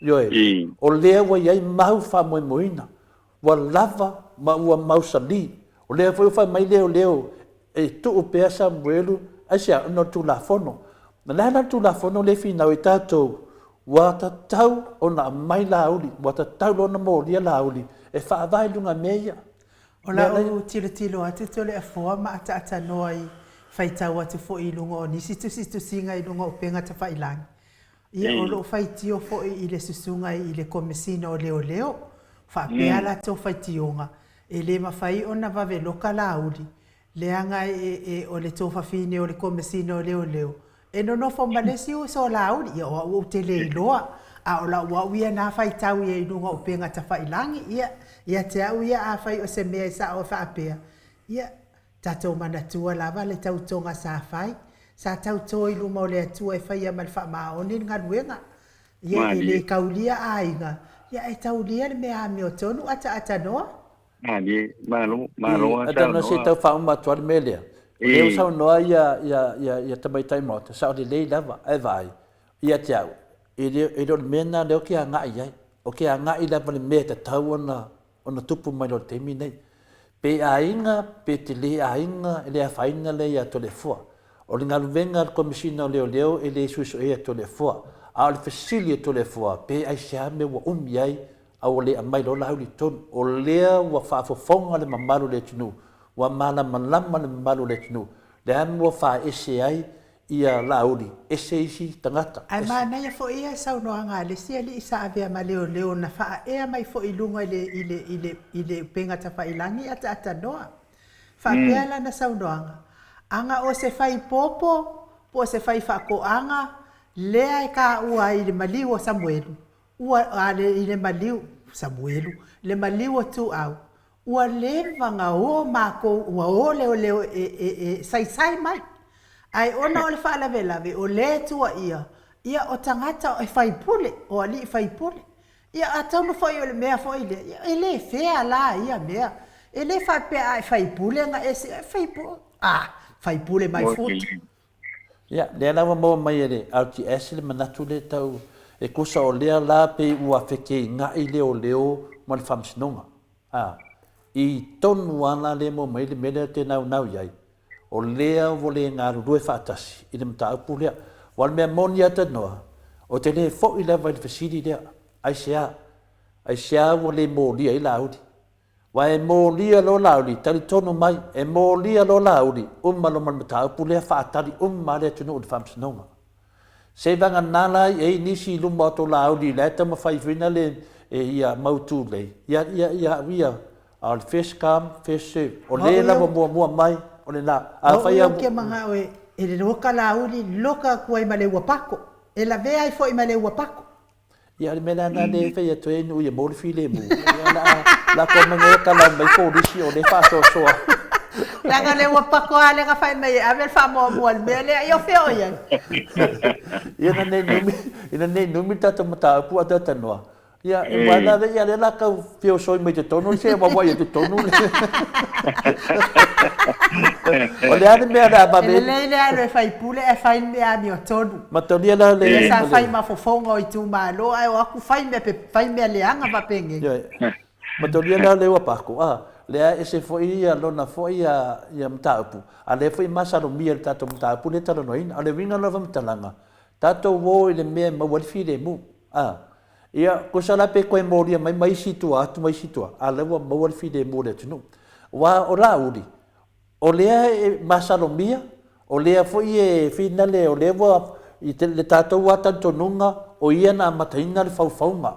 S2: Ioe, o lea ua i ai mau faamoemoeina, ua lava ma ua mausali. O lea foi ua fai mai leoleo e tuu pea Samuelu, aisea? Ona o le Tulafono. O le a la le Tulafono lea e finau ai tatou? Ua tatau ona aumai Laauli, ua tatau loa ona molia Laauli e faavae i luga o mea ia.
S1: O lau tilotilo atu Toleafoa ma ataatsanoa i faitau atu foi i luga o nisi tusitusiga i luga o upega tafailagi, Ia, o lo o faitio foi i le susuga i le Komesina o Leoleo, faapea a latou faitioga, e le mafai ona vave loka Laauli, leaga e, e, o le tofafine o le Komesina o Leoleo, e nonofo ma le isi uso o Laauli. Ia, o au ou te le iloa, a o lau au ia na faitau i ai i luga o upega tafailagi. Ia, ia te au ia, afai o se mea e sao e faapea, ia, Tatou manatua lava le tautoga sa fai, sa tauto i luma o le Atua e faia ma le faamaoni le galuega. Ia, e le taulia aiga, ia ae taulia le mea amiotonu ataatanoa.
S3: Malie, malo, malo
S2: a saunoa. Se i tau faauma atu lava le mea lea. O lea ua saunoa ia tamaitai Maota, sao lelei lava, ae vaai, ia te au, e le o le mea lena lea ou te agai i ai. Ou te agai lava i le mea e tatau ona ona tupu mai loa i le taimi lenei. Pe aiga, pe te le aiga, e le afaina lea ia Toleafoa. O le galuega a le Komesina o Leoleo e le suesueia Toleafoa. A o le fesili a Toleafoa, pe aisea mea ua umi ai a ua le aumai loa Laauli i totonu. O lea ua faafofoga le mamalu o le atunuu, ua malamalama le mamalu o le atunuu, le a mea ua faaese ai ia Laauli, ese isi tagata.
S1: Ae manaia foi ia saunoaga a le isi alii sa avea ma leoleo na faaea mai foi i luga i le i le i le i le upega tafailagi ataatanoa. Faapea lana saunoaga, Aga o se fai popo po o se fai faakoaga lea e taua ai i le maliu o Samuelu, ua a le i le maliu Samuelu, le maliu o Tuau, Ua leva na o makou, ua o leoleo e, e, e saisai mai. Ae ona o le faalavelave, o lea e tuaia, ia o tagata e faipule, o alii faipule. Ia atonu foi o le mea foi lea, ia e le fea la ia mea. E le faapea a e faipule na e se, faipule, ah, faipule my foot.
S2: Ia, lea la ua maua mai e le LTS le manatu lea tau e tusa o lea la pei ua feteenai leoleo ma le Faamasinoga. A, i tonu lava la lea e maua mai ai le mea lea ou te naunau i ai, o lea ua le galulue faatasi i le mataupu lea. Aua o le mea moni lava tanoa, ou te le foi lava i le fesili lea, aisea? Aisea ua le molia ai Laauli? Aua e molia loa Laauli, talitonu mai, e molia loa Laauli, uma loa ma le mataupu lea, faatali uma lava le atunuu i le Faamasinoga. Seivagana la i ai nisi i luma o to Laauli la e taumafai foi na le e ia mautu lelei, ia, ia, ia au ia, a o le first come, first serve. O le lava muamua mai, o lena.
S1: Afai a. Ou te manao e, e loka Laauli, loka atu ai ma le ua pako. E lavea ai foi ma le ua pako.
S2: Ia o le mea la lena lea e fai atu ai nuu ia maua le filemu. Ia la la ko mai e kala mai polisi o le faasoasoa.
S1: Leaga lea ua pako lava lea na fai mai e ave le faamuamua i le mea lea. Ia o fea o i ai?
S2: Ia ina nei numi, ina nei numi le tatou mataupu a talanoa. Ia, aua la lea, ia lea la tau feosoi mai totonu le se wawa'i atu totonu le. O le a le mea o le a vave.
S1: E lelei le alu e faipule ae fai le mea amiotonu.
S2: Matalia la le.
S1: Ia sa fai ma fofoga o itumalo ae o atu fai mea fai mea leaga faapenei.
S2: Ioe. Matalia la le ua pako a lea e ese foi ia lona foi ia ia mataupu a lea foi e masalomia i le tatou mataupu lea e talanoaina. O le uiga la o le faamatalaga, tatou o i le mea e maua ai le filemu a. Ia, tusa la pe toe molia mai ma isi tua atu ma isi tua, a o lea ua maua le filemu o le atunuu. Aua o Laauli, o lea e masalomia, o lea foi e finale, o lea ua, i le tatou lava talitonuga, o ia na amataina le faufauga.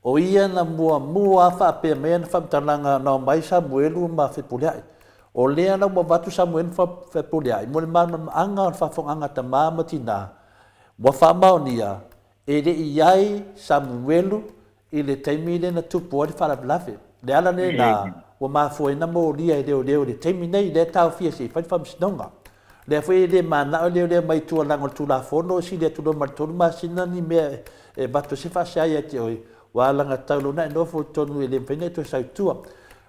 S2: O ia na muamua lava faapea mai ana faamatalaga na omai Samuelu ma Fepuleai. O lea la ua avatu Samuelu ma Fepuleai mo le malamalamaaga o le faafofogaaga a tama ma tina, ua faamaonia E le i ai Samuelu i le taimi lea na tupu ai le faalavelave. O le ala lena ua mafua ai na molia e leoleo i le taimi nei, lea e taofia se i fai le faamasinoga. O lea foi e le manao e leoleo mai tua leaga o le Tulafono e sili atu loa ma le tolu masina ni mea e avatu ai se faasea ia te oe. Ua alagatau loa ona e nofo i totonu e le mafai ona e toe sau i tua. O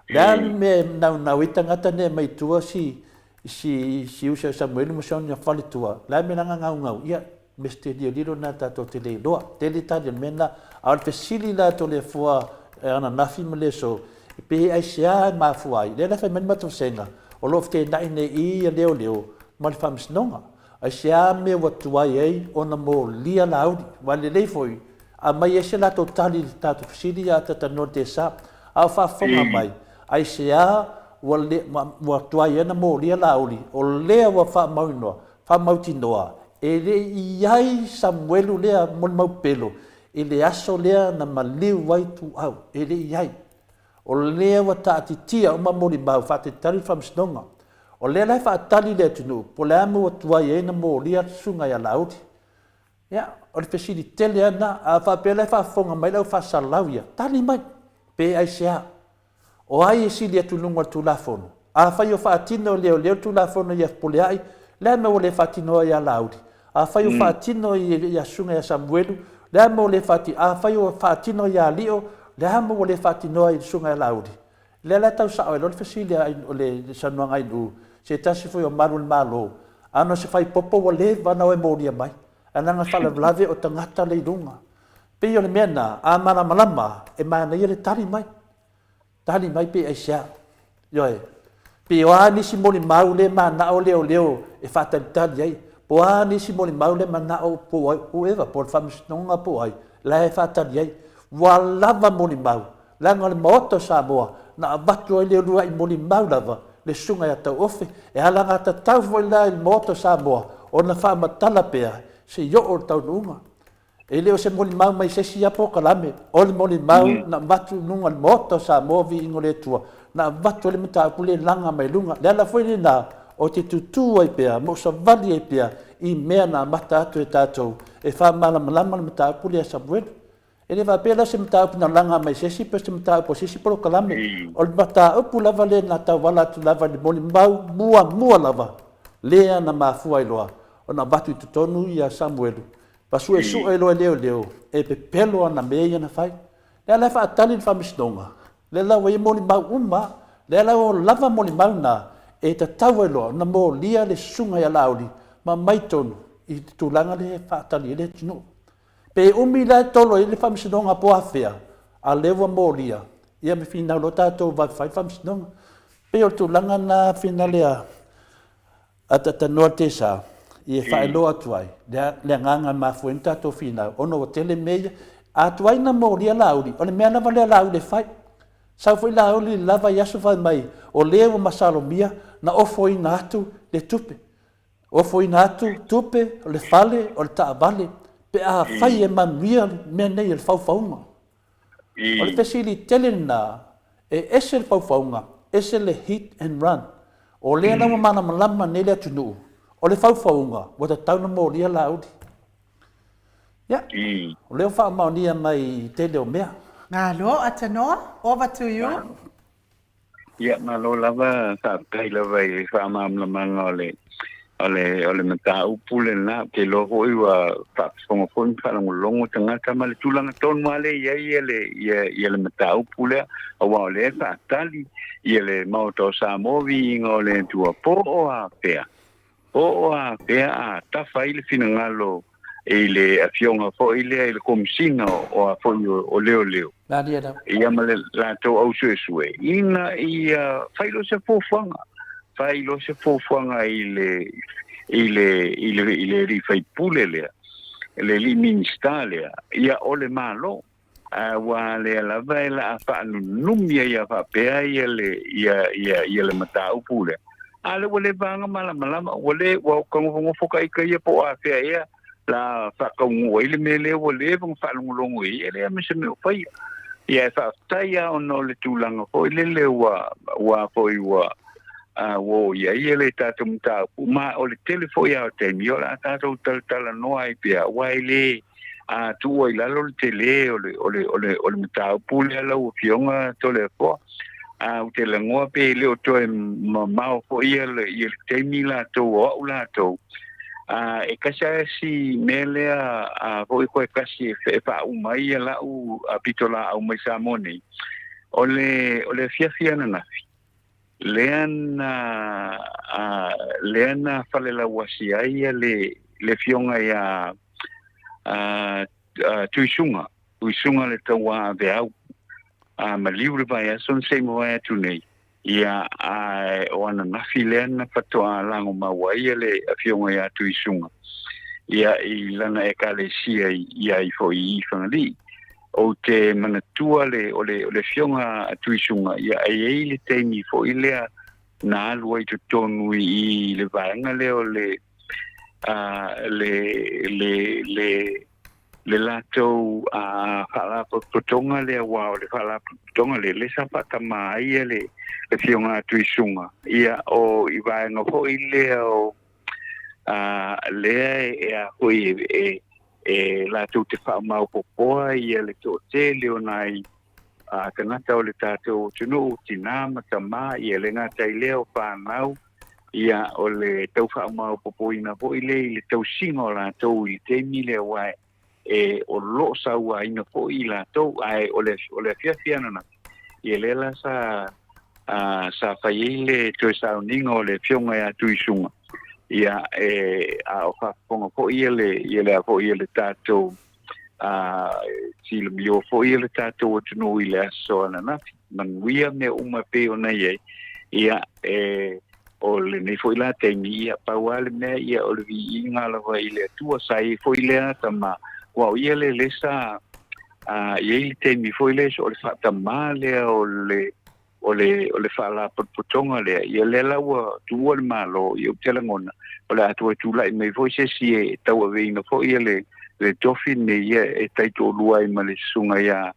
S2: le a le mea e naunau ai tagata nei e aumai i tua si si si uso ia Samuelu ma si ona faletua? O le a le mea la na gaugau? Ia, mesterio lilo lena tatou te le iloa. Tele tali o le mea lena. A o le fesili la a Toleafoa ananafi ma le aso, pe aisea e mafua ai? Lea la e fai mai le matou vasega, o lo o feteenai nei i ia leoleo ma le faamasinoga. Aisea mea ua tuai ai ona molia Laauli? Ua lelei foi aumai ai se latou tali i le tatou fesili a talatalanoa i le tesa. A o faafofoga mai, aisea ua le, ua tuai ai ona molia Laauli? O lea ua faamauinoa, faamautinoa, e le i i ai Samuelu lea molimau pelo i le aso lea na maliu ai Tuuau. E le i i ai. O lea ua taatitia uma molimau faatalitali le faamasinoga. O lea la e faatali le atunuu po o le a mea ua tuai ai ona molia le susuga ia Laauli. Ia, o le fesili tele lava lena. A faapea la e faafofoga mai le au faasalalau ia, tali mai, pe aisea? O ai e sili atu i luga o le Tulafono? Afai o faatino e leoleo le Tulafono ia Fepuleai, le a le mea ua le faatino ai ia Laauli? Afai o faatino ia Susuga ia Samuelu, le a le mea ua le faatino? Afai o faatino ia Lio, le a le mea ua le faatino ai i le Susuga ia Laauli? Lea la e tau sao ai loa le fesili a le saunoaga a Ainuu, se tasi foi o malu o le Malo, a na o se faipopo ua leva ona o e molia mai, ae leaga faalavelave o tagata le i luga. Pei o le mea lena, a malamalama, e manaia le tali mai. Tali mai pe aisea. Ioe. Pe o a nisi molimau le manao leoleo e faatalitali ai, po o a nisi molimau le manao po o ai, whoever, po o le faamasinoga po o ai, la e faatali ai. Ua lava molimau, leaga o le Maota o Samoa na avatu ai le uluai molimau lava le Susuga ia Tauofe, e alagatatau foi la i le Maota o Samoa ona faamatala pea se i oo i le taunuuga. E le o se molimau mai se isi ia polokalame, o le molimau na avatu i luga o le Maota o Samoa, viiga o le Atua, na avatu ai le mataupu lea e laga mai luga. O le ala foi lena ou te tutū ai pea ma ou savali ai pea i mea na amata atu e tatou e faamalamalama le mataupu lea a Samuelu. E le faapea la o se mataupu na laga mai se isi po o se mataupu a se isi polokalame. O le mataupu lava lea na tauala atu lava i le molimau muamua lava lea na mafua ai loa ona avatu i totonu ia Samuelu ma suesue loa e leoleo e pepelo ana mea ia na fai. Lea la e faatali le faamasinoga, lea la ua i ai molimau uma, lea la ua lava molimau na e tatau ai loa ona molia le susuga ia Laauli ma aumai tonu i le tulaga lea e faatali ai le atunuu. Pe umi la e tolo ai le faamasinoga po o afea, a o lea ua molia, ia ma finau loa tatou vave fai le faamasinoga. E pei o le tulaga lena finale a Atatanoa Tesa, ia faailoa atu ai le agaga e mafua ai ona tatou finau, ona ua tele mea ia. A tuai ona molia Laauli, o le mea lava lea a Laauli e fai. Sau foi Laauli i le la vaiaso fai mai, o lea ua masalomia na ofoina atu le tupe. Ofoina atu tupe, o le fale, o le taavale, pe afai e manuia le mea nei o le faufauga. O le fesili tele lena, e ese le faufauga, ese le hit and run. O lea la ua malamalama nei le atunuu, o le faufauga ua tatau ona molia Laauli. Ia, o lea ua faamaonia mai i tele o mea.
S1: Malo Atanoa, over to you.
S3: Ia, malo lava, faafetai lava i le faamalamalamaga o le o le o le mataupu lena. Ou te iloa foi ua faafofoga foi ma faalogologo tagata ma le tulaga tonu lava lea e i ai ia le ia ia le mataupu lea, aua o lea e faatali ia le Maota o Samoa viiga o le Atua po o afea Po o afea a tafa ai le finagalo i le afioga foi lea i le Komesina o a foi o Leoleo ia ma le latou au suesue ina ia fai loa se fuafuaga, fai loa se fuafuaga i le i le i le i le alii faipule lea, le alii Minisita lea, ia o le Malo. Aua lea lava e la faanunumi ai a faapea ia le ia ia ia le mataupu lea. A le ua le vaga malamalama, ua le ua kagofogofoka ka ika ia po o afea ea la faakaunuu ai le mea lea ua leva ona faalogologo i ai, e leai ma se mea o faia. Ia e faafetai lava ona o le tulaga foi lele ua ua foi ua ua oo i ai le tatou mataupu, ma o le tele foi lava o taimi o le a tatou talatalanoa ai pea, aua e le a tuua i lalo le tele o le, o le, o le, o le mataupu lea lau Afioga Toleafoa. A ou te lagoa pe le o toe mamao foi ia le, ia le taimi latou o au latou. E tasi lava si mea lea foi koe tasi e faauma ai la'u pitolaau mai Samoa nei, o le o le afiafi ananafi lea na lea na falelauasi ai le le Afioga ia Tuisuga, Tuisuga le Tauā Aveau, maliu le vaiaso na se i mavae atu nei. Ia, ae o ananafi lea na faatoa lagomau ai le Afioga ia Tuisuga, ia, i lana Ekalesia i ai foi i Fagalii. Ou te manatua le, o le, o le Afioga a Tuisuga, ia, e i ai le taimi foi lea na alu ai i totonu i le vaega lea o le, a, le, le, le, le latou faalapotopotoga lea, aua o le faalapotopotoga lea lea sa faatama ai le Afioga a Tuisuga, ia, o i vaega foi lea o lea e a foi e e latou te faamaopopoa ia le toatele o nai tagata o le tatou atunuu, tinā ma tamā, ia le gata i lea o fanau, ia o le tau faamaopopoina foi lea i le tausiga o latou i le taimi lea, aua e o lo o sauaina foi i latou. Ae o le o le afiafi ananafi, ia lea la sa sa fai ai le toe sauniga o le Afioga ia Tuisuga, ia e a o faafofoga foi ia le ia le a foi ia le tatou silamio foi le tatou atunuu i le aso ananafi. Manuia mea uma e pei ona i ai. Ia, e, o lenei foi la taimi, ia, pau lava le mea, ia, o le viiga lava i le Atua. Sa i ai foi lea tama, aua o ia le le sa, i ai le taimi foi lea, o le faatamā lea o le, o le, o le faalapotopotoga lea, ia lea la ua tuua le Malo, ia ou te lagona, o le a toe tulai mai foi se isi e tauaveina foi le, le tofi lenei, ia e taitoalua ai ma le susuga ia,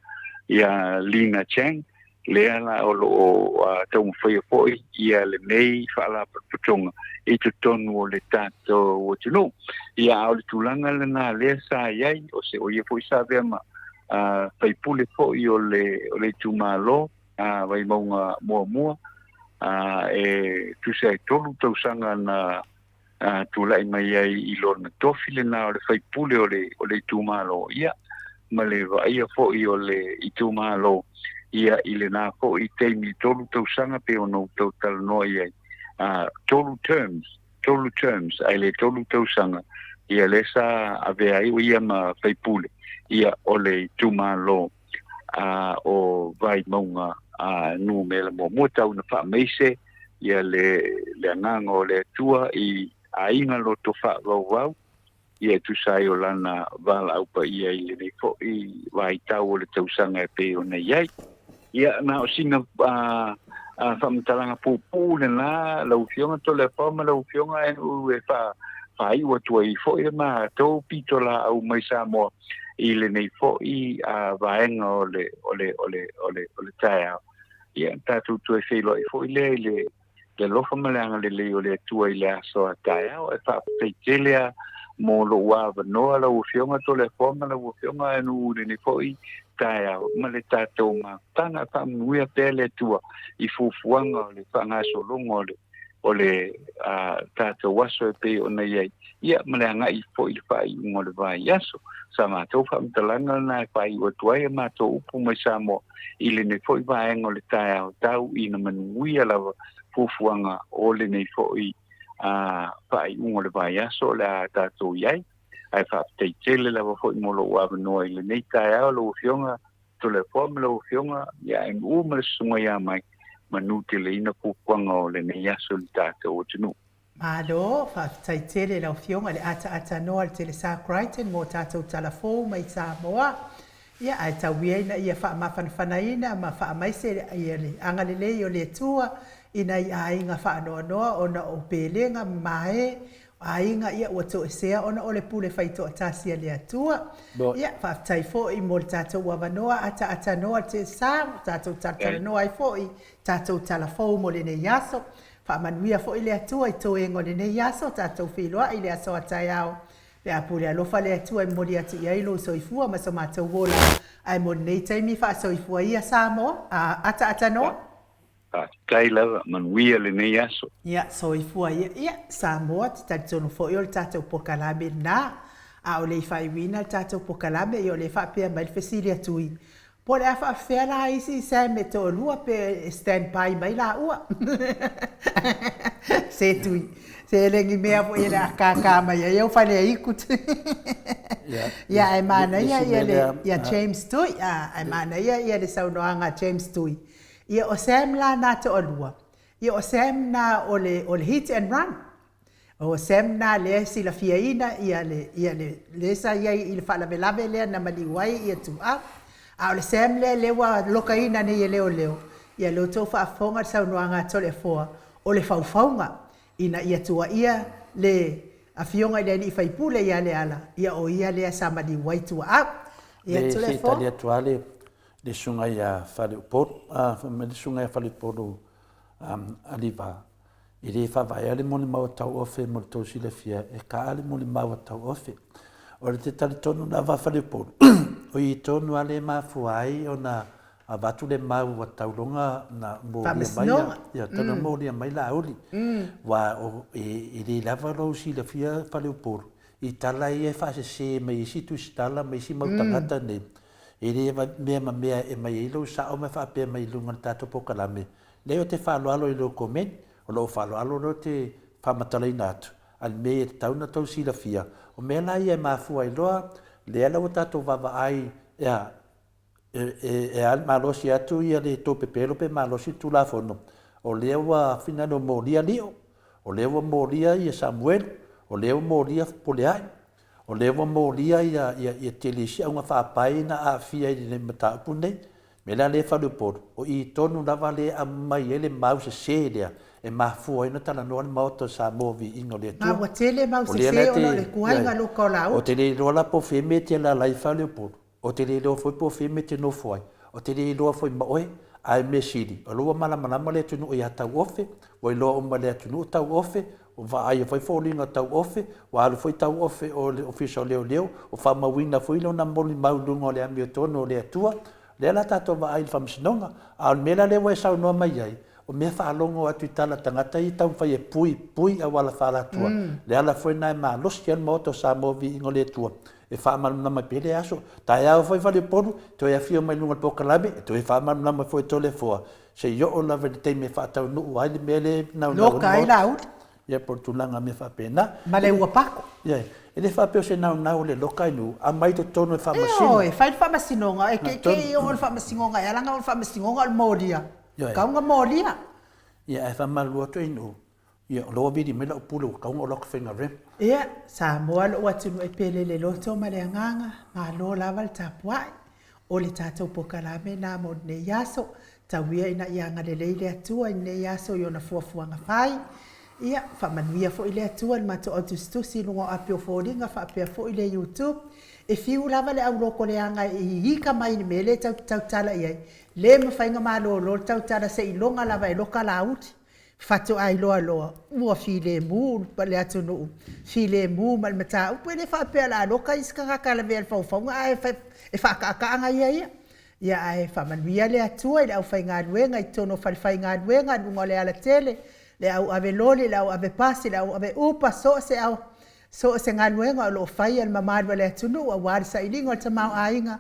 S3: ia Lina Chang, lea la o lo o taumafaia foi ia lenei faalapotopotoga i totonu o le tatou atunuu. Ia, a o le tulaga lena lea sa i ai, o se, o ia foi sa avea ma faipule foi o le, o le itumalo, a Vaimauga muamua, a, e tusa ai 3 tausaga na tulai mai ai i lona tofi lena o le faipule o le, o le itumalo, ia, ma le vaaia foi o le itumalo, ia, i lena foi taimi 3 tausaga pei ona ou tau talanoa i ai, a, 3 terms, 3 terms, ae le 3 tausaga, ia lea sa avea ai o ia ma faipule, ia, o le itumalo a o Vaimauga a numera muamua. Tau ina faamaise ia le le agaga o le Atua i aiga loto faavauvau, ia e tusa ai o lana valaau paia i lenei foi vaitau o le tausaga e pei ona i ai. Ia, na o sina faamatalaga puupuu lena lau Afioga Toleafoa ma lau Afioga NU e faaiu atu ai foi le matou pitolaau mai Samoa i lenei foi vaega o le o le o le o le o le taeao. Ia, tatou toe feiloai foi lea i le le alofa ma le agalelei o le Atua i le aso a taeao. E faafetai tele lava mo lou avanoa lau Afioga Toleafoa ma lau Afioga NU i lenei foi taeao ma le tatou mafutaga. Faamanuia pea le Atua i fuafuaga o le faagasologa o le o le tatou aso e pei ona i ai, ia, ma le agai foi i le faaiuga o le vaiaso. Sa matou faamatalaga lena e faaiu atu ai a matou upu mai Samoa i lenei foi vaega o le taeao, tau ina manuia lava fuafuaga o lenei foi faaiuga o le vaiaso o le a tatou i ai. Ae faafetai tele lava foi mo lou avanoa i lenei taeao lau Afioga Toleafoa ma lau Afioga ia MU ma le Susuga ia Mike, manu teleina fuafuaga o lenei aso i le tatou atunuu.
S1: Malo, faafetai tele lau Afioga i le ataatanoa le Telesa Crichton mo tatou tala fou mai Samoa. Ia, ae tau ia ina ia faamafanafanaina ma faamaise ia le agalelei o le Atua i nai aiga faanoanoa ona o pelega ma mae aiga ia ua toesea ona o le pule faitoatasi a le Atua. Ia, faafetai foi mo le tatou avanoa ataatānoa le Telesa, ua tatou talatalanoa ai foi tatou tala fou mo lenei aso. Faamanuia foi le Atua i toega o lenei aso, tatou feiloai i le aso a taeao. Pe a pule alofa le Atua e momoli atu i ai lou soifua ma so matou ola. Ae mo lenei taimi, faasoifua ia Samoa, a ataatanoa.
S3: Faafetai lava, manuia lenei aso.
S1: Ia, soifua ia. Ia, Samoa, te talitonu foi o le tatou pokalame lena. A o le i faaiuina le tatou pokalame, ia o lea e faapea mai le fesili a Tui, Po o le a faafefea la isi Sam e toalua pe stand by mai laua? Se Tui, se le ni mea foi e le akāka mai ai au faleaiku. Ia, ae manaia ia le, ia James Tui, ae manaia ia le saunoaga a James Tui. Ia o Sam la na toalua, ia o Sam na o le, o le hit and run. O Sam na lea e silafiaina ia le, ia le, le sa i ai i le faalavelave lea na maliu ai ia Tuuau. A o le Sam lea lea ua lokaina nei e leoleo, ia lea ua outou faafofoga i le saunoaga a Toleafoa, o le faufauga ina ia tuuaia le Afioga i le alii faipule ia Leala, ia o ia lea sa maliu ai Tuuau. Ia
S2: Le se i
S1: Toleafoa.
S2: tali atu lava le, le susuga ia Faleupolu, a, fai mai le susuga ia Faleupolu, um, Aliva, E le faavaea le molimau a Tauofe mo le tou silafia, e kaa le molimau a Tauofe. O le te talitonu lava a Faleupolu, o i tonu lava le mafua ai ona avatu le mau a Tauloga na molia mai
S1: a,
S2: ia, tau molia mai Laauli. Aua o, e, e le lava lou silafia Faleupolu i tala ia e faasese mai isi tusitala ma isi mau tagata nei. E le mea ma mea e mai ai lou sao ma faapea mai i luga o le tatou polokalame, Leai o te faaaloalo i lou comment, o lou faaaloalo lea ou te faamatalaina atu, a le mea ia e tatau ona tou silafia, o mea la ia e mafua ai loa, lea la ua tatou vaavaai ea, e, e, e a malosi atu ia le tou pepelo pe malosi le Tulafono, o lea ua finagalo molia Lio, o lea ua molia ia Samuelu, o lea ua molia Fepuleai, o lea ua molia ia, ia, ia tele isi auga faapai na aafia i le mataupu lenei. Mea la lea e faleupolu, o i tonu lava lea e aumai ai le mau sese lea e mafua ai ona talanoa le Maota o Samoa Viiga o le Atua.
S1: Ma ua tele mau sese ona o le tuaiga loka o Laauli.
S2: Ou te le iloa la po o fea mea e te alaala ai faleupolu, ou te le iloa foi po o fea mea e te nofo ai, ou te le iloa foi ma oe, ae mea sili, o lea ua malamalama le atunuu ia Tauofe, ua iloa uma e le atunuu Tauofe, ua vaaia foi foliga o Tauofe, ua alu foi Tauofe o le Ofisa o Leoleo, ua faamauina foi lona molimau i luga o le amiotonu o le Atua, lea la tatou vaai i le Faamasinoga. A o le mea la lea ua e saunoa mai ai, o mea faalogo atu i tala a tagata ia e taumafai e pui pui auala faalatua, le ala foi lena e malosi ai le Maota o Samoa Viiga o le Atua e faamalamalama ai pea le aso. Taeao foi Faleupolu, toe afio mai luga o le polokalame, e toe faamalamalama foi e Toleafoa, se i oo lava i le taimi e faataunuu ai le mea lea e naunau
S1: ai le Maota.
S2: Ia po o le tulaga mea faapena.
S1: Ma le ua pako.
S2: Ia, e le faapea o se naunau o le loka i nuu, aumai i totonu e faamasino.
S1: Ioe, fai le faamasinoga, e ke i oo le faamasinoga e ala ona oo le faamasinoga o le molia. Tau ona molia.
S2: Ia, ae faamalulu atu i nuu, ia, o lea ua vili mai lau pule ua tatau ona ou alu atu faiga rem.
S1: Ia, Samoa lou atunuu e pele le loto ma le agaga, malo lava le tapuai. O le tatou pokalame lena mo lenei aso. Tau ia ina ia agalelei le Atua i lenei aso i ona fuafuaga fai. Ia, faamanuia foi le Atua i le matou autusitusi i luga o api o foliga faapea foi le YouTube. E fiu lava le au lokoleaga e ika mai i le mea lea e tatou te tautala i ai, le mafai ona malolo le tautala seiloga lava e loka Laauli. Faatoa iloa loa ua filemu le atunuu, filemu ma le mataupu. E le faapea o le a loka isi tagata e lavea i le faufauga ae e faataataaga ia ia. Ia ae faamanuia le Atua i le aufaigaluega i totonu o falefaigaluega, luga o le alatele, le au ave loli, le au ave pasi, le au ave upa, so o se au, so o se galuega o lo o faia e le mamalu a le atunuu aua le sailiga o le tamaoaiga,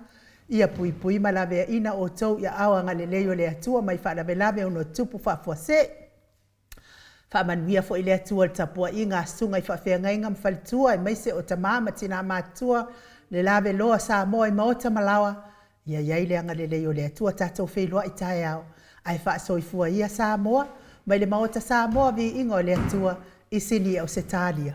S1: Ia puipui ma laveaina outou i aao agalelei o le Atua mai faalavelave ono tupu faafuasei. Faamanuia foi le Atua i le tapuaiga a susuga i faafeagaiga ma faletua aemaise o tama ma tina matutua le laveloa Samoa i maota ma laoa. Ia i ai le agalelei o le Atua tatou feiloai taeao ae faasoifua ia Samoa mai le maota Samoa viiga o le Atua i Sini Ausetalia.